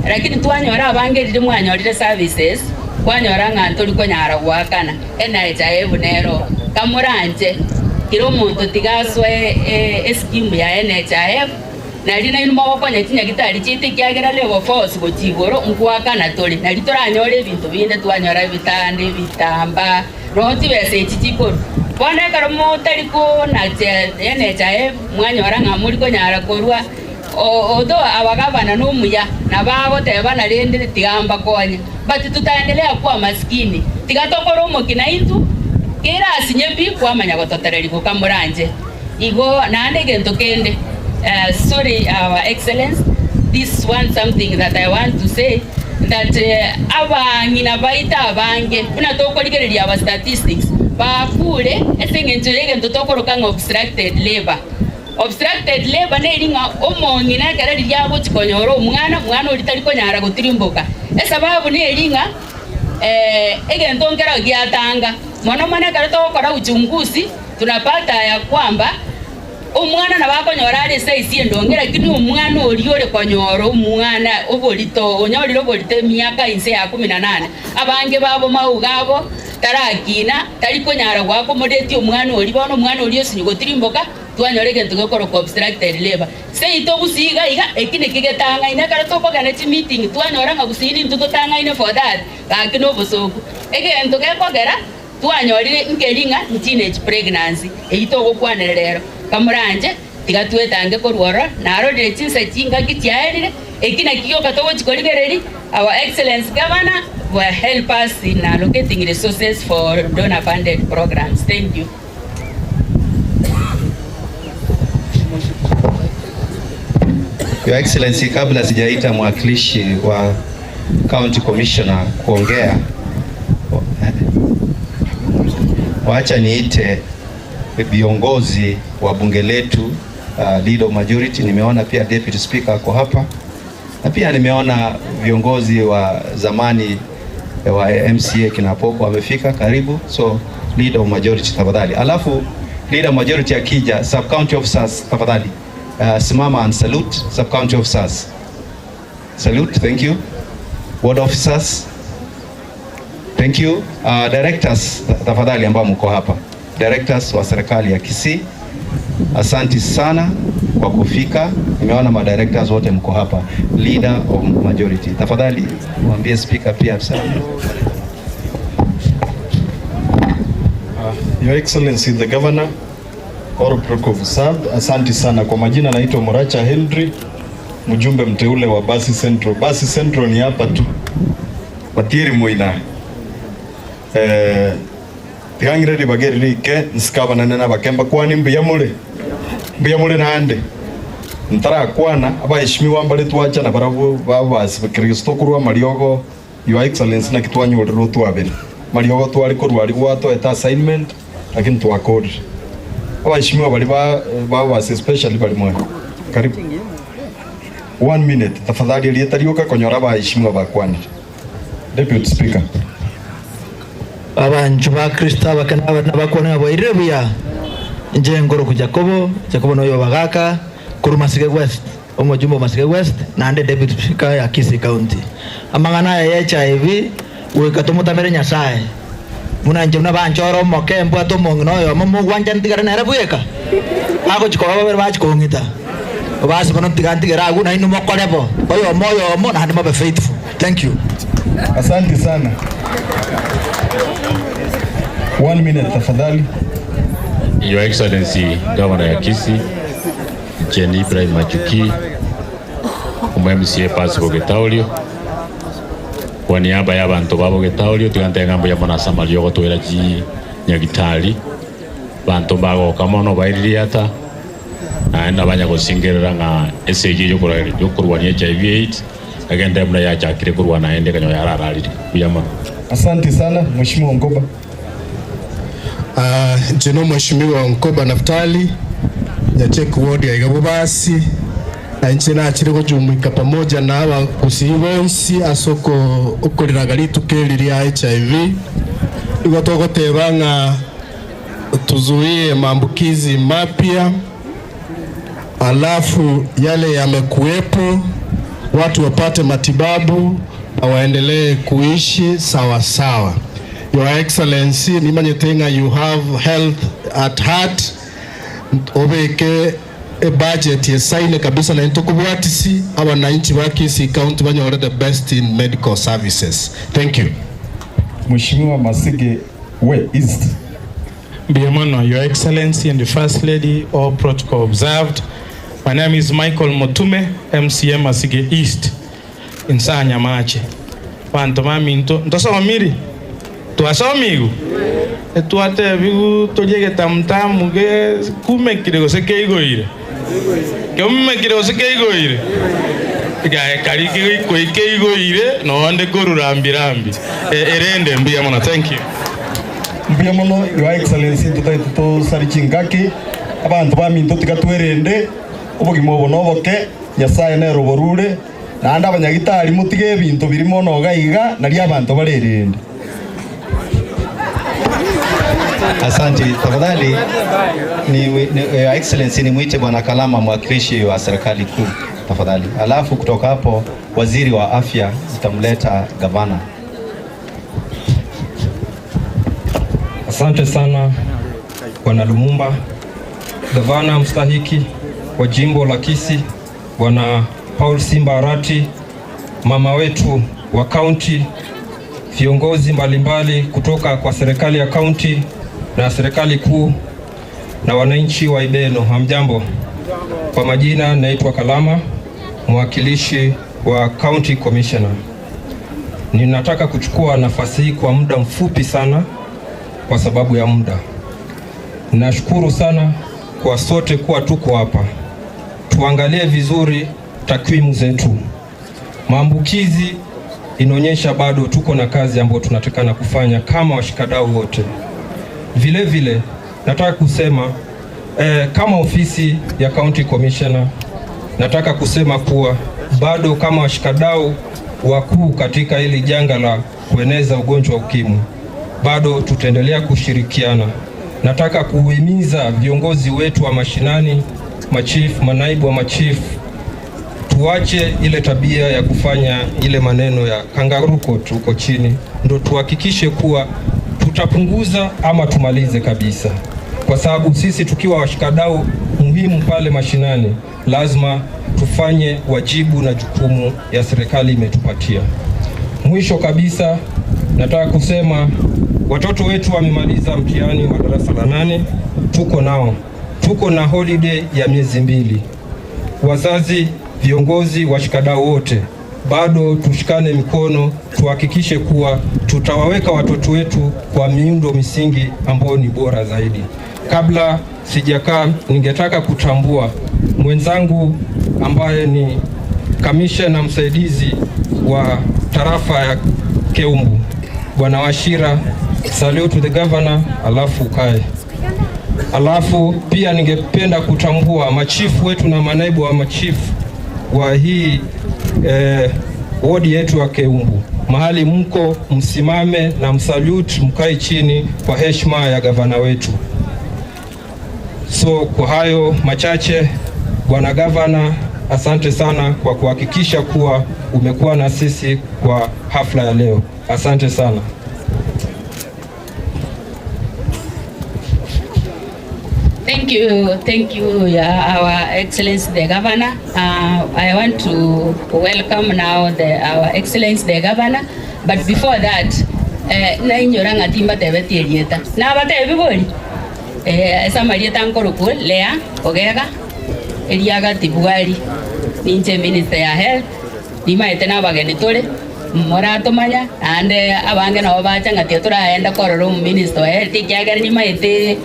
lakini twanyora abangerire mwanyorire services kwanyora ng'anto rikonyara gwakana NHIF nero kamuranje kiro omonto tigaswe eskimu ya NHIF nari nainu mogokonya chinyagitari chiite kiagera level force gochigoro nkwakana tori nari toranyore ebinto binde twanyora ebitanda ebitamba roho chibesa echi chikoru bono ekero motari kona NHIF mwanyora ng'a muri konyara korwa although abagavana nomuya na bagoteba narende tigamba konya but tutaendelea kuwa maskini tigatokora omokina intu kera asinye bi kwamanya gototereri gokamuranje igo naende gento kende. Sorry, Our Excellence, this one something that I want to say, that abang'ina baita abange buna tokorigereria aba statistics bakure ase eng'encho ya egento tokorokang'a obstructed labor. Obstructed labor neri ng'a omong'ina ekero riria agochikonyora omwana mwana oria tari konyara gotirimboka esababu neri ng'a egento nkero giatanga mono mono ekero togokora uchunguzi tunapata ya kwamba omwana nabakonyora are size endonge lakini omwana oria ore konyora omwana oborito onyorire oborito emiaka inse ya 18 abange babo maugabo tarakina tari konyara gwakomodeti omwana ori bono omwana ori osinyi gotirimboka twanyora egento gekoroka obstructed labor seito gusiga iga eki nekigetang'aine ekero tokogenda chimeeting twanyora ng'a gusii ninto totang'aine for that gaki na obosoku egento gekogera twanyorire nkeri ng'a teenage pregnancy eywo togokwanera rero kamuranje tiga twetange korworo narorire chinsa chingaki chiaerire eki naki gioka togochikorigereri. Our Excellence Governor will help us in allocating resources for donor funded programs. Thank you. Your Excellency, kabla sijaita mwakilishi wa County Commissioner kuongea, wacha niite viongozi wa bunge letu, leader of majority. Nimeona pia Deputy Speaker ako hapa, na pia nimeona viongozi wa zamani wa MCA kina Poko wamefika, karibu. So Leader of majority tafadhali. Alafu leader of majority akija, sub county officers tafadhali. Simama and salute sub county officers. Salute, thank you. Ward officers. Thank you. Directors tafadhali ambao mko hapa. Directors wa serikali ya Kisii. Asanti sana kwa kufika. Nimeona ma directors wote mko hapa. Leader of majority. Tafadhali mwambie speaker pia sana. Your Excellency the Governor, all protocol observed. Asante sana. Kwa majina naitwa Moracha Henry, mjumbe mteule wa Basi Central. Basi Central ni hapa tu. Batieri moina. Tigangire bageri rike nsikabana nena bakemba kwani mbuya mule. Mbuya mule nande. Ntarakwana abaheshimiwa mbale twachana barabo babasi Kristo kurwa mariogo. Your Excellency na kitwanyorero twabere. Mariogo twari kurwari gwato eta assignment lakini twakodi. Abaheshimiwa bali babasi especially bali mwana. Karibu. 1 minute tafadhali aliyetarioka konyora abaheshimiwa bakwana. Deputy Speaker. Abantu ba Kristo abakana bakona boirebia nje ngoro ku Jacobo Jacobo noyo bagaka kuru Masige West omujumbe Masige West nande Deputy Speaker ya Kisii County amangana ya HIV wikatumutamere Nyasaye muna nje nabanchoro moke mbwa tomong noyo mumugwanja ntigara nere bweka ako chikoba babere bachikong'ita basi bono ntigantigera agu nainu mokorebo oyo moyo mo nandi mobe faithful. Thank you. Asante sana. 1 minute tafadhali. Your Excellency Governor ya Kisii Jane Ibrahim Machuki, MCA Pass Bogetaulio, kwa niaba ya bantu ba Bogetaulio tigante ngambo ya mona samalio gotwera ji nyagitali bantu bagoka mono baiririata naenda banya gosingerera nga SAG yokurwania HIV AIDS agende mna yachakire kurwana ende kanyo yarararire buyama. Asante sana Mheshimiwa Nkoba. Jeno Mheshimiwa Nkoba Naftali Nyachek ward ya Igabubasi na nchi na achiri kujumuika pamoja na aba kusiibonsi asoko okoliraga tukeliria HIV igotogotebanga tuzuie maambukizi mapya, alafu yale yamekuwepo watu wapate matibabu na waendelee kuishi sawa sawa. Your Excellency, nimanyetenga you have health at heart. Obeke a budget yesaine kabisa na intokubwatisi abananchi ba Kisii County banyore the best in medical services. Thank you. Mheshimiwa Masige we East. Biamano, Your Excellency and the First Lady, all protocol observed. My name is Michael Motume, MCM Masige East, in Sanyamache. Panto mami ntosomiri. Twasomigu. Etwate bigu tojege tamtamu ge kumekire gose keigoire. Kumekire gose keigoire. Kari keigoire no ande korurambi rambi. Erende mbia mono. Thank you. Mbia mono, Your Excellency tutaito sarichingaki abantu baminto tikatwerende obogima obo noboke Nyasaye neroborure naende abanyagitari mutige ebinto birimo nogaiga nari abantu barerende. Asante. Tafadhali ni Your Excellency nimuite Bwana Kalama mwakilishi wa serikali kuu tafadhali. Alafu kutoka hapo waziri wa afya itamleta gavana. Asante sana Bwana Lumumba, gavana mstahiki wa jimbo la Kisii Bwana Paul Simba Arati, mama wetu wa county, viongozi mbalimbali kutoka kwa serikali ya county na serikali kuu na wananchi wa Ibeno, hamjambo. Kwa majina naitwa Kalama, mwakilishi wa County Commissioner. Ninataka kuchukua nafasi hii kwa muda mfupi sana kwa sababu ya muda. Nashukuru sana kwa sote kuwa tuko hapa. Tuangalie vizuri takwimu zetu. Maambukizi inaonyesha bado tuko na kazi ambayo tunatakana kufanya kama washikadau wote. Vile vile nataka kusema kama ofisi ya County Commissioner, nataka kusema kuwa bado kama washikadau wakuu katika hili janga la kueneza ugonjwa wa ukimwi, Bado tutaendelea kushirikiana. Nataka kuhimiza viongozi wetu wa mashinani, machifu, manaibu wa machifu, tuache ile tabia ya kufanya ile maneno ya kangaroo court huko chini, ndo tuhakikishe kuwa tutapunguza ama tumalize kabisa, kwa sababu sisi tukiwa washikadau muhimu pale mashinani lazima tufanye wajibu na jukumu ya serikali imetupatia. Mwisho kabisa, nataka kusema watoto wetu wamemaliza mtihani wa darasa la 8, tuko nao, tuko na holiday ya miezi 2. Wazazi, viongozi, washikadau wote, bado tushikane mikono, tuhakikishe kuwa tutawaweka watoto wetu kwa miundo misingi ambayo ni bora zaidi. Kabla sijakaa, ningetaka kutambua mwenzangu ambaye ni kamishna msaidizi wa tarafa ya Keumbu, Bwana Wachira. Salute to the governor, alafu kae. Alafu pia ningependa kutambua machifu wetu na manaibu wa machifu wa hii wodi yetu ya Keumbu. Mahali mko msimame na msalute, mkae chini kwa heshima ya gavana wetu. So kwa hayo machache, Bwana Gavana, asante sana kwa kuhakikisha kuwa umekuwa na sisi kwa hafla ya leo. Asante sana. Thank you, Our Excellency the Governor. I want to welcome now Our Excellency the Governor. But before that, nainyora ngatimba tebe rieta. Na bate bibori. Samarieta nkoroku Lea Ogega Eliaga Tibwari ninche Minister ya Health nimaete na bageni tore moratomanya ande abange nabo bacha ngati turaenda korora Minister wa Health kiagere nimaete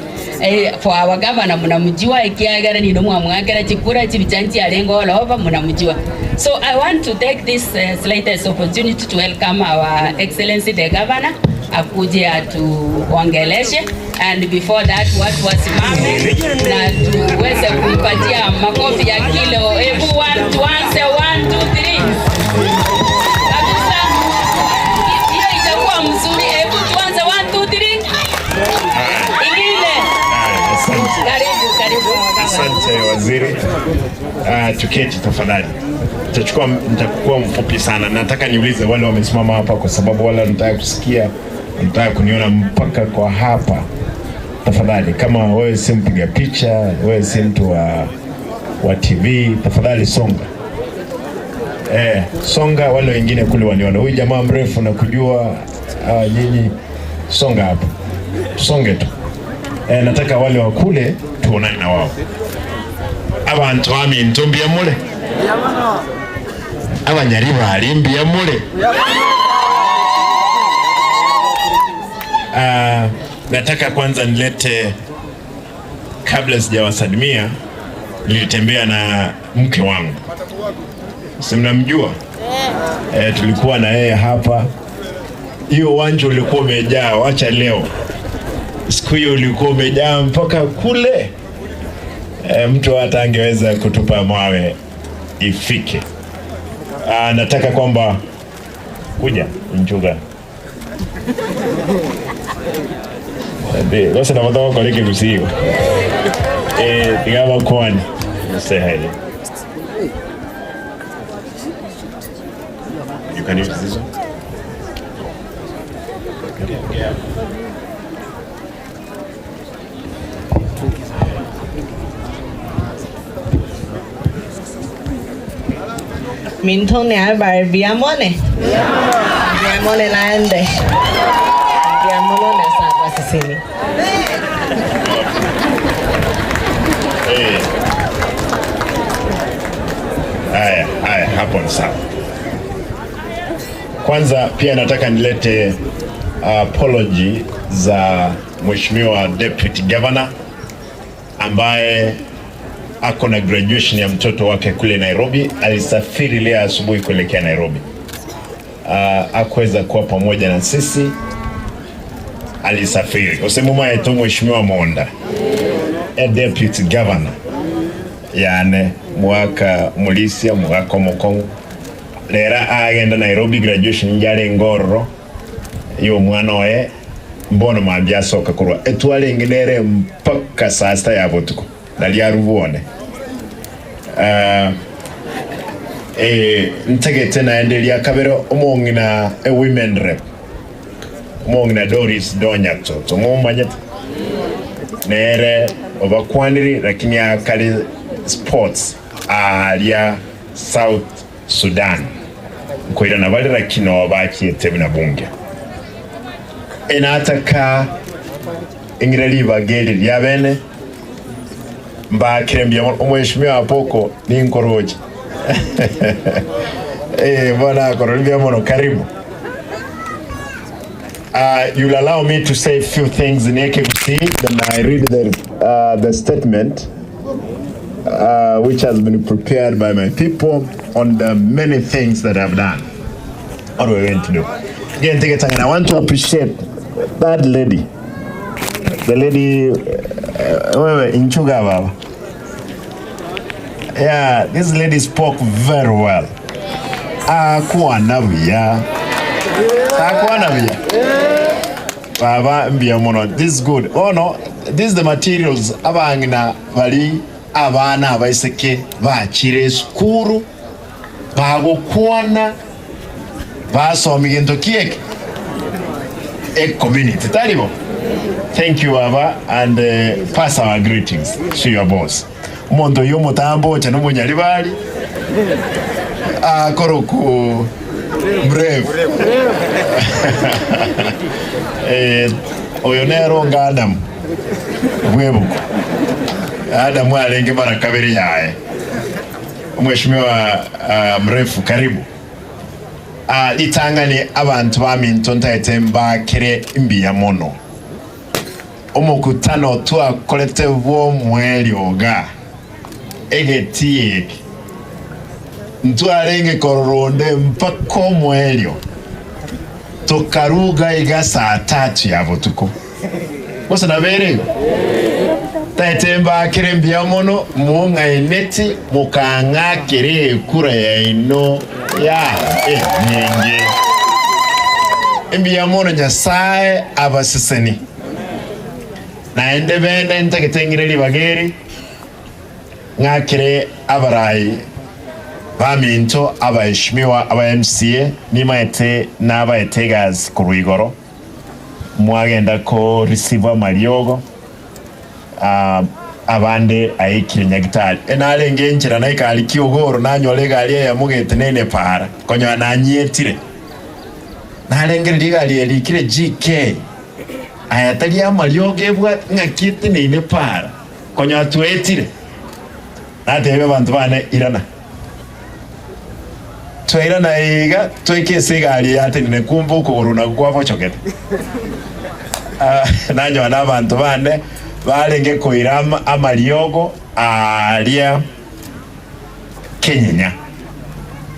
for our governor munamjua ikiagere ni nomwamwakera chikura chibichanchi arengo olova munamjua. So I want to take this slightest opportunity to welcome Our Excellency the Governor akuje atuongeleshe, and before that watu wasimame na tuweze kumpatia makofi ya kilo. Hebu tuanze 1 2 3 kabisa, hiyo itakuwa mzuri. Hebu tuanze 1 2 3 ingine. Karibu, karibu. Asante waziri. Tuketi tafadhali. Nitakuwa mfupi sana. Nataka niulize wale wamesimama hapa, kwa sababu wale wanataka kusikia, wanataka kuniona mpaka kwa hapa. Tafadhali, kama wewe si mpiga picha, wewe si mtu wa TV, tafadhali songa. Songa, wale wengine kule waniona. Huyu jamaa mrefu na kujua nyinyi, songa hapa. Songe tu. Nataka wale wa kule tuonane na wao. Abantu ami ntumbia mule. Abanyariba alimbia mule. Nataka kwanza nilete, kabla sijawasalimia, nilitembea na mke wangu. Si mnamjua? Tulikuwa na yeye hapa. Hiyo uwanja ulikuwa umejaa, wacha leo. Siku hiyo ulikuwa umejaa mpaka kule. Mtu hata angeweza kutupa mawe ifike. Nataka kwamba kuja nchuga. Ndio, sasa na watu wako leke kusiwa. Tigawa kwani. Say hi. You can use this one. Yeah. Minton ne biamone. Biamone naende. Biamone na sawa sisini. Haya, haya, hapo ni sawa. Kwanza pia nataka nilete apology za Mheshimiwa Deputy Governor ambaye ako na graduation ya mtoto wake kule Nairobi. Alisafiri leo asubuhi kuelekea Nairobi. Hakuweza kuwa pamoja na sisi, alisafiri. Usemuma yetu Mheshimiwa Monda, a Deputy Governor, yani mwaka mulisia mwaka mokongo lera agenda Nairobi graduation njale ngoro yo mwana oye. Mbono mambia soka kurwa etwale nginere mpaka saa sita ya botuko nali arubuone. Ntegete naendelea kabero omongina a women rep omongina Doris Donyato tumumanyete nere obakwaniri lakini akali sports alia South Sudan nkoira nabali lakini obakiete na bunge enataka ingireli bageli lyabene mbakirembya omweshimiwa apoko ninkoroje. Bwana Korolivia Mono, karibu. You'll allow me to say a few things in AKC, then I read the statement which has been prepared by my people on the many things that I've done. What we're going to do. Again, take a time. I want to appreciate that lady. The lady, Inchuga Baba. Yeah, this lady spoke very well. Akuanabia. Akuanabia. Baba mbia mono. This is good. Oh no, this is the materials abangina bali abana abaiseke bachire skuru bagokwana basoma gento kieke e community. Taribo. Thank you Baba, and pass our greetings to your boss. Mondo yo mutambo cha nomunyalibali akoroku mrefu oyo nero nga Adam bwebuko Adam alenge mara kabiri yae. Mheshimiwa mrefu karibu. Litangani abantu baminto ntaete mbakire imbiya mono omukutano twakolete bwo mweli oga egetieke ntwarenge kororonde mpaka omwelyo tukaruga iga saa tatu ya botuko bose naberego taete mbakire mbiya mono mung'aineti mukang'akire ekura yaino ya nyingi mbiya mono Nyasaye abaseseni naende bende ntagetengire libageri ng'akire abarai baminto abaheshimiwa aba MCA nimaete n'abaetegas ku Rwigoro mwagenda ko receive amariogo abande aikire nyagitari enarenge enchera naikari kiogoro nanyore egari eyamugete nene para konyoa nanyetire narengere rigari erikire GK ayatari amariogo ebwa ng'akite nene para konyoa twetire natebe abantu bane irana twairana iga twekese egari yatenene kumva okogoro nago kwabochokete. Nanyoa n'abantu bane barenge koira amariogo aria Kenyenya.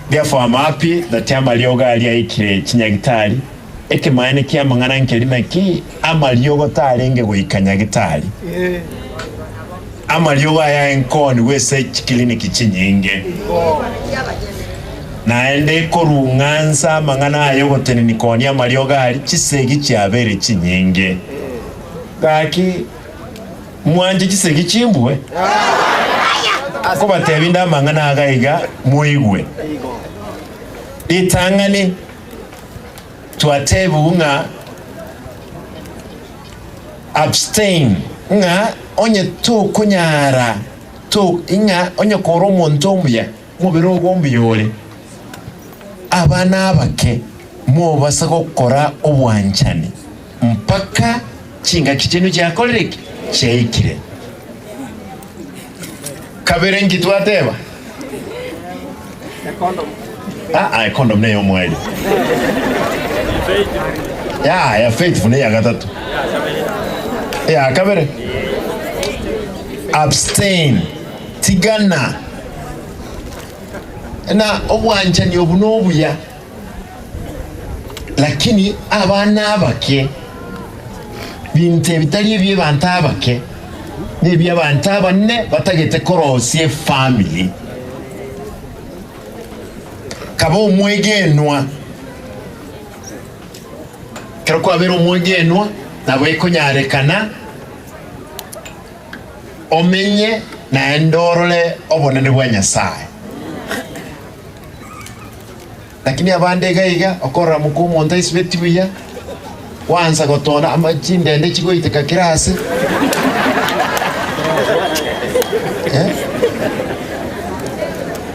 Therefore I'm happy that amariogo aria ikire chinyagitari ekimaene kia mang'ana nkeri naki amariogo tarenge goika nyagitari amariogo aya enkoni gwese chikiliniki chinyinge naende korung'ansa amang'ana ayo goteneni konia amariogo ari chisegi chiabere chinyinge gaki mwanje chisegi chimbwe kobateba inde amang'ana agaiga muigwe ritang'ani twatebu ng'a abstain ng'a onye tokonyara to ing'a onye kora omonto omuya mubere ogo ombuya abana abake mubasa gokora obwanchani mpaka chingaki chinu chiakorereki chiaikire kabere nki twateba condom neyo mweli ya faithful neya gatatu ya kabere abstain tigana na obwanchani obu nobuya lakini abana abake bintu ebitari eby'abantu abake n'eby'abantu abanene batagete korosia family kaba omwegenwa kero kwabera omwegenwa Nabo ikonyarekana omenye na endorole obonene bwa Nyasaye. Lakini abande gaiga okora mukumu onta isibeti buya wanza gotona amachindende chigoiteka kirasi.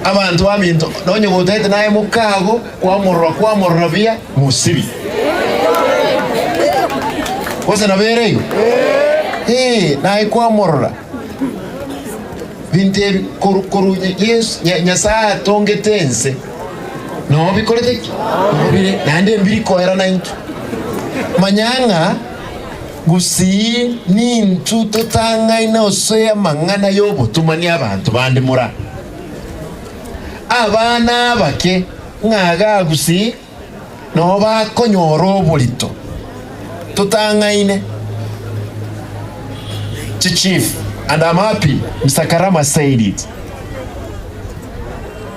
Abantu baminto nonye gotete naye mukago kwamurwa bia musibi. Kose nabereyo. Naye kwamurwa. Binte koru yes Nyasaye atongetense. No bikorete no bire nande mbiri kohera na intu. Manyanga gusi ni intu totanga ina mangana yobutumani abantu bandi mura. Abana bake ng'aga gusi no bakonyoro oburito tutangaine. Chief, and I'm happy Mr. Karama said it.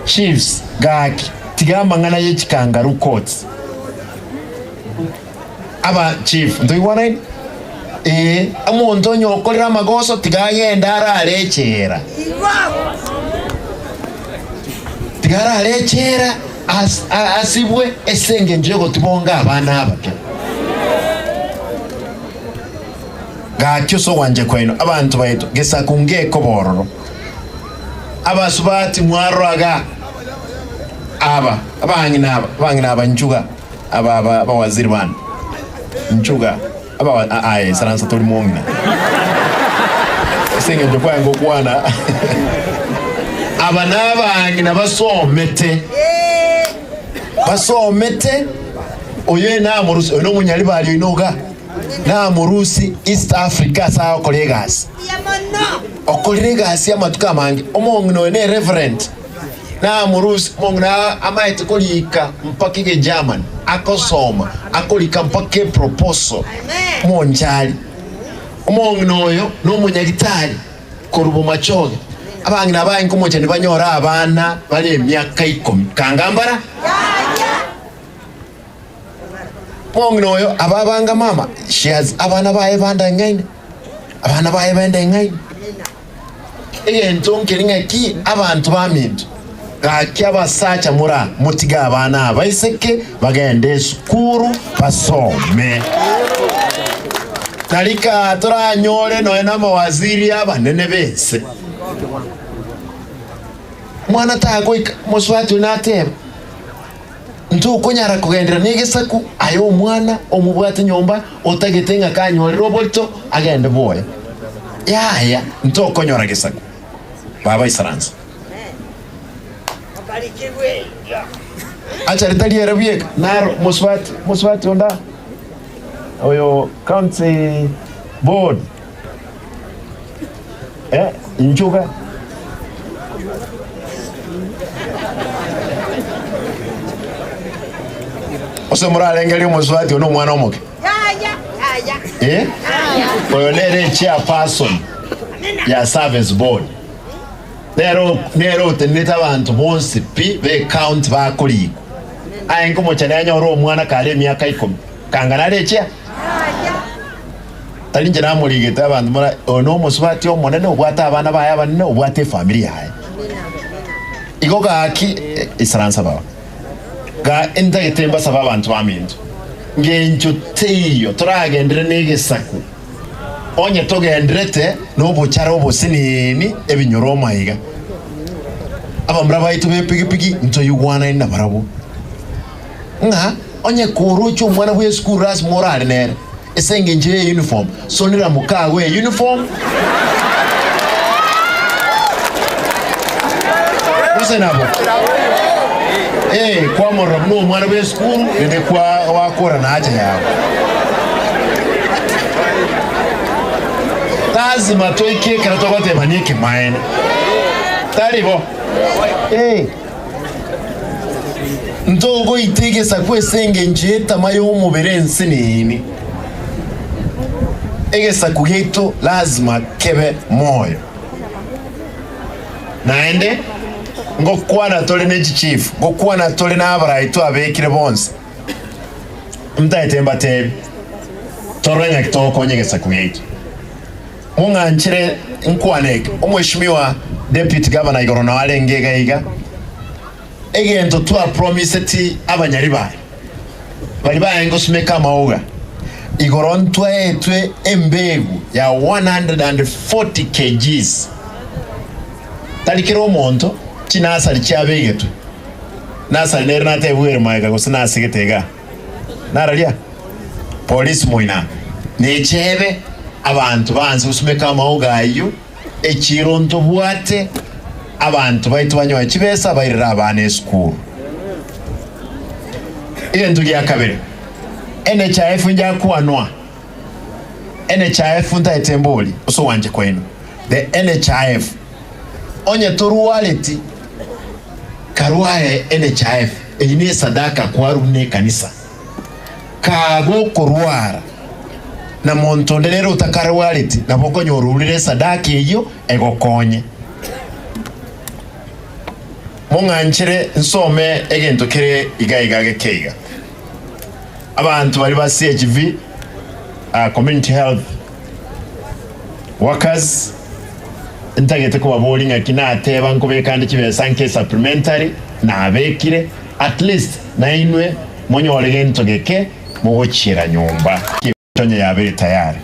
Chiefs gaki tigamba ngana yechikangaru courts. Aba chief ndoiwana amuntu onyokorera amagoso tigagenda ararechera. Tigararechera asibwe esenge njego tibonga abana abake. Gakyo so wanje kweno abantu baito gesakungeko bororo. Abasubati mwaroga aba abangina aba njuga aba waziri bana njuga aba aye saransa tuli mwongina. Esenge njego kwango kwana. Aba n'abangina basomete oyo namurusi oyo munyali bali inoga namurusi East Africa sawa kolegas okolegasi amatuka mangi omongino ne reverend namurusi mongna amaite kolika mpaka ke German akosoma akolika mpaka proposal monjali omongino oyo no munyagitari korubo machoge abangina abayi nkomocha nibanyora abana bali emyaka 10 kangambara mongino oyo ababanga mama she has abana baye banda ngaine abana baye banda ngaine egento nkiringa ki abantu bamintu gaki abasacha mura mutiga abana abaiseke bagende sukuru basome talika toranyore noe na mawaziri abanene bese mwana tago muswati unateba ntukonyara kugendera negesaku ayo omwana omubwate nyomba otagete kanyorera obolto agende boya yaya ntokonyora gesaku baba isaransa acha ritaliera bieka naro muswati onda oyo county board njuga ose muralengeri muswati ono mwana omoke ya oyo nere chairperson ya service board nero teneta abantu bonsi pi be count bakoliko ayenko mochana nyoro omwana kale emyaka 10 kangana lechia talinje namuligete abantu mura ono muswati omonene obwata abana baye abanene obwate family yaye igo gaki isaransa baba ga endagetemba saba abantu bamintu ngenjo teyo turagendere negesaku onye togenderete nobuchara obusinini ebinyoro maiga abamra baitu bepigipigi nto yugwana ina barabo nga onye kurucho omwana bwe school ras moral nere esenge nje uniform sonira mukawe uniform usenabo kwa morabno omwana bwe school nende kwa wakora naje yawo lazima toike karatokote manike maene taribo ntogo itegesa kwesenge njeta mayo omubere nsinini egesa kugeto lazima kebe moyo naende ngokwana tole ne chief ngokwana tole na abaraitu abekire bonse mtaite mbatebe Torenga kitoko nyegesa kuyetu. Mung'anchire nkwane omweshimiwa deputy governor igoro na walengega iga egento twa promise ti abanyari bae bali bae ngosumeka mauga igoro ntwaetwe embegu ya 140 kgs talikira omonto chinasari chiabegetwe nasari nere natebwere maega gose nasigetega nararia polisi moina nechebe abantu banze gusumeka amauga ayo echironto bwate abantu baitu banyoye chibesa bairira abana esukuru. Iyo ya kabiri NHIF nja kuanwa NHIF ntaetemboli uso wanje kwenu the NHIF onye toruwaleti karuae NHIF eine sadaka kwarune kanisa kago koruara na montondelero utakarwaleti na boko nyorulire sadaka iyo egokonye. Mung'anchire nsome egento kere igaiga keiga abantu bari ba CHV community health workers ntagete kuba bolinga kinateba nkobe kandi kibesa nke supplementary na abekire at least na inwe monyore gento geke mugochira nyumba tonye yabere tayari.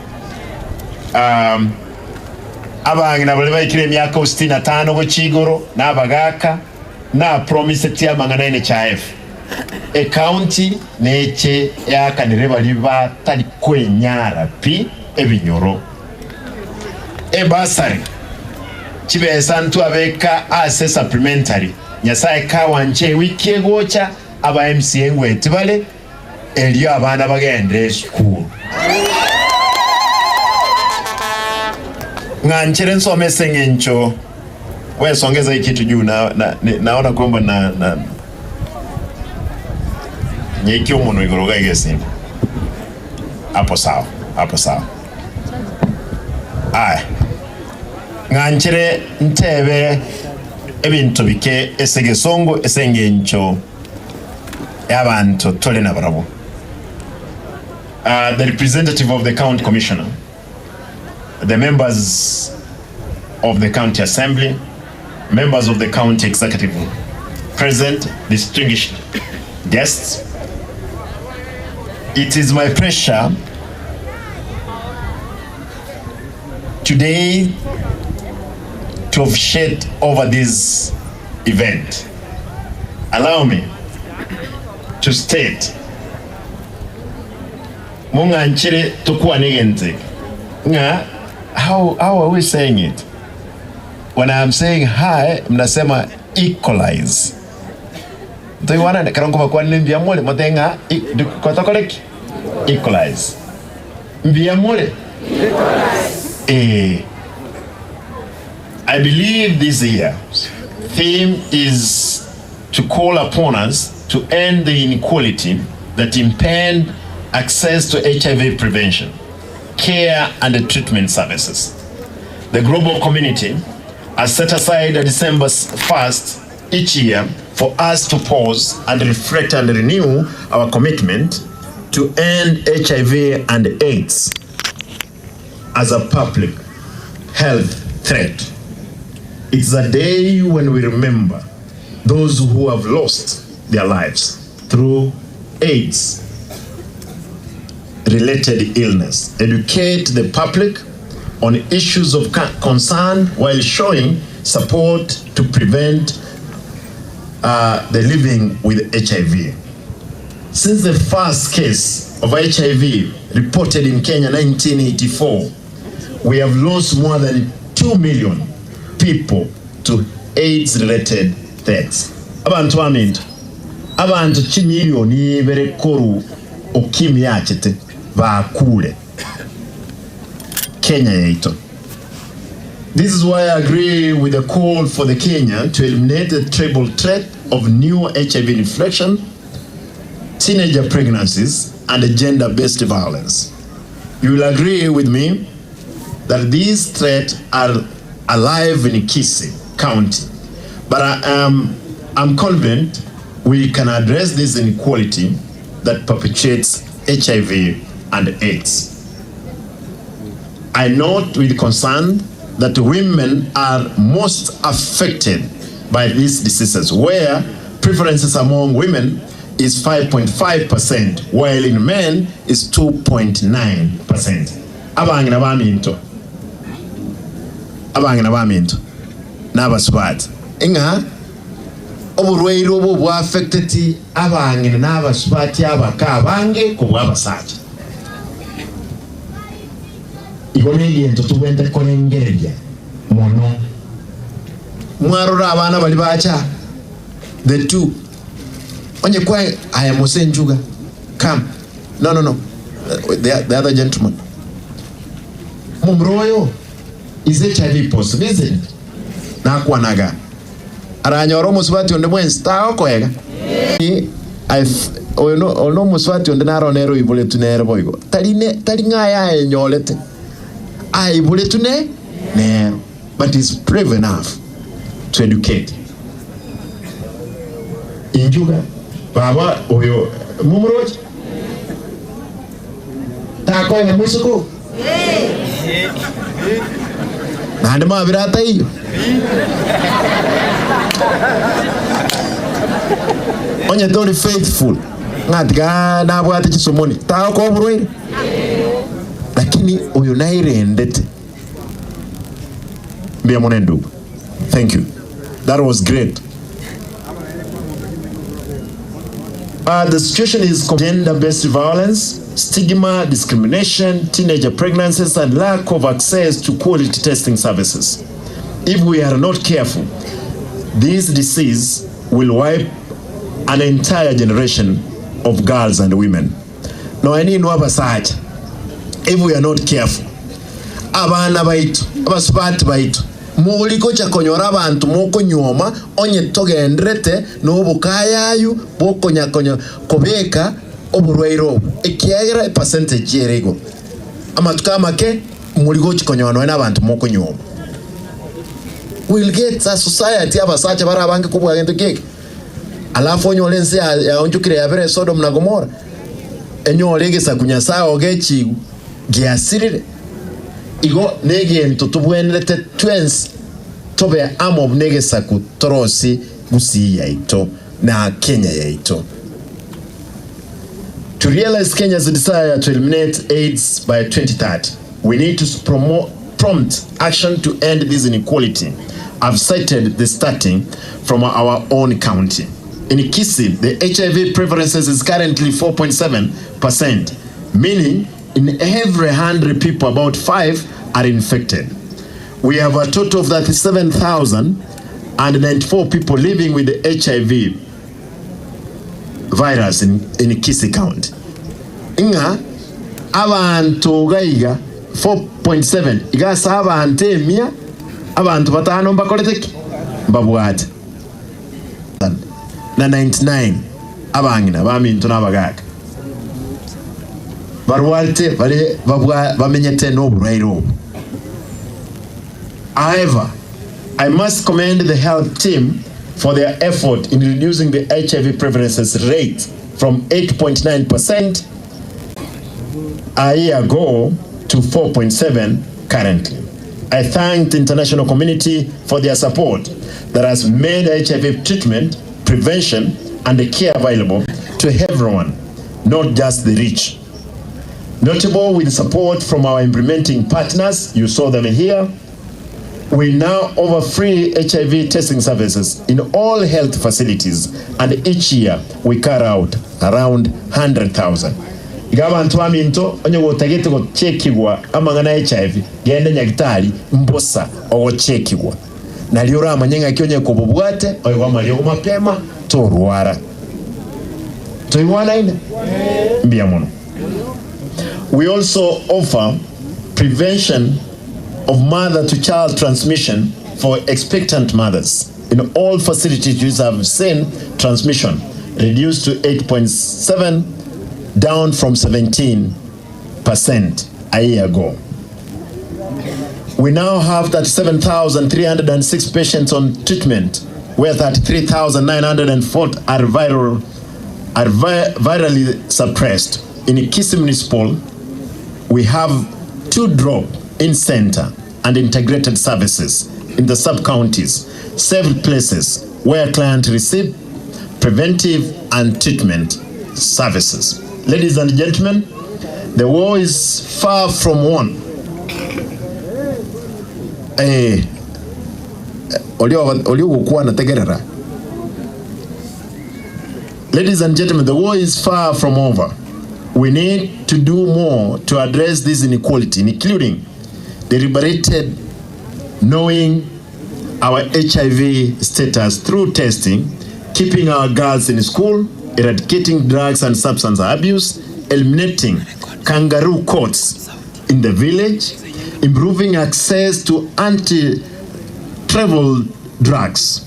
Abangi nabale baikire emyaka 65 gochigoro nabagaka na promise tia mangana NHIF e county neche yakanire bali batali kwenyara pi ebinyoro e basari chibesa ntu abeka ase supplementary nyasaye kawanje wiki egocha aba MCA ngweti bale elio abana bagende school. Ng'anchere nsome sengencho wewe songeza hiki kitu juu na naona kwamba na nyeki omuntu igoroga igesi hapo sawa, hapo sawa. Aya ng'anchere ntebe ebintu bike esegesongo esengencho y'abantu tole na barabo. The representative of the county commissioner, the members of the county assembly, members of the county executive present, distinguished guests, it is my pleasure today to officiate over this event. Allow me to state mung'anchire tukuwa nigenze nga. How are we saying it? When I'm saying hi, mnasema equalize. Ntoiwana karongo kwa mbia mole motenga kotokoleki equalize. Mbia mole equalize. I believe this year theme is to call upon us to end the inequality that impede access to HIV prevention, care and treatment services. The global community has set aside December 1st each year for us to pause and reflect and renew our commitment to end HIV and AIDS as a public health threat. It's a day when we remember those who have lost their lives through AIDS related illness, educate the public on issues of concern while showing support to prevent the living with HIV. Since the first case of HIV reported in Kenya 1984, we have lost more than 2 million people to AIDS-related deaths. Abantu aminto, abantu chimilioni berekoru ukimwi achete bakule Kenya yetu. This is why I agree with the call for the Kenya to eliminate the triple threat of new HIV infection, teenager pregnancies, and gender-based violence. You will agree with me that these threats are alive in Kisii County, but I'm confident we can address this inequality that perpetuates HIV and AIDS. I note with concern that women are most affected by these diseases, where preferences among women is 5.5%, while in men is 2.9%. Abangina baminto. Abangina baminto. N'abasubati. Inga oburwaire obu bwaaffected abangina n'abasubati abaka abange ku bw'abasajja. Igo n'egento tubwente kulengerya muno. Mwarora abaana bali bacha the two. Onye kwa I am Hussein Njuga. Come. No. The other gentleman. Mumroyo is HIV positive, isn't it? Nakwanaga. Aranyoro musubati onde mwensi taokoega. Ono musubati onde naronero ibuletu nere boigo. Tali ngaya enyolete. Aibuletu ne nero. But is brave enough to educate. Injuga baba oyo mumuroji takoega musuku. Nandi mabirata iyo. Onye tori faithful ngatiga nabwate chisomoni tako oburwaire, lakini oyo nairendete mbia munendu. Thank you, that was great. The situation is gender-based violence, stigma, discrimination, teenager pregnancies, and lack of access to quality testing services. If we are not careful, this disease will wipe an entire generation of girls and women. No, I need no side. If we are not careful, abana baitu, abasubati baitu, muliko konyora abantu mukonyoma onye togendrete n'obukayayu bokonyakonya kobeka oburwaire obu ekiagera percentage erego amatuka make muliko chikonyona n'abantu mukonyoma. We'll get a society abasacha barabange kubwa gento keke alafu onyole nsi yaonjukire yabere Sodom na Gomora enyole egesa kunyasaye ogechi giasirire igo negento tubwenete twens tobe amo negesa kutorosi Gusii yaito na Kenya yaito. To realize Kenya's desire to eliminate AIDS by 2030, we need to promote prompt action to end this inequality. I've cited the starting from our own county. In Kisii, the HIV prevalences is currently 4.7%, meaning in every 100 people, about 5 are infected. We have a total of 37,094 people living with the HIV virus in Kisii County. Inga, abantu gaiga 4.7 igasa abantu emia abantu batano mbakoleteki mbabwate na 99 abangina baminto n'abagaka barwalte bale babwa bamenyete n'oburwaire obu. However, I must commend the health team for their effort in reducing the HIV prevalence rate from 8.9% a year ago to 4.7 currently. I thank the international community for their support that has made HIV treatment, prevention, and the care available to everyone, not just the rich. Notable with support from our implementing partners, you saw them here, we now offer free HIV testing services in all health facilities, and each year we carry out around 100,000. Igabantu aminto onye gotagete gochekigwa amang'ana HIV gende nyagitari mbosa ogochekigwa nalio ramanye ng'aki onye kobobwate oigwa mario mapema torwara toiwana ine mbia mono. We also offer prevention of mother-to-child transmission for expectant mothers. In all facilities which have seen transmission reduced to 8.7, down from 17% a year ago. We now have 37,306 patients on treatment, where 33,904 are virally suppressed. In Kisii Municipal, we have 2 drop in center and integrated services in the sub-counties, several places where clients receive preventive and treatment services. Ladies and gentlemen, the war is far from won. Ladies and gentlemen, the war is far from over. We need to do more to address this inequality, including deliberated knowing our HIV status through testing, keeping our girls in school, eradicating drugs and substance abuse, eliminating kangaroo courts in the village, improving access to anti-travel drugs,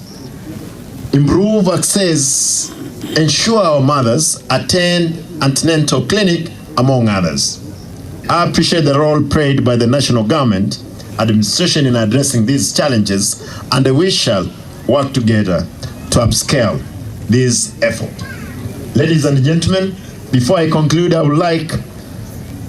improve access, ensure our mothers attend antenatal clinic, among others. I appreciate the role played by the national government administration in addressing these challenges, and we shall work together to upscale this effort. Ladies and gentlemen, before I conclude, I would like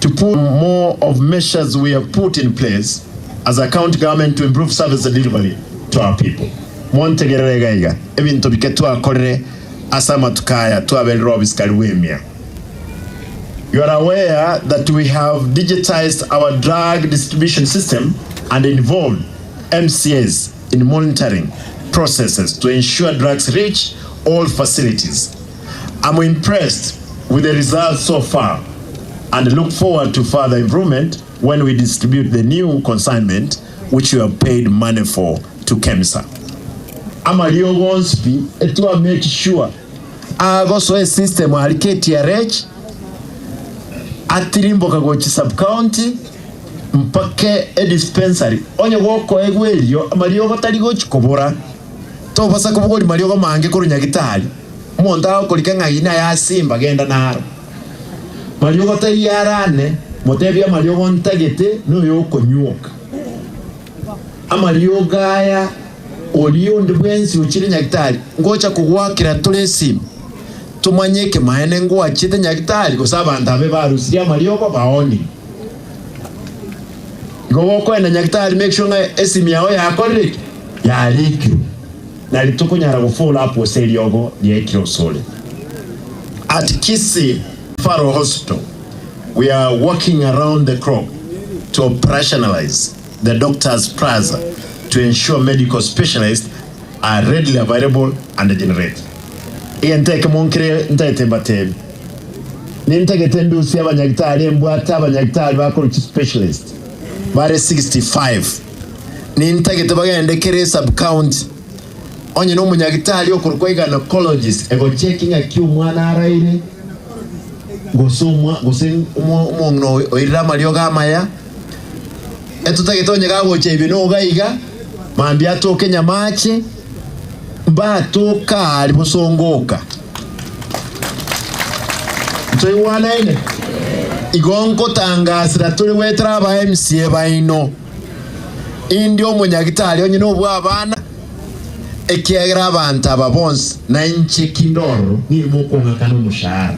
to put more of measures we have put in place as a county government to improve service delivery to our people. Montegerere ebintu bike twakorere asama tukaya twabelero bisikali wemia. You are aware that we have digitized our drug distribution system and involved MCAs in monitoring processes to ensure drugs reach all facilities. I'm impressed with the results so far and look forward to further improvement when we distribute the new consignment, which you have paid money for to KEMSA. Amalio gonspi etuwa make sure agosoe system aliketi atirimboka gochi sub county mpake e dispensary onye goko egwelio amalio gotari gochi kobora tobasa kubogori malio mange korunya gitari omonto agokorika ng'aina ya simba genda naro malio gotari yarane motebia malio gontagete noyo okonywoka amalio gaya olio ndi bwensi uchiri nyagitari ngocha kugwakira tule simu tumanyeke maene ngwachite nyagitari gose abantu abe barusiria amaliogo baoni gowokwenda nyagitari make sure nga esimu yao yakorire yarikirwe nari tukunyara gufollow up ose riogo ryekirwe sole. At Kisii Referral Hospital, we are working around the clock to operationalize the doctor's plaza to ensure medical specialists are readily available and generate. Iye munkire ntaetembatebe nintegete ndusi abanyagitari embwata abanyagitari bakora specialist bare 65 nintegete bagendekere sub county onye no munyagitari okorwa gynecologist ego checking aki omwana araire gosomwa gose omong'no oirira amalio gamaya etutagete onye gagocha ibi nogaiga mambia atoke nyamache mbatoka ali busongoka ntoiwanaine igonko tangasira tuli wetera aba MCA baino indi omunyagitari onye nobwa abana ekiagera abantu aba bonse na inche kindoro nimukung'akana omushahara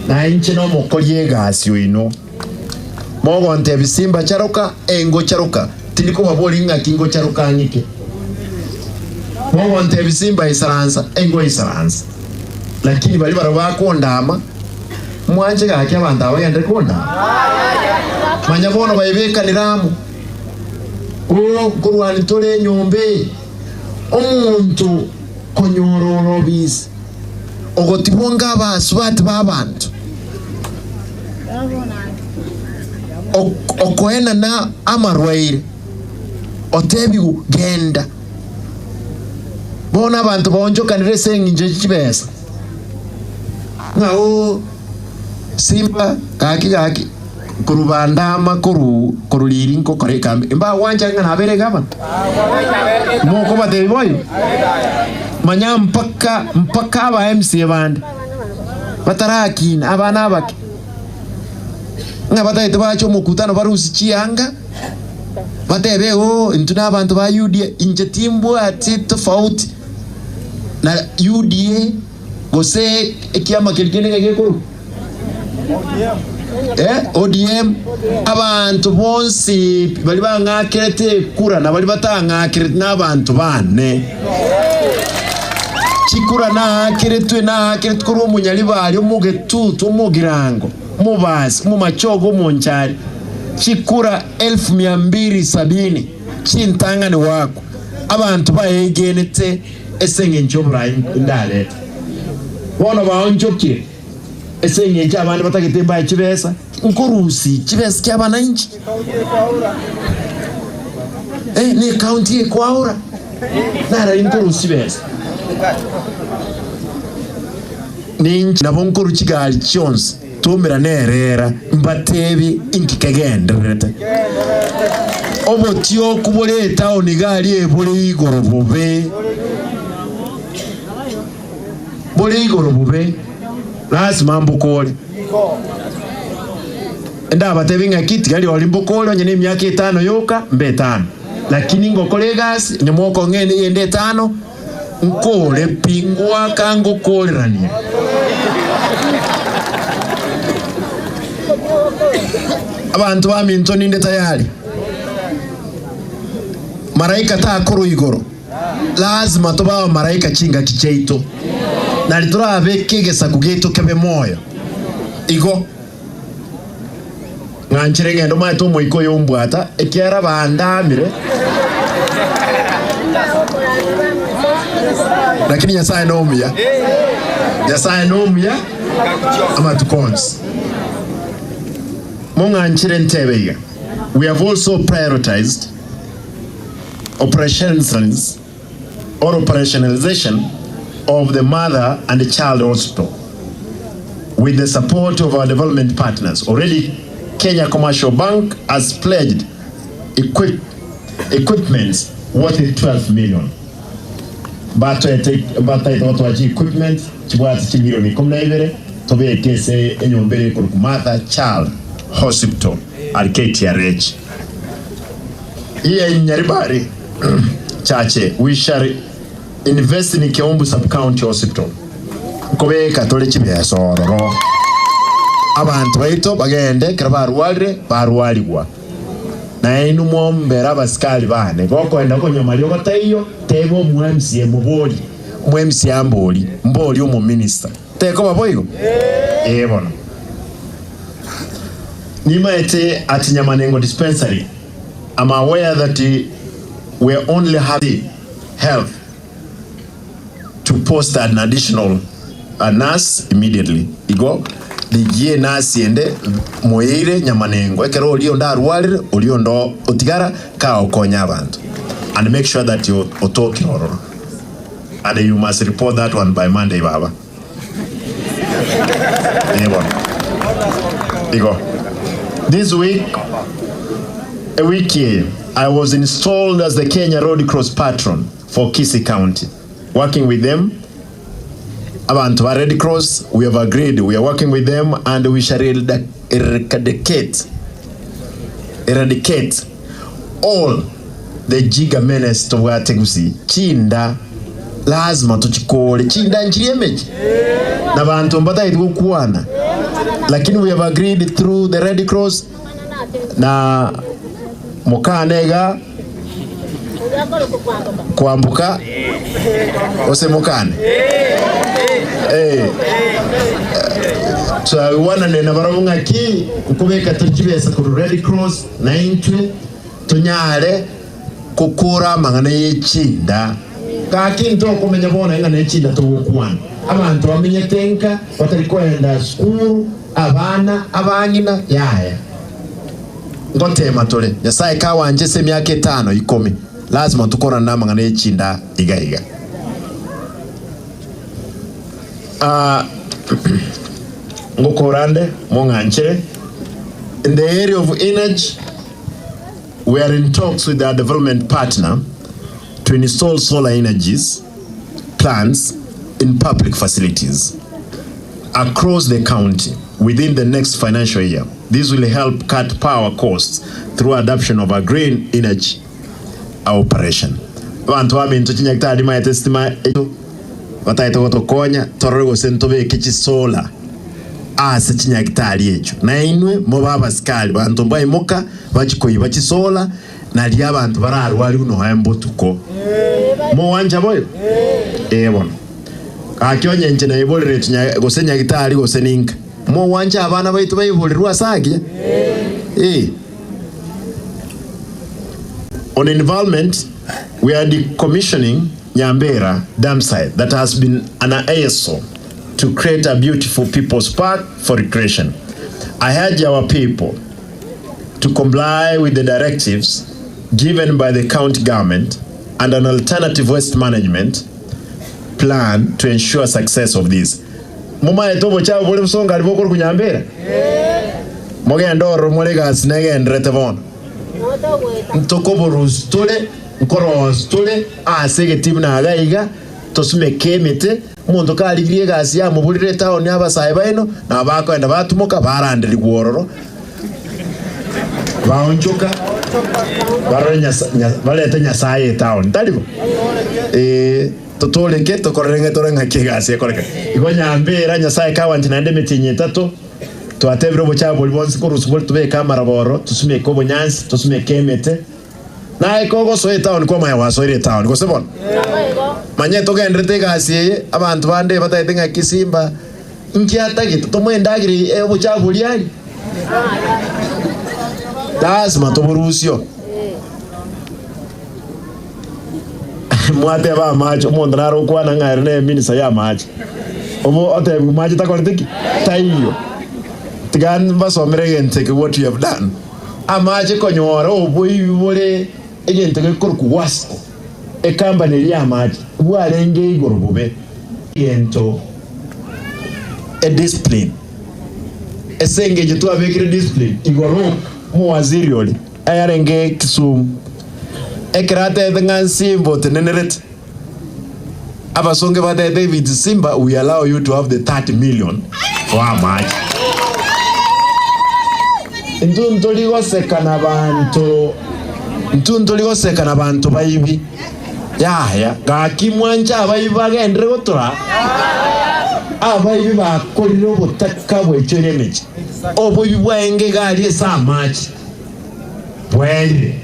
na inche nomokori egasi oino mogonte ebisimba charoka engo charoka tindikobabori ng'aki ngo charoka ng'ike mogonte ebisimba isaransa engo isaransa lakini bali baro bakondama mwanje gaki abantu abagende kondama manya bono baibekaniramu nkorwani tore enyombe omuntu konyororo bisi ogotibonga abasu bati babantu okoena na amarwaire otebigu genda bona abantu baonjokanire seng'inje chibesa ng'ao simba gaki gaki kurubandama koru koruliri nkokore kambi mba wanja ng'ana abere gabana moko batebi boy manya mpaka aba MCA bande batarakina abana abake nga bataite bacho mukutano barusi chianga batebe o intuna abantu ba UDA inje timbwa ati tofauti na UDA gose ekiama kirikene ngekuru ODM abantu bonsi bali bang'akirete kura na bali batang'akirete n'abantu bane chikura naakiretwe naakiretwe kuri omunyalibali omugetutu omugirango mubasi mumachogo omunchari chikura 270,000 chintangani wako abantu baegenete eseng'encho oburayi ndaleta bono baonchokire eseng'encho abandi batagete mbaye chibesa nkorusi chibesa kia abananchi ni county ekwaura nara nkorusi chibesa ninchi nabo nkoru chigali chionsi tumira nerera mbatebi inkikegenderete obotio kubore town gali ebore igoro bobe bore igoro bobe lazima mbukole ndabatebi ngakiti gali oli mbukole onye ne myaka 5 yoka mbe 5 lakini ngokole gas nyamoko ngene yende 5 nkole pingwa kango kolerania abantu baminto ninde tayari maraika takuru igoro lazima tubawa maraika chinga kicheito na liturabe kigesa kugeto kebe moyo igo nganchire ngendo maito moiko yombwata ekiara bandamire lakini Nyasaye nomya Nyasaye nomya amatukonsi Munganchire ntebe. We have also prioritized operations or operationalization of the mother and the child hospital with the support of our development partners. Already, Kenya Commercial Bank has pledged equipment worth 12 million. Equipment chibwati million tobe kese enyombere mother child hospital at KTRH. Here in Nyaribari Chache, we shall invest in Kiombu Sub-County Hospital. Kobe Katoliki besororo. Abantu baito bagende karabarwalire barwaligwa. Na inu mwombera abasikali bane. Goko enda konyoma lyokota iyo tebo mu MCA muboli. Mu MCA mboli, mboli omu minister. Teko baboigo? Eh bona. Nimaete at Nyamanengo Dispensary. I'm aware that we only have the health to post an additional nurse immediately. Igo ligie nurse ende moire Nyamanengo ekero olio ndarwarire olio ndo otigara ka okonya abantu and make sure that you otokirororo and you must report that one by Monday baba. Ebon. Igo. This week, a week here, I was installed as the Kenya Red Cross patron for Kisii County. Working with them, abantu ba Red Cross, we have agreed, we are working with them and we shall eradicate all the jiga menace to Tegusi. Chinda, lazima tuchikole, chinda nchiriemechi. Na bantu mbata kuwana. Lakini we have agreed through the Red Cross na mukanega kwambuka ose mukane so wana nena barabunga ki kubeka tukibesa ku Red Cross na intwe tunyare kukura mangana yechinda kakinto kumenya bona ingana yechinda tugukwana abantu bamenye tenka batari kwenda school abana abangina yaya ngotema tole Nyasaye kawanje se myaka 5 10 lazima tukora namangana yechinda iga iga ngokorande monganchere. In the area of energy, we are in talks with our development partner to install solar energies plants in public facilities across the county within the next financial year. This will help cut power costs through adoption of a green energy operation. Abantu baminto chinyakitari maete stima bataito gotokonya torore gose ntobe kichi solar Ase chinyagitari echo na inwe moba abasikari bantu mbaimoka bachikoiba chisola nali abantu bararwari uno hembo tuko mowanja boyo bono akionye nje na ibolere gose nyagitari gose ninka mowanja abana baitu baibolirwa sagia On environment, we are decommissioning Nyambera dam site that has been an ASO to create a beautiful people's park for recreation. I urge our people to comply with the directives given by the county government and an alternative waste management plan to ensure success of this. Muma etobo chao bole msonga alibokoro kunyambera. Mogendo romolega sinege vono. Ntokoboro tole nkoros tole asege timna agaiga tosume kemete omonto karigirie egasi yamoborire etown abasae baino na bakoenda batumoka baranderi gwororo baonchoka barore barete nyasaye etown taribo totoleke tokorerenge toreng'aki egasi ekoreka igo nyambera nyasaye kawanti naende emitinyi etato twatebire obochabo bori bonsi korusu bori tubeke amaraboro tusumeke obonyansi tusumeke emete naye kogosoa etown kwamanya wasoire etown gose bono manye togenderete egasi eye abanto bande bataete ng'aki Simba nkiatagete tomwendagire obochabo bori ari lazima toborusio mwateba amache omonto nare okwana ng'aere na eminisa ya amache obo otebi mache takorete ki taiyo tigan basomere egente what you have done amache konyora oboibi bore egente gekorwa wasco ekambani ya amache bwarenge igoro bobe gento a discipline esenge twabekire discipline igoro mu waziri oli ayarenge Kisumu ekerate nga Simba tenenerete abasonge ba David Simba we allow you to have the 30 million for amache ntuntuligosekana bantu baibi yaya gaki mwanja abaibi bagendere gotora abaibi bakorire obotaka bwechore emechi oboibi bwaenge gari ase amache bwaerire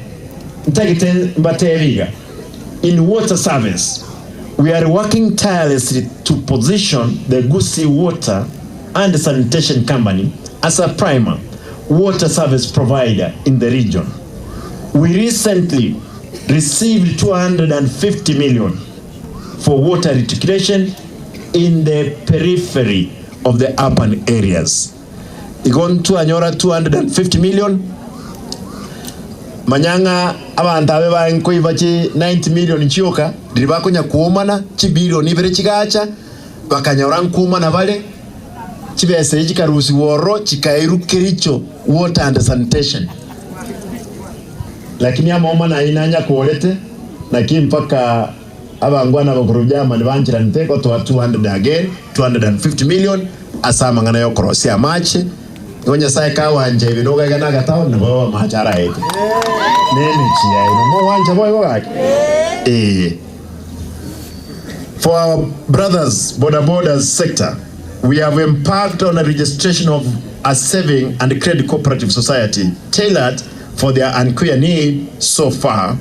ntagete mbatebiga. In water service we are working tirelessly to position the Gusii Water and Sanitation Company as a primer water service provider in the region. We recently received 250 million for water reticulation in the periphery of the urban areas. Igontu anyora 250 million. Manyanga abantu abe bankoiba chi 90 million chioka riribakonya kuomana chi billion ibere chigacha bakanyora nkumana bale chibese chikarusi woro chikairukiricho water and sanitation lakini amaoma inanya kuolete lakini mpaka abangwana bakurujama nibanjira nteko to 200 again 250 million asama ngana yokorosia mache ngonya sai kawanje ibinoga gana gatao nebo machara ete nene chia ino mo wanja boy wake For our brothers border borders sector, we have embarked on a registration of a saving and credit cooperative society tailored for their unclear need so far.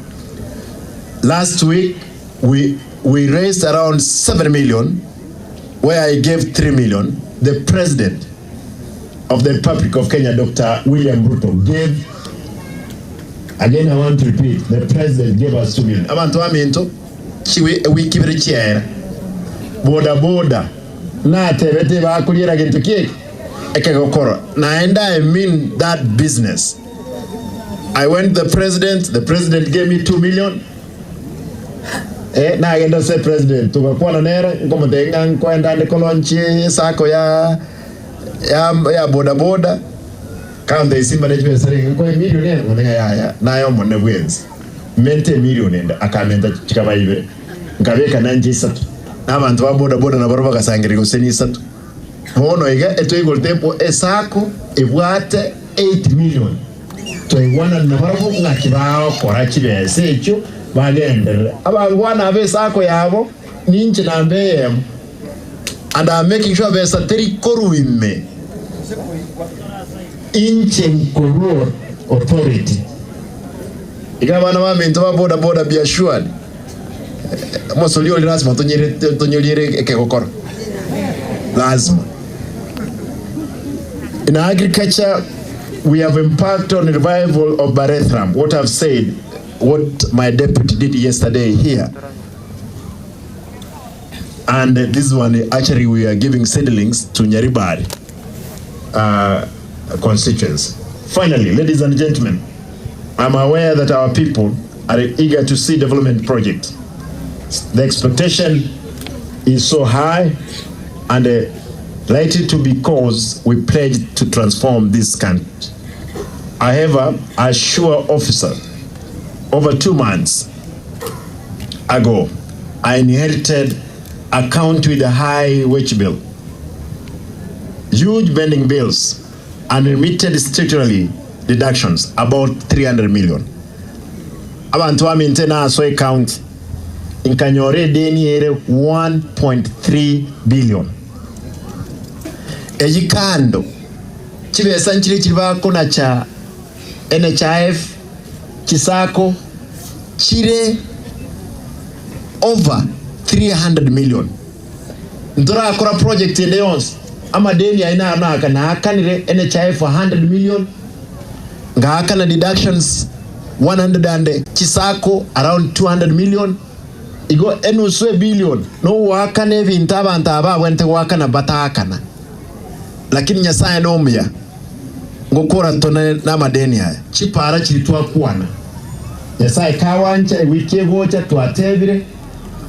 Last week, we raised around 7 million, where I gave 3 million. The president of the Republic of Kenya, Dr. William Ruto, gave, again I want to repeat, the president gave us 2 million. Abantu aminto, wiki birichiera, boda boda, na tebete bakulira kintu kiki ekegokoro. Na I mean that business. I went to the president gave me 2 million. Na agenda se president tukakuwa na nere ngomotenga nkwenda ndikolonchi sako ya boda boda kanda isi management sare kwa million ngonga ya nayo mone bwenzi mente million enda akamenta chikabaibere nkabeka nanje isatu n'abantu ba boda boda nabo bagasangirira gose isatu bono iga etwigol tempo esako ebwate 8 million toiwana nabaro ngakibao kora kibese ekyo bagendera abangwana abesako yabo ninje nambeyem and I'm making sure besa teri koruime Inche nkoruo authority. Igabana ba minto ba boda boda be assured. Mosolio lazima tonyere ekegokoro. Lazima. In agriculture, we have embarked on revival of Barethram. What I've said, what my deputy did yesterday here. And this one, actually, we are giving seedlings to Nyaribari constituents. Finally, ladies and gentlemen, I'm aware that our people are eager to see development projects. The expectation is so high and likely to be because we pledged to transform this country. However, I assure officers, over 2 months ago, I inherited a county with a high wage bill, huge pending bills, and remitted statutory deductions, about 300 million. Abantu wa maintenance so account inkanyore deni ere 1.3 billion. Eyikando chibesa nchiri chibako na cha NHIF chisako chire over 300 million. Ntora akora project leons ama deni aina anaka na akanire NHIF 100 million ngaaka na deductions 100 and chisako around 200 million igo enuswe billion no wakane vinta aba wente wakana batakana. Lakini Nyasaye nomya ngokora tona na madeni haya chipara chitwa kuana Nyasaye kawancha wiki gocha twatebire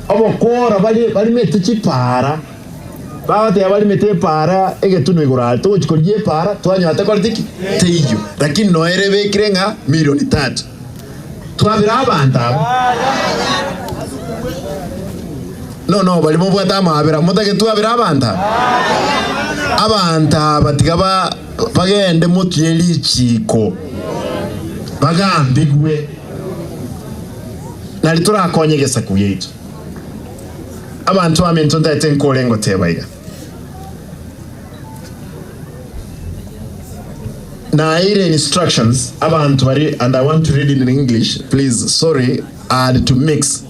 obokora bali mete chipara bawate bali mete para egetuno igora to chikorye para twanya takortiki teiyo lakini noerebe kirenga milioni 3 twabira abantu no bali mubwata mabira mutake twabira abantu abanta batigaba bagende mutuye lichiko bagambigwe nali turakonyegesa kuyetu abantu amento ndete nkolengo tebaiga na ile instructions abantu bari, and I want to read it in English, please, sorry, I had to mix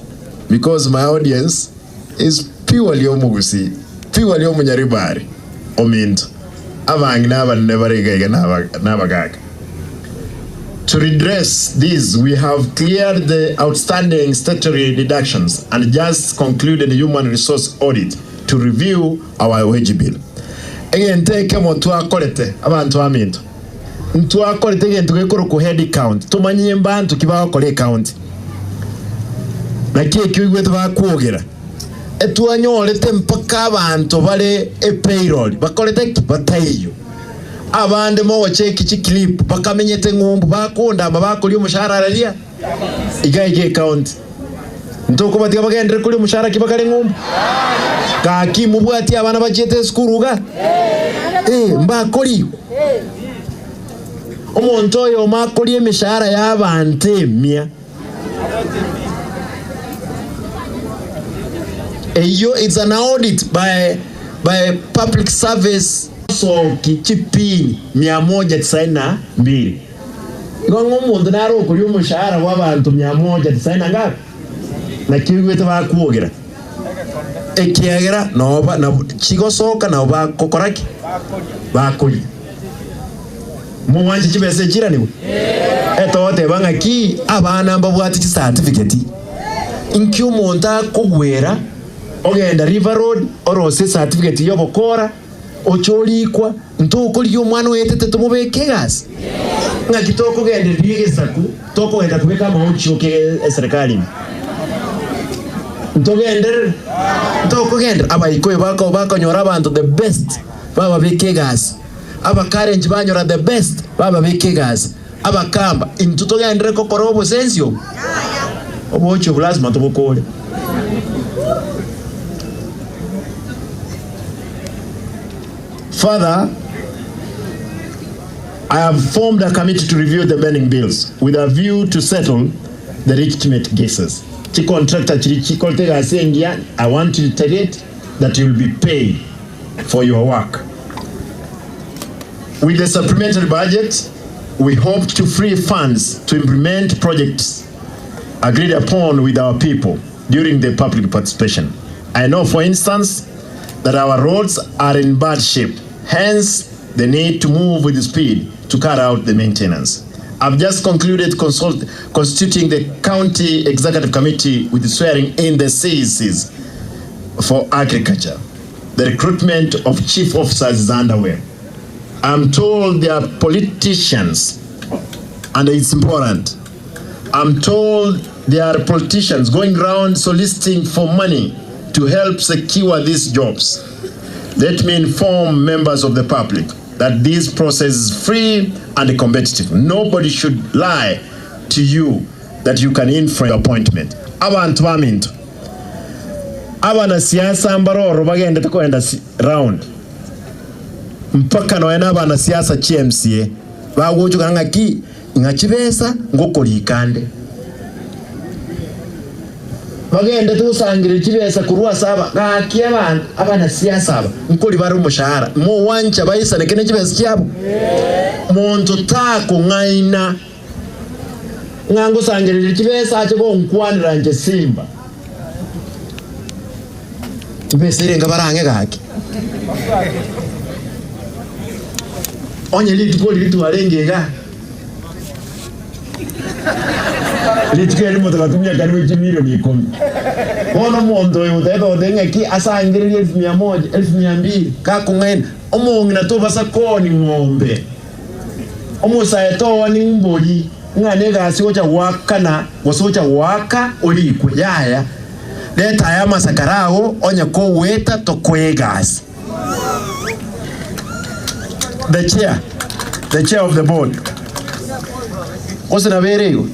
because my audience is purely omugusi, purely omunyaribari ominto abangi n'abanene barigaiga n'abagaga. To redress this, we have cleared the outstanding statutory deductions and just concluded the human resource audit to review our wage bill. Egente kemo twakorete abantu aminto ntwakorete egento gekoro ku head count tumanye mbantu kibakore count na kiki igwe twakuogera etwanyorete mpaka abantu bale e payroll bakorete bataiyo abande mo cheki chi clip bakamenyete ngumbu bakunda bakuri umushahara ralia igaige count ntoko batika bagendere kuri umushahara kibakare ngumbu kaki mubwati abana bachete skuruga mbakori omuntu oyo makori emishahara y'abantu emia. Eyo it's an audit by public service so kichipini 192. Igo omuntu naro okuri omushahara w'abantu 190 ngapi na kigwete bakuogira ekiagera noba na chigosoka nabo bakokoraki bakori muwanje chibese chiraniwe etote bangaki abana mbabwati chi certificate inki omuntu akogwera ogenda River Road orose certificate yobokora ocholikwa ntokori omwana wetete tumubeke gasi ngaki tokogenda rigesaku tokogenda kubeka mauchi oke serikali ntogender ntokogenda abaikoyo bako bakonyora abantu the best baba beke gasi abakarenji banyora the best baba beke gasi abakamba intutogendere kokora obusensio obocho lazima tubukore. Further, I have formed a committee to review the pending bills with a view to settle the legitimate cases. Chi contractor I want to reiterate that you will be paid for your work. With the supplementary budget, we hope to free funds to implement projects agreed upon with our people during the public participation. I know, for instance, that our roads are in bad shape, hence the need to move with speed to carry out the maintenance. I've just concluded constituting the County Executive Committee with the swearing in the CECs for agriculture. The recruitment of chief officers is underway. I'm told there are politicians, and it's important. I'm told there are politicians going around soliciting for money to help secure these jobs. Let me inform members of the public that this process is free and competitive. Nobody should lie to you that you can influence your appointment. Abantu baminto abanasiasa mbaroro bagendete kwenda round mpaka noe n'abanasiasa CMCA bagochuka ng'aki ng'achibesa ngokorikande bagende tusangire chibesa kurwa saba gaki abantu abanasiasa aba nkori bari umushahara mo wancha bayisane kene chibesa kyabo muntu tako ng'aina ng'ango sangire chibesa ache gonkwanira nje simba mbese nga barange gaki onye litukoli litwarengega litukeli mutakatumia karibu milioni 10 bono mondo oyo utethothe ng'eki asangiririe 1,100 200 kakung'aina omong'ina tobasa koni ng'ombe omosae tooni mbori ng'ane egasi gocha gwakana gose gocha gwaka orikwe yaya leta aya masakarago onye koweta tokoe egasi. The chair of the board gose nabereiwe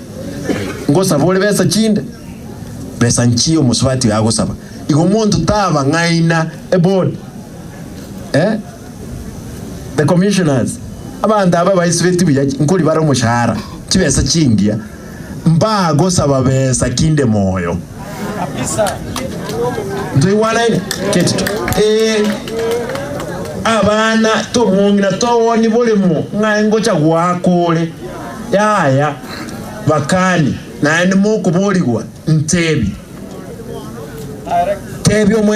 ngosaba ore besa chinde besa nchiyo musubati yagosaba igo omonto taba ng'aina eboard the commissioners abantu aba baisibeti buya nkori bara omushahara chibesa chingia mbagosaba besa kinde moyo ntoiwanaine ketito abana tomong'ina towoni bolimo ng'ae ngocha gwakore yaya bakani naende mokoborigwa ntebi tebi omu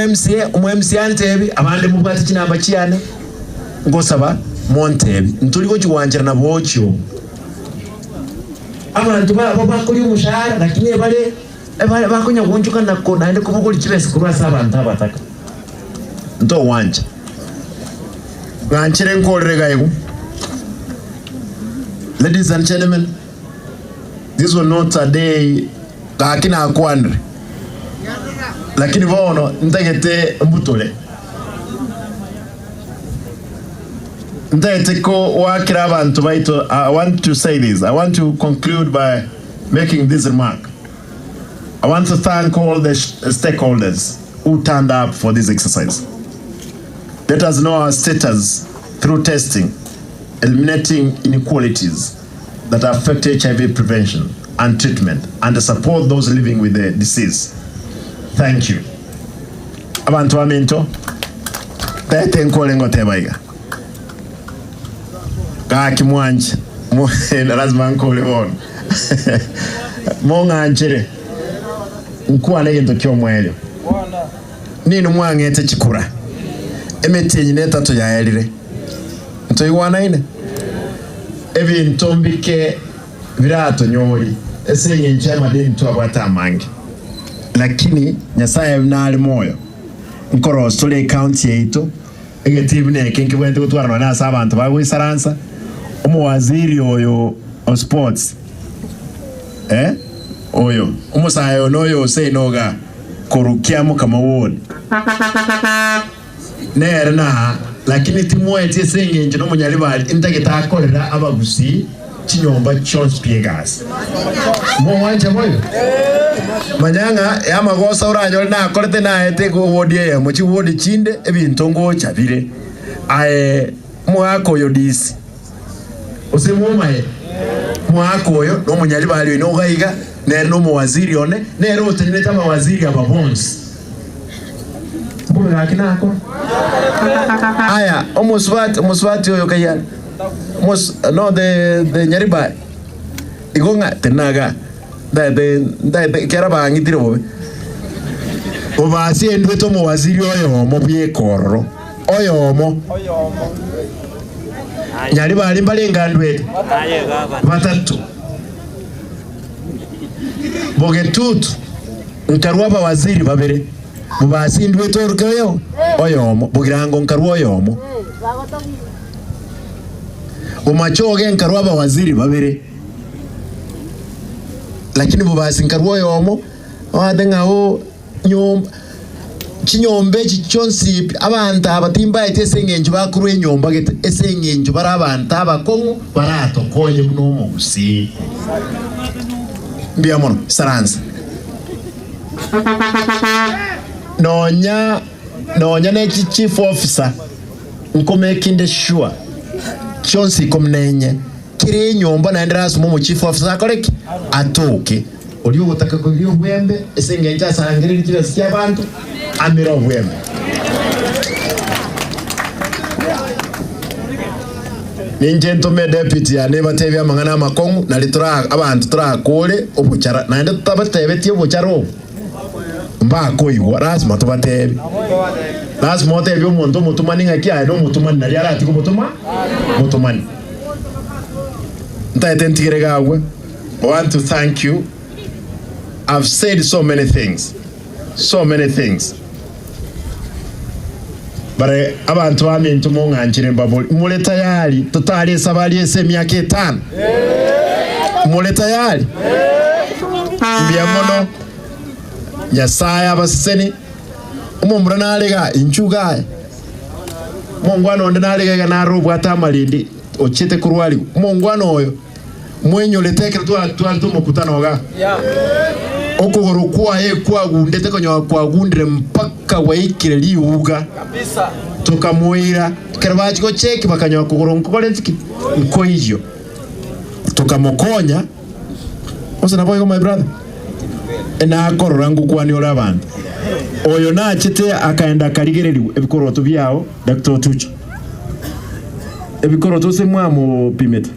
MCA ntebi abande mubwate chinamba chiane ngosaba montebi nturi gochiwanchera na bochio abantu bakori omushahara lakini bale bakonya gonchuka nako naende kobogori chibesa kurwasa abantu abataka nto wancha nganchere nkorere gaigu. Ladies and gentlemen, this was not a day gakina akwanre lakini bono ntagete mbutule ntagete ko wakira abantu baito. I want to say this. I want to conclude by making this remark. I want to thank all the stakeholders who turned up for this exercise. Let us know our status through testing, eliminating inequalities that affect HIV prevention and treatment, and support those living with the disease. Thank you. Abantu baminto, tete nkole ngotebaiga. Gaki mwanje, lazima nkole bono. Mong'anchere, nkuwa negento kyomwelyo. Nino mwang'ete chikura. Emiti nyine etatu yaerire. Ntoiwanaine? Ebintu mbike biratonyori ese eng'encho y'amadini twabwate amange lakini Nyasaye nari moyo nkorosi tore ekaunti yaitu egetibu neke nkibwente gotwarana nase abantu bagwisaransa omuwaziri oyo o sports oyo omusaye ono oyo osenoga korukia mukama wodi nere na lakini timwetie ase eng'encho n'omunyaribari intagetakorera abagusi chinyomba chonsi piegas mowanje moyo manyanga yamagosa uranyore nakorete naete wodi eyemo chiwodi chinde ebinto ngochabire ae mwaka oyo disi ose mwomae mwaka oyo n'omunyaribari oyo nogaiga nere n'omuwaziri one nere otenenete amawaziri aba bonsi mbuga akinako aya omuswati oyo kayana Mos no de Nyariba igonga tenaga de kera bangitire bobe obasi endwe to mowaziri oyomo byekororo oyomo Nyariba ali mbalenga ndwe batatu Bogetutu nkarwa abawaziri babere mubasi ndwe torukeyo oyomo bugirango nkarwa oyomo Umachoge nkarwa abawaziri babere lakini mubasi nkarwa oyomo wadenga o nyomba chinyombe chichonsi abantu abatimba etesengenjo bakuru enyomba gete esengenjo barabantu abakongo baratokonye muno mugusi mbia mono saransa nonya ne chief officer nkomekinde sure chonsi komnenye kiri enyomba naendera asumo chief officer akoreki atoke oli ogotaka kobiri obwembe esengenjo asangirire chibesa chia abantu amira obwembe ninje ntume deputy ane batebya amang'ana amakongu nari tura abantu turakore obuchara naende tutabatebetie obuchara obu mbakoigwa lazima tubatebe lazima otebye omonto omotumani ng'aki aye na omotumani nari aratiga omotuma motumani ntaete ntigere gagwe. I want to thank you. I've said so many things, so many things. But abantu bamintu mung'anchire mbaboli mule tayari tutali sabali ese miaka 5 mule tayari mbia mono Nyasaye abaseni omomura nalega inchuga mongwana onde nalega narobwa atamalindi ochete kurwali mongwana oyo mwenyoletekere twa mukutano ga okuguru kwaye kwagundete konyo kwagundire mpaka waikire liuga kabisa tukamuira kerabachiko cheki bakanywa kuguru nkoletiki nkoijo tukamukonya ose naboyo my brother enakorora ngukwani ora abantu oyo nachete akaenda karigereri ebikoroto byao Dr. Tucho ebikoroto se mwamo pimeta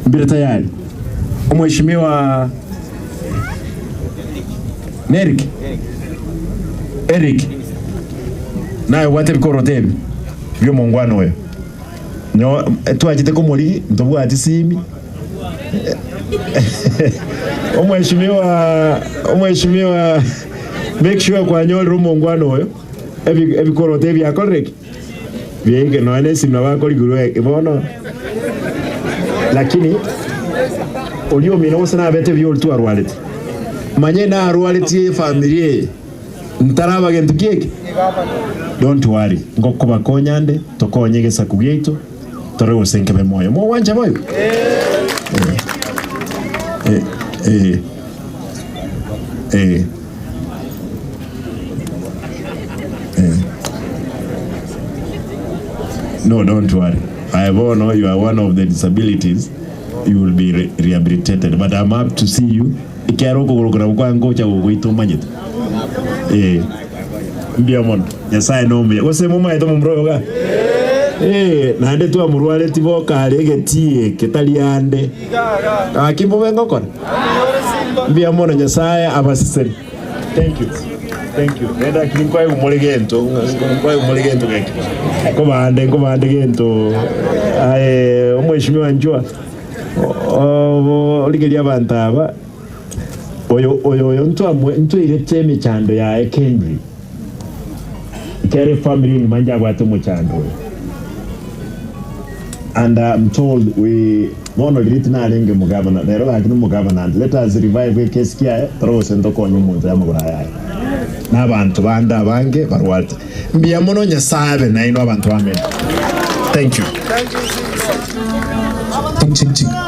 mbere tayari omheshimiwa Eric Eric naye wate bikoroto ebi byo mongwano oyo no twachite komori ntobwati simi omheshimiwa make sure kwa nyoli rumongwano oyo ebikoroto ebi akoreki byenge no ene simna bakori bono lakini olio mina osana bete byoltu arwalete manye na arwalete familia ntaraba gentu kieke don't worry ngokuba konyande tokonyegesa kugeito tore osenkebe moyo mo wanja moyo No, don't worry. I know you are one of the disabilities. You will be rehabilitated. But I'm up to see you. Mbia mono. Nyasaye no mbia. Gose muma eto mumroga. Nande tu amurwale tiboka aregetie ketaliande. Akimbo bengokora. Mbia mono Nyasaye abasiseri. Thank you. Thank you. Nenda kinkwa umuligento, nkwa umuligento keke. Komande gento. Aye, omheshimiwa Njua. Oligeria abantu aba. Oyo ntwa irete emechando ya Henry. Kere family ni manja bwate muchando. And I'm told we bono liriti na alenge mugabana. Lero lakini mugabana. Let us revive case kia tro sento konyo muntu ya muguraya. N'abantu banda bange barwate. Mbia mono Nyasaye na ino abantu amen. Thank you.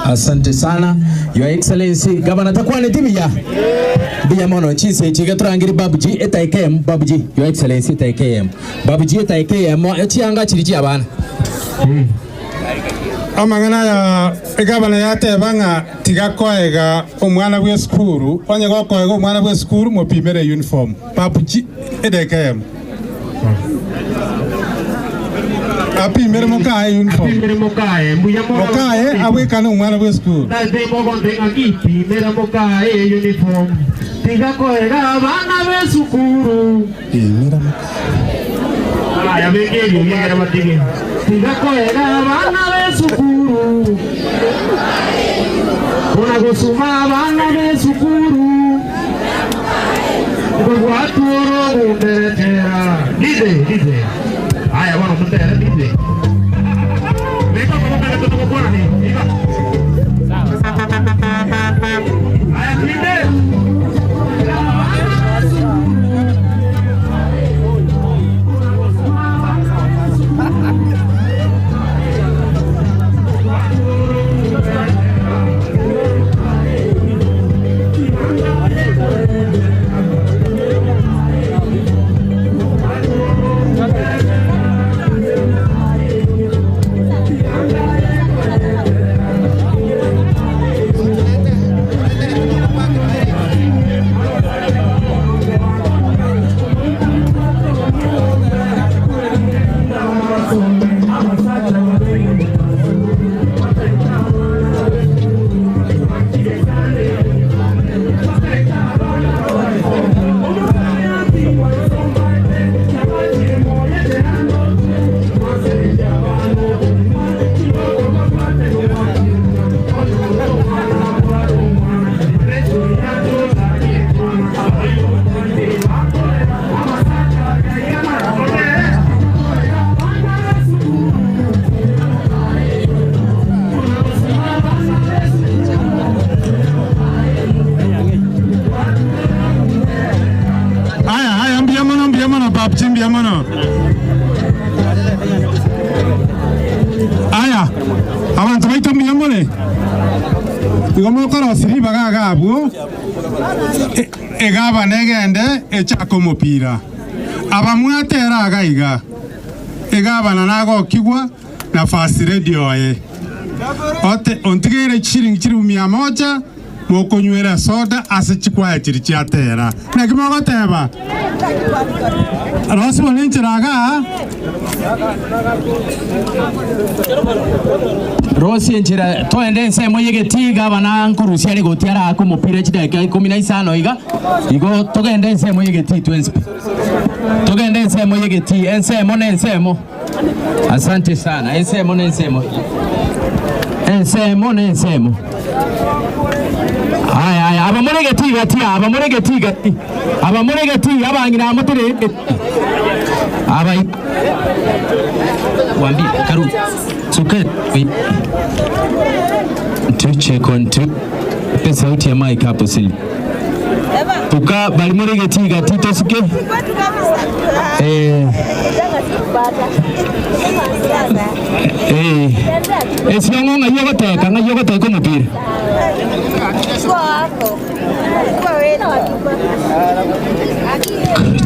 Asante sana Your Excellency Governor Takwane Tibia. Mbia mono chise chiga turangiri babuji etaikm babuji Your Excellency etaikm. Babuji etaikm echianga chiriji abana. Amangana ya egabana yatebanga tigakoega omwana bwe skuru onye gokoega omwana bwe skuru mupimere uniform babuji edekm. Apimere mokae uniform. Apimere mokae mbuya mono. Mokae awekane omwana bwe school. Tate mogonde ng'aki pimera mokae uniform. Tiga koega abana be sukuru. Pimera mokae. Aya bengerio yegera batige. Tiga koega abana be sukuru. Ona gosuma abana be sukuru. Gwaturo gundetera. Dize dize. Aya bueno mundere dize. Beka como que te tocó por ahí. Iba. Aya dize. Aya, abantu baito mbiyamone. Igo mokoro bagaga abwo. Egaba negende echako mupira. Abamwatera agaiga. Egaba na nagokigwa na fast radio ye. Ote ontigere chiringi chiri 100 mokonywera soda ase chikwaya chiri chiatera. Nakimogoteba. Rosimo ninchiraga. Rosi enchera toende ensemo yegeti gabana nkurusia ari gotiara ako mupira chidakika 15 iga igo togende ensemo yegeti twenspe togende ensemo yegeti ensemo ne ensemo. Asante sana. Ensemo ne ensemo, ensemo ne ensemo. Aya aya abamuregeti gati abamuregeti gati abamuregeti abangira amutere aba wambi karu suke to check on to sauti ya mic hapo sili tuka bali muregeti gati tosuke siongo ngayogoteka ngayogoteka omupira.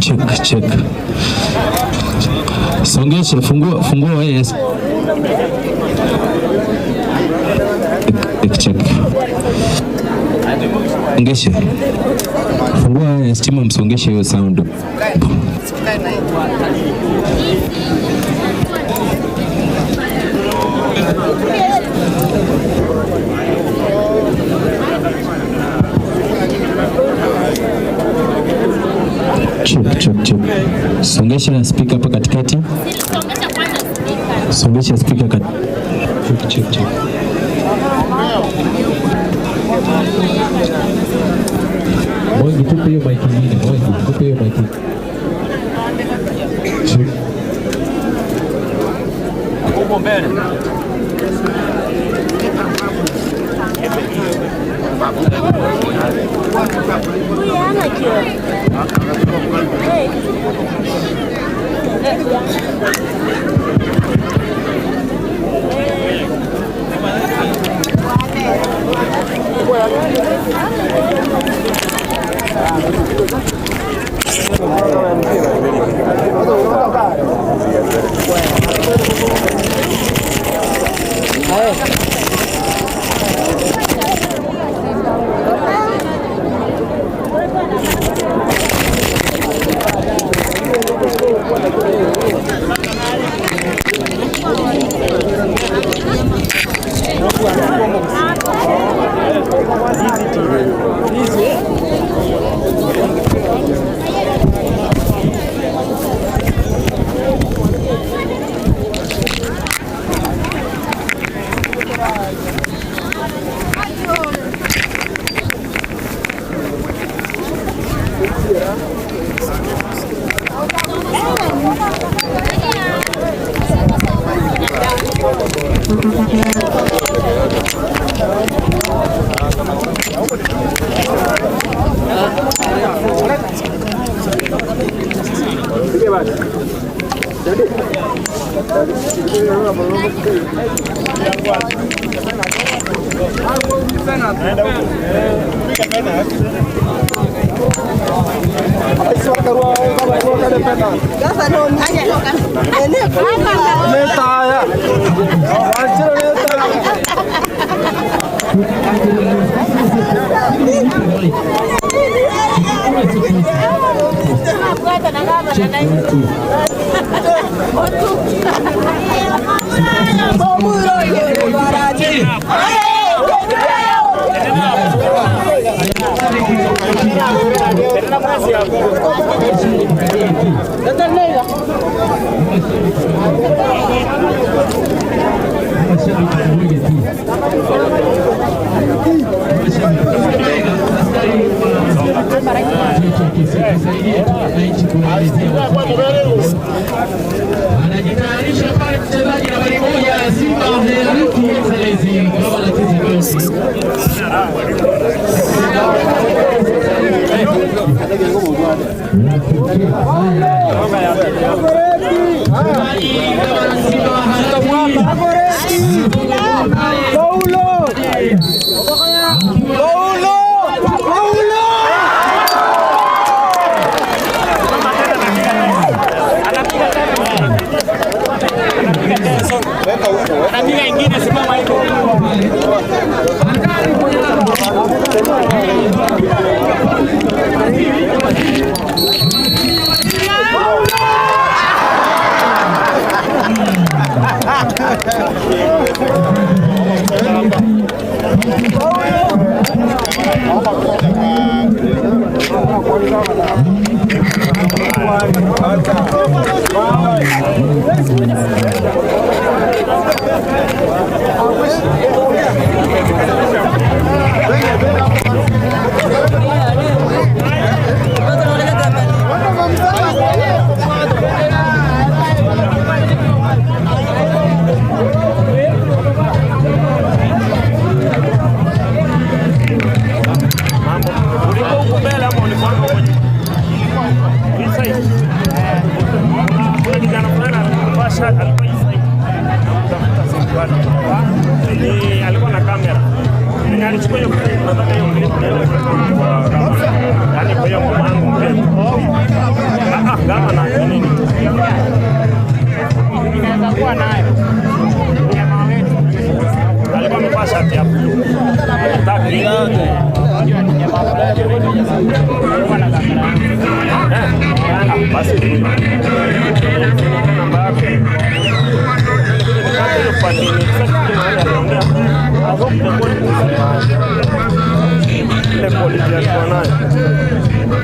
Check check. Songeshe funguo funguo yes. Check check. Songeshe. Fungua stima msongeshe hiyo sound. Check check check. Songesha na speaker hapa katikati. Songesha speaker kat. Check check check. Mwangi tupe hiyo mic nyingine. Mwangi tupe hiyo mic. Check. Huko mbele. Anajitayarisha pale mchezaji nambari 1 Simba Heriti Excellency kama anacheza Anapiga ingine, simama hivyo. Alikuwa na kamera. Alichukua hiyo clip, nataka hiyo clip niende kwa kamera. Yaani kwa hiyo mwanangu mpendwa. Kama na nini? Inaweza kuwa nayo. Jamaa wetu. Alikuwa amevaa shati ya blue. Nataka alikuwa na kamera. Basi namba yako. Ile quality alikuwa nayo.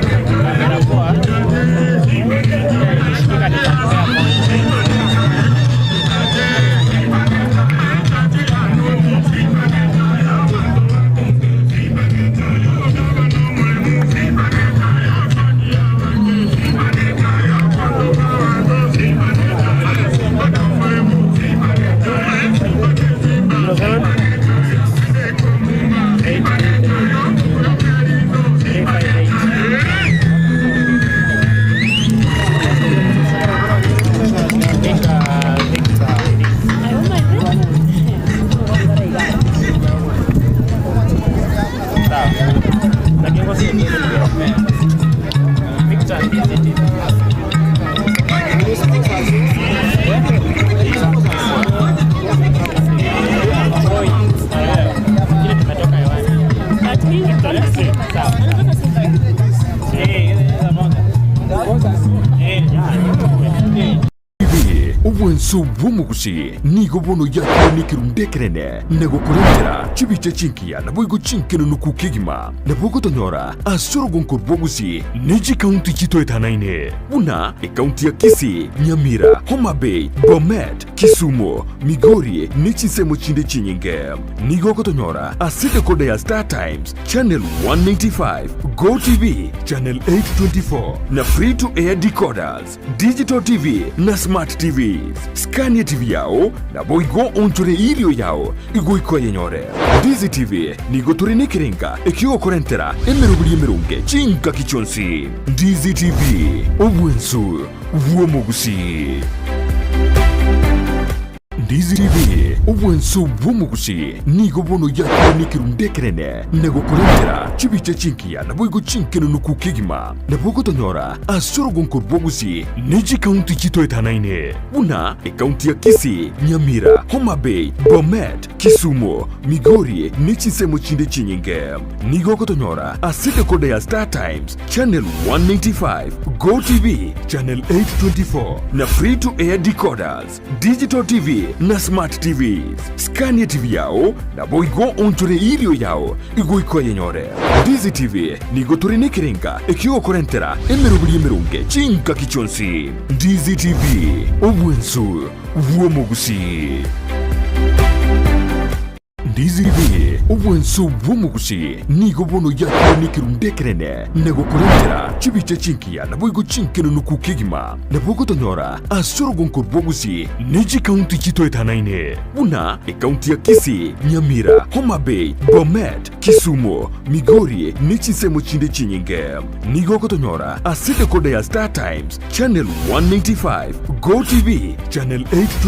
Obwenso bw'omugusi nigo bono yakinikirundekerene negokurentera chibiche chinkiya nabo chinkeno kukigima nabo gotonyora asoro gonko bwogusi neji county chitoetanaine buna ekaunti ya Kisii, Nyamira, Homa Bay, Bomet, Kisumu, Migori nechisemo chinde chinyinge nigo gotonyora asite koda ya Star Times Channel 195, Go TV Channel 824 na free to air decoders, digital TV na smart TV. TVs. Scania TV yao naboigo onchore irio yao igoiko yenyore. Ndizi TV nigo tore nekerenga ekiokorentera emerobiri emerunge chingaki chionsi. Ndizi TV obwensu bw'omogusi. Ndizi TV obwensu bw'omogusi nigo bono yakonekerundekerene nagokurentera chibicha chinkiya naboigo chinkenunuku kegima nabogotonyora asorogonko bwogusi neji kaunti chitoetanaine buna ekaunti ya Kisii, Nyamira, Homa Bay, Bomet, Kisumu, Migori nechinsemo chinde chinyinge. Nigo gotonyora ase dekoda ya Star Times Channel 195, Go TV Channel 824 na free to air decoders, digital TV na smart TVs. Scania TV yao naboigo onchore irio yao igoiko yenyore. Ndizi TV nigo tore nekerenga ekiokorentera emerobiri emerunge chingaki chionsi. Ndizi TV obwensu bw'omogusi. Ndizi TV obwensu bw'omogusi nigo bono yakonekerundekerene nagokurentera chibicha chinkiya naboigo chinkenunuku kegima nabogotonyora asorogonko bwogusi neji kaunti chitoetanaine buna ekaunti ya Kisii, Nyamira, Homa Bay, Bomet, Kisumu, Migori nechinsemo chinde chinyinge. Nigo gotonyora ase dekoda ya Star Times Channel 195, Go TV Channel 824.